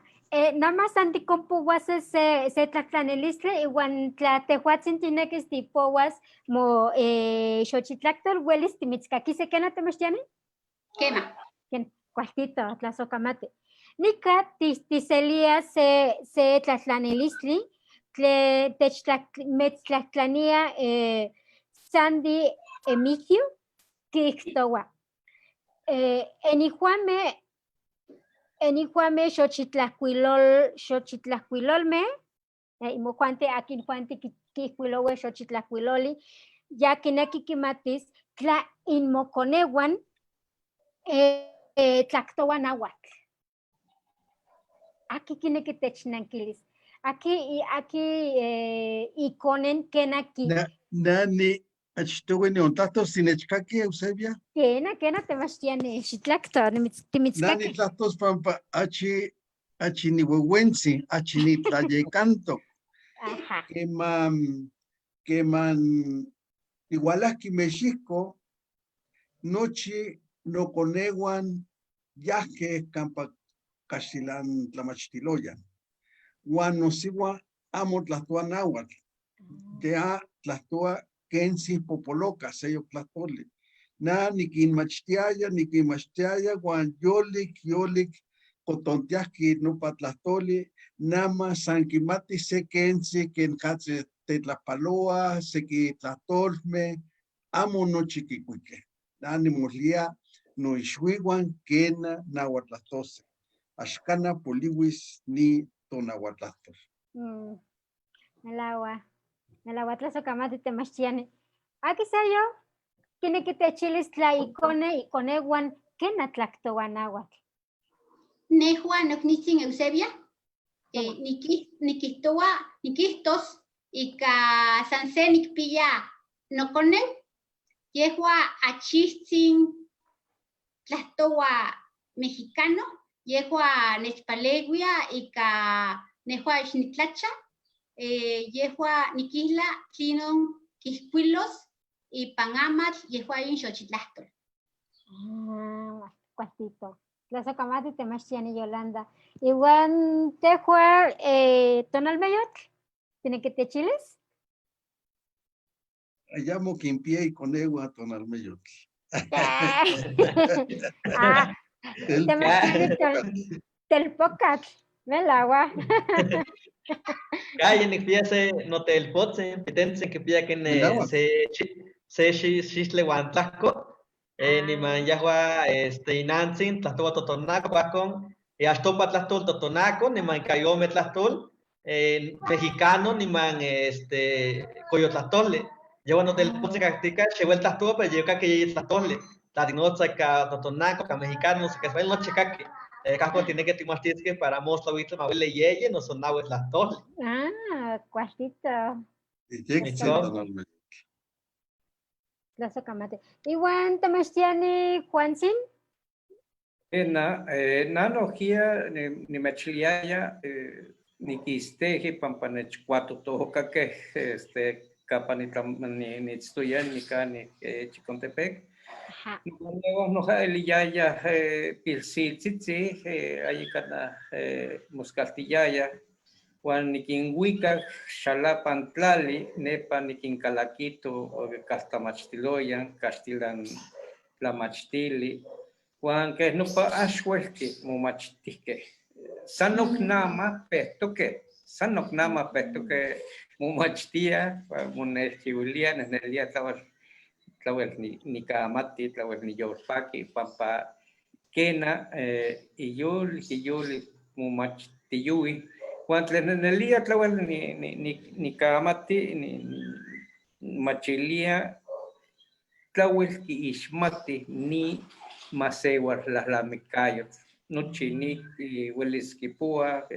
Nada más anticompuas se tlahtlanilistli iwan tla tejuatzin tinekis tipowas mo xochitlahtol welis timitzkakise. ¿Kena temachtiani? Kema. Ken, cualtito, tlazokamati. Nika tiselia se tlahtlanilistli tle metztlahtlania Sandy Emigio kihtowa. Enijuame xochitlacuilolme, imojuante, akin juante kihcuilowe xochitlacuiloli, ya kineki kimatis tla inmokonewan tlactowa náhuatl. Aki kineki technanquilis. Aki, aki ikonen kenaki. Na, nani, achtowi ni ontlahtos sinechkaki, Eusebia? Kena, kena temachtiani, xitlacto, timitzkaki. Nani tlahtos pampa achi, achi ni huehuentzi, achi ni tlayecanto. Ajá. Queman igualajqui Mexiko, nochi nokonewan yajque kampa kaxtilan tlamachtiloyan. Huan nosiua amo tlahtoa náhuatl. Ya tlahtoa kensi popoloca, seyok tlahtoli. Na nikinmachtiaya, huan yolik, yolik, cotontiajqui nopa tlahtoli, nama san kimati se kensi, ken katze tetlapaloa, seki tlahtolme, amo nochi kikuike. Na nimoslia noixuiuan kena nahuatlahtose. Axcana poliwis ni tonahuatlahtol. Melahua. Melahua tlazokamati temachtiani. Aquí yo, kineki techilis tla ikone, ikonewan, kena tlahtoa náhuatl. Nejua noknitzin Eusebia, nikihtowa, nikihtos ika san se nikpiya nokoneu, yehua achihtzin tlahtowa mexicano, yehua nechpalewia ika nehua ixnitlacha, yehua nikihla tlinon kihkuilos ipan amatl, yehua in xochitlahtol. Ah, cuartito. Tlazokamati temachtiani Yolanda. Iwan tehua tonalmeyotl, ¿tiene que techiles? Llamo quimpie y conegua tonalmeyotl. Ah, temachtiani telpocatl, melagua. Calle nikpia se notelpotzin, pitentzin kipia ken Melahua. Se xixtle huan tlahko, niman yahua, inantzin, tlahtoua totonaco, cuajcon, axtopa tlahtol totonaco, niman kayome tlahtol, mexicano, niman, coyotlahtole. Yehua notelpotzin kaktika, xewel tlahtoua, pero yehuka que yeyi tlahtole. Tlatinotza ka totonaco, ka mexicano, no sé qué, noche kaki. Cajco tiene que timachtisque para mostrar mawile yeye, no son nahuatl tlahtole. Ah, cuartito. Tonalmeyotl. Tlazokamati. Iwan temachtiani Juanzin? Na, nanohkia nimechiliaya, niquisteji pampa nechcuatotocaque, capa nitztoya nica ni Chicontepec. Ajá. Luego noja eliyaya, pilsiltzitzi, ahí cana, moscaltillaya, huan niquinhuicac xalapan tlali, nepa niquincalaquito, caltamachtiloyan, castilan tlamachtili, huan que nopa axuelque momachtihque. Sanok nama pehtoque, sanok nama pehtoque momachtia, monelchiulia, nenelia tlawel, tlawel nikamati, tlawel niyolpaki, pampa kena, iyol, iyol momachtiyui, huan tlen nenelia tlawel nikamati, ni machilia, tlawel kiixmati ni masewal lahlamikayotl, nochi ni welis kipua,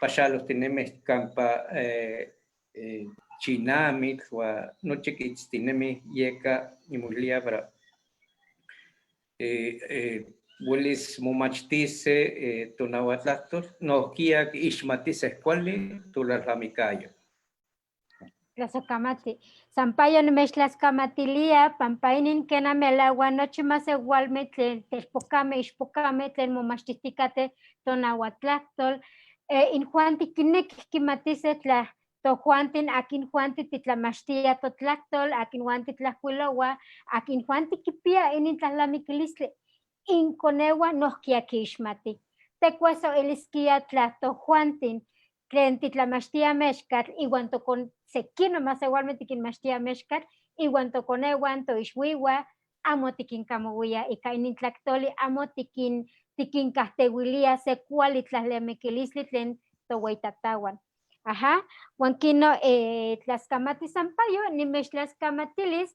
paxalos tinemeh kampa, chinamitl, ua nochi kitztinemi yeka nimulia para, welis momachtise, tonahuatlahtol, nohkia kiixmatise kuali tolalhamikayo. Tlazokamati. Sampayo nimechtlaskamatilia, pampa inin kena melahua nochi masewalme tlen telpocame, ixpocame, tlen momachtihtikate tonahuatlahtol. Injuanti kinekih kimatise tla tojuantin, akin juanti titlamachtia totlahtol, akin juanti tlajkuiloua, akin juanti kipia inin tlalamiquilistli, inkoneua nohkia kixmati. Tekuaso eliskia tla tojuantin, tlen titlamachtia mexcatl, iuan tokon sekino masewalme tikinmachtia mexcatl, iuan tokoneuan, toixuiua, amo tikinkamouia ika inin tlahtoli, amo tikinkahteuilia se kuali tlalemiquilistli tlen tohueyitatahuan. Ajá, huan kino, tlaskamati Sampaio, nimechtlaskamatilis,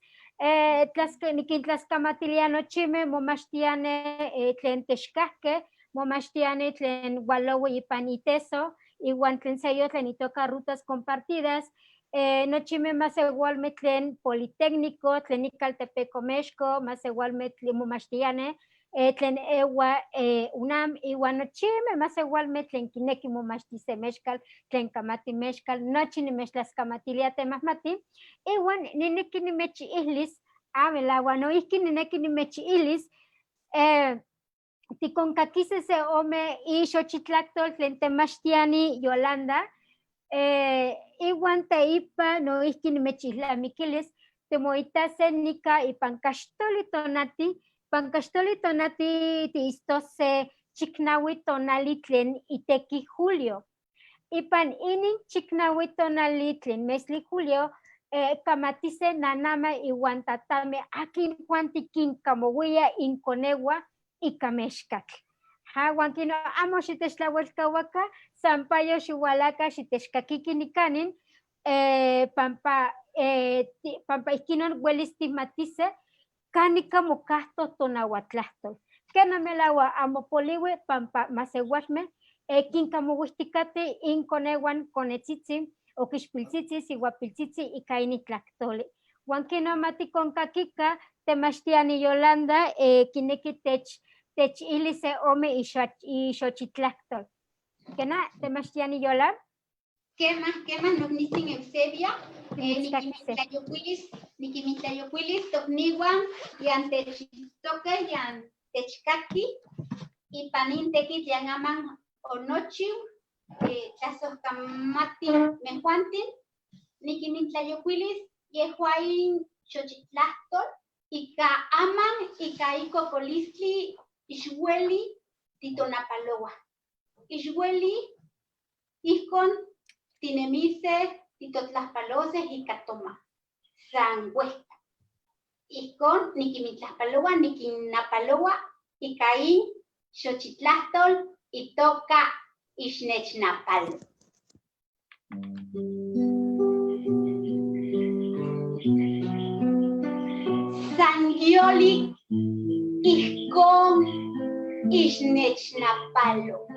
nikintlaskamatilia nochime momachtiane, tlen texcahque, momachtiane tlen ualoui ipan iteso, iuan tlen seyo tlen itoka rutas compartidas, nochime masewalme tlen Politécnico, tlen Icaltepeco Mexco, masewalme tlen momachtiane, Tlen ewa UNAM iwan nochimeh masewalmeh tlen kineki momachtise mexkal, tlen kamati mexkal, nochi nimechtlaskamatilia temahmati, iwan nineki nimechihlis, melawa noihki nineki nimechilis, tikonkakise se ome ixochitlaktol tlen temachtiani Yolanda, iwan teipa noihki nimechilamikilis, timoitase nika ipan kaxtoli tonati, ipan kaxtoli tonati tiistose chiknawi tonali tlen iteki julio. Ipan inin chiknawi tonali tlen mesli julio, kamatise naname iwan tatame akin juanti kinkamowia inkonewa ika mexkatl. Ja, huan kino amo xitechtlawelkawaka, sampayo xiwalaka xitechkakiki nikanin, pampa, pampa ihkinon welis tihmatise kanika mokahto tonahuatlahtol. Kena melawa amo poliwi pampa masewalmeh kinkamowihtikateh inkonewan konetzitzin o kixpiltzitzi, siwapiltzitzi ika inin tlahtoli. Huan kino matikonkakika temachtiani Yolanda, kineki techilis se ome ixochitlahtol. Kena temachtiani Yola? Kema, kema, noknitzin Eusebia, niquimintlayocuilis tokniwan yan techtoque yan techkaki ipan in tekitl yan aman onochiu, tlasojkamati mejuantin, niquimintlayocuilis yehuain xochitlahtol ika aman ika ikokolistli ixueli titonapaloa. Ixueli ihkon tinemise titotlajpalose ika toma. San huehka. Ihkon niquiminttlajpaloa, niquinnapaloa ika in xochitlahtol itoka ixnechnapalo. San Yoli ihkon ixnechnapalo.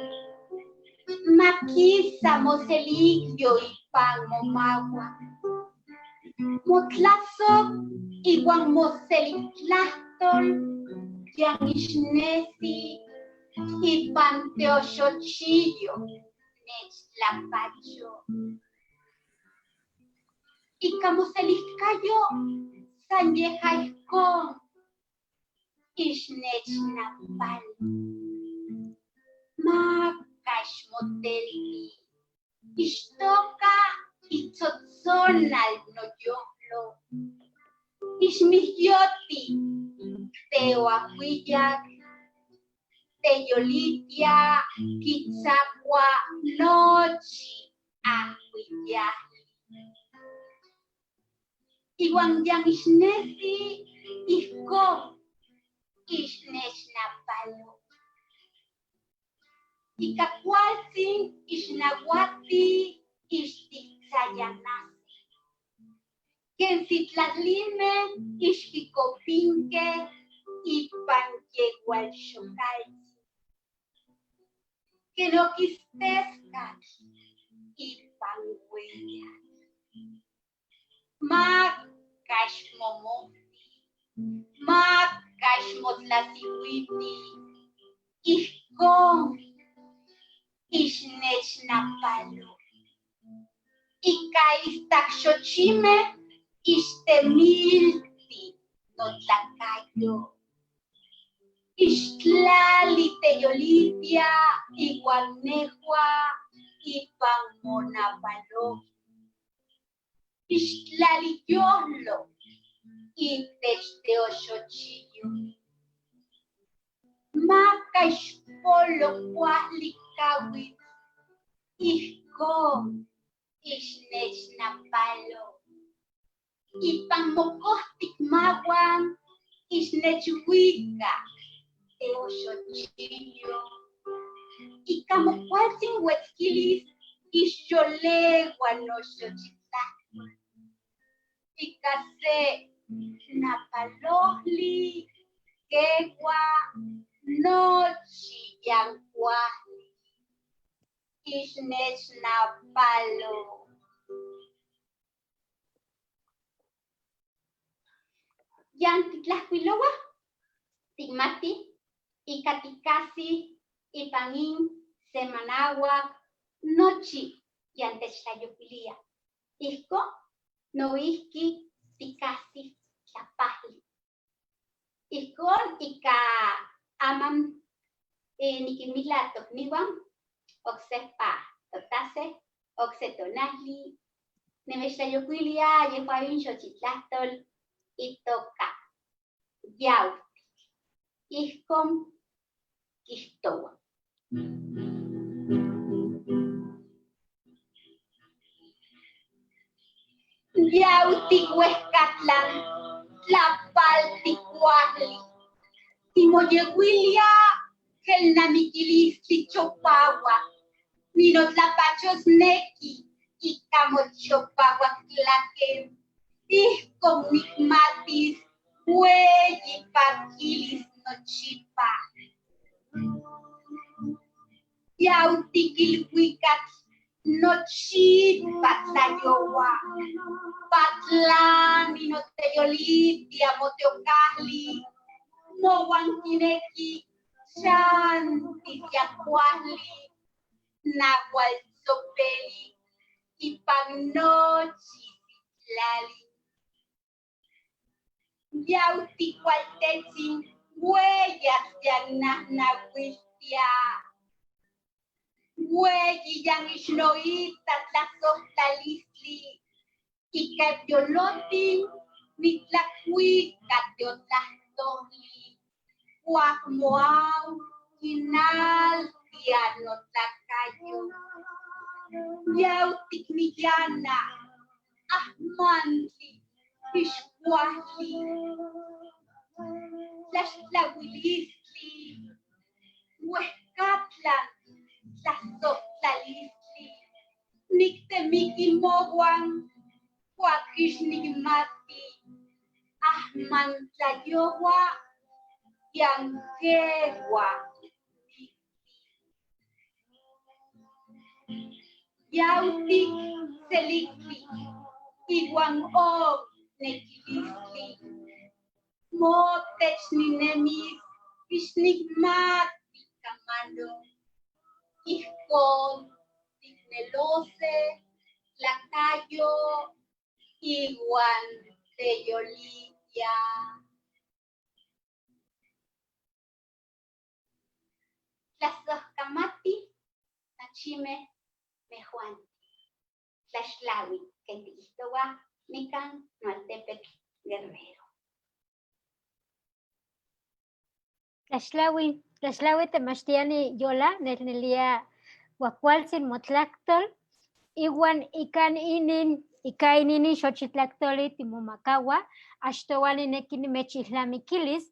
Makisa moselikyo ipan momawa. Motlazo iwan moseliktlastol yan ixnesi ipan teoxochiyo nechtlapacho. Ika moselihkayo san yeja ihkon ixnechnapalo. Makaxmotelti, ixtoka itzotzonal noyolo, ixmijyoti, teoajuiyak, teyolitia, kitzakua nochi ajuiyajli. Iwan yan ixnesi ihkon ixnechnapalo. Ika kualtzin ixnauati ixtitzayanase. Ken sitlalime ixkikopinke ipan yeualxokaltzin. Ken okisteskatl ipan ueyatl. Makaxmomojti, makaxmotlasiuiti, ihkon ixnechnapalo. Ika istakxochimeh ixtemilti notlakayo. Ixtlali teyolitia iwan nejua ipan monapalo. Ixtlaliyolo itech teoxochiyo. Maka ixpolo kuali kawitl ihkon ixnechnapalo. Ipan mokohtik mawan ixnechuika teoxochiyo. Ika mokualtzin uetzkilis ixyoleua noxochitlahtol. Ika se napalohli keua nochi yankuajli. Ixnechnapalo. Yan titlajkuiloua, tikmati Ika tikasi ipan in semanahuac nochi yantechtlayocuilia. Ijko noihki tikasi tlapajli. Ijkon ika aman nikinmila tokniwan oksepa totase, okse tonali, nimechtlayocuilia yehua in xochitlahtol itoka yautik. Ijkon kijtowa. Yautik huehcatlan, tlapaltik kuali, timoyehuilia kelnamiquilistli chopauac, ninotlapachosneki ika mochopauac tlaken, ijkon nikmatis hueyi paquilis nochipa. Yautik ilhuicatl nochipa tlayohua, patlani noteyolitia moteocali, mohuan kineki chantis ya kuali, nahualtzopeli ipan nochi sitlali. Yautik kualtetsin hueyatl yannahnahuiltia. Hueyi yan ixnoita tlazohtalistli, ika yolotin nitlakuika tiotlahtoli, kuak moau kinaltia notlakayo. Yautik niyana, ahmantli, ixkuajli, tlaxtlauilistli, huehcatlan tlazohtalistli, niktemiki mohuan kuak ixnikmati, ahman tlayohua yankeua Yautik selictli, iuan ok nekilistli, motech ninemis ixnikmati kamano, ijkon tiknelose tlakayo iuan teyolitia. Tlazohkamati nochimej mejuanti. Tlaxtlaui ken tikijtowa nikan noaltepetl Guerrero. Tlaxtlaui, tlaxtlaui temachtiani Yola, nelnelia kuakualtzin motlactol, iwan ikan inin, ika inin xochitlaktoli timomakawa, achtoua nineki nimechilnamikilis,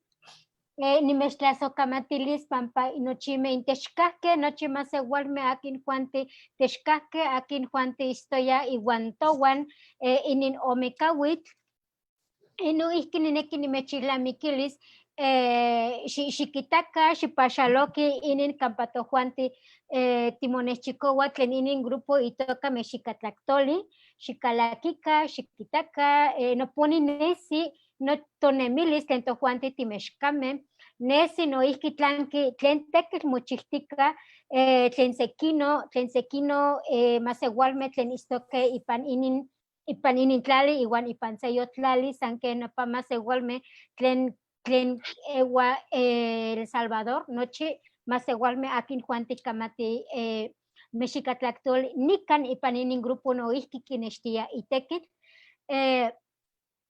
nimechtlazokamatilis pampa nochimeh intechkajkeh, nochi masewalmeh akin juanti techkajkeh, akin juanti istoya iwan towan inin ome kawitl, noihki nineki nimechilnamikilis xikitaka, xipaxaloki inin kampa tojuanti timonechchikowa tlen inin grupo itoka Mexicatlaktoli, xikalakika, xikitaka, noponi nesi notonemilis tlen tojuanti timexkameh, nesi noihki tlanki tlen tekitl mochihtika, tlen sekino masewalmeh tlen istokeh ipan inin tlali iwan ipan seyo tlali, san ken nopa masewalmeh tlen ewa El Salvador, nochi masewalmeh akin juanti kamati Mexicatlaktoli, nikan ipan inin grupo noihki kinextia itekitl,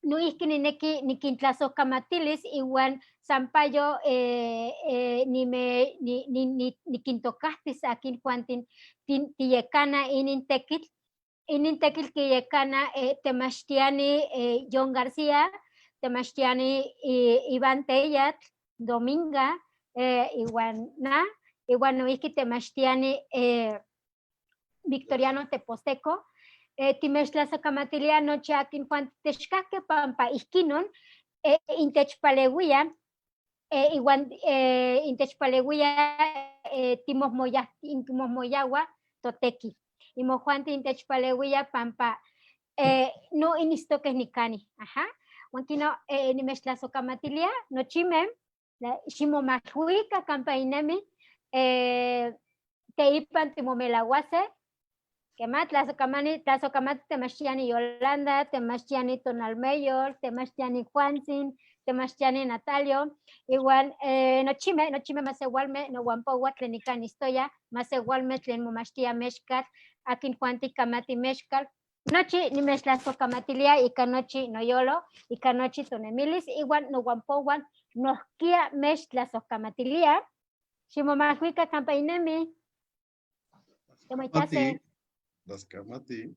noihki nineki nikintlazohkamatilis iwan sampayo nikintokahtis akin juantin tiyekana inin tekitl, inin tekitl kiyekana temachtiani John García, temachtiani Iván Teyatl, Dominga, iwan na, iwan noihki temachtiani Victoriano Teposteco, timechtlazokamatilia nochi akin juan techkajkeh pampa ihkinon intechpaleuia, iwan intechpaleuia timohmoyawa toteki. Imojuanti intechpaleuia pampa no inistokeh nikani. Aha. Huan kino nimechtlazokamatilia nochimeh, Ximomaluica campa inemi, teipan timomelahuase, quema tlasocamani, tlasocamati temachtiani Yolanda, temachtiani Tonalmeyol, temachtiani Juantzin, temachtiani Natalio, iwan nochime, nochime masehualme nohuampohua tlen nican istoya, masehualme tlen momachtia mexcatl, akin juanti kamati mexcatl, nochi nimechtlasocamatilia ika nochi noyolo, ika nochi tonemilis, iwan nohuampohuan nohkia mechtlasocamatilia, ximomaluica campa inemi. Temoitase. Las kamati.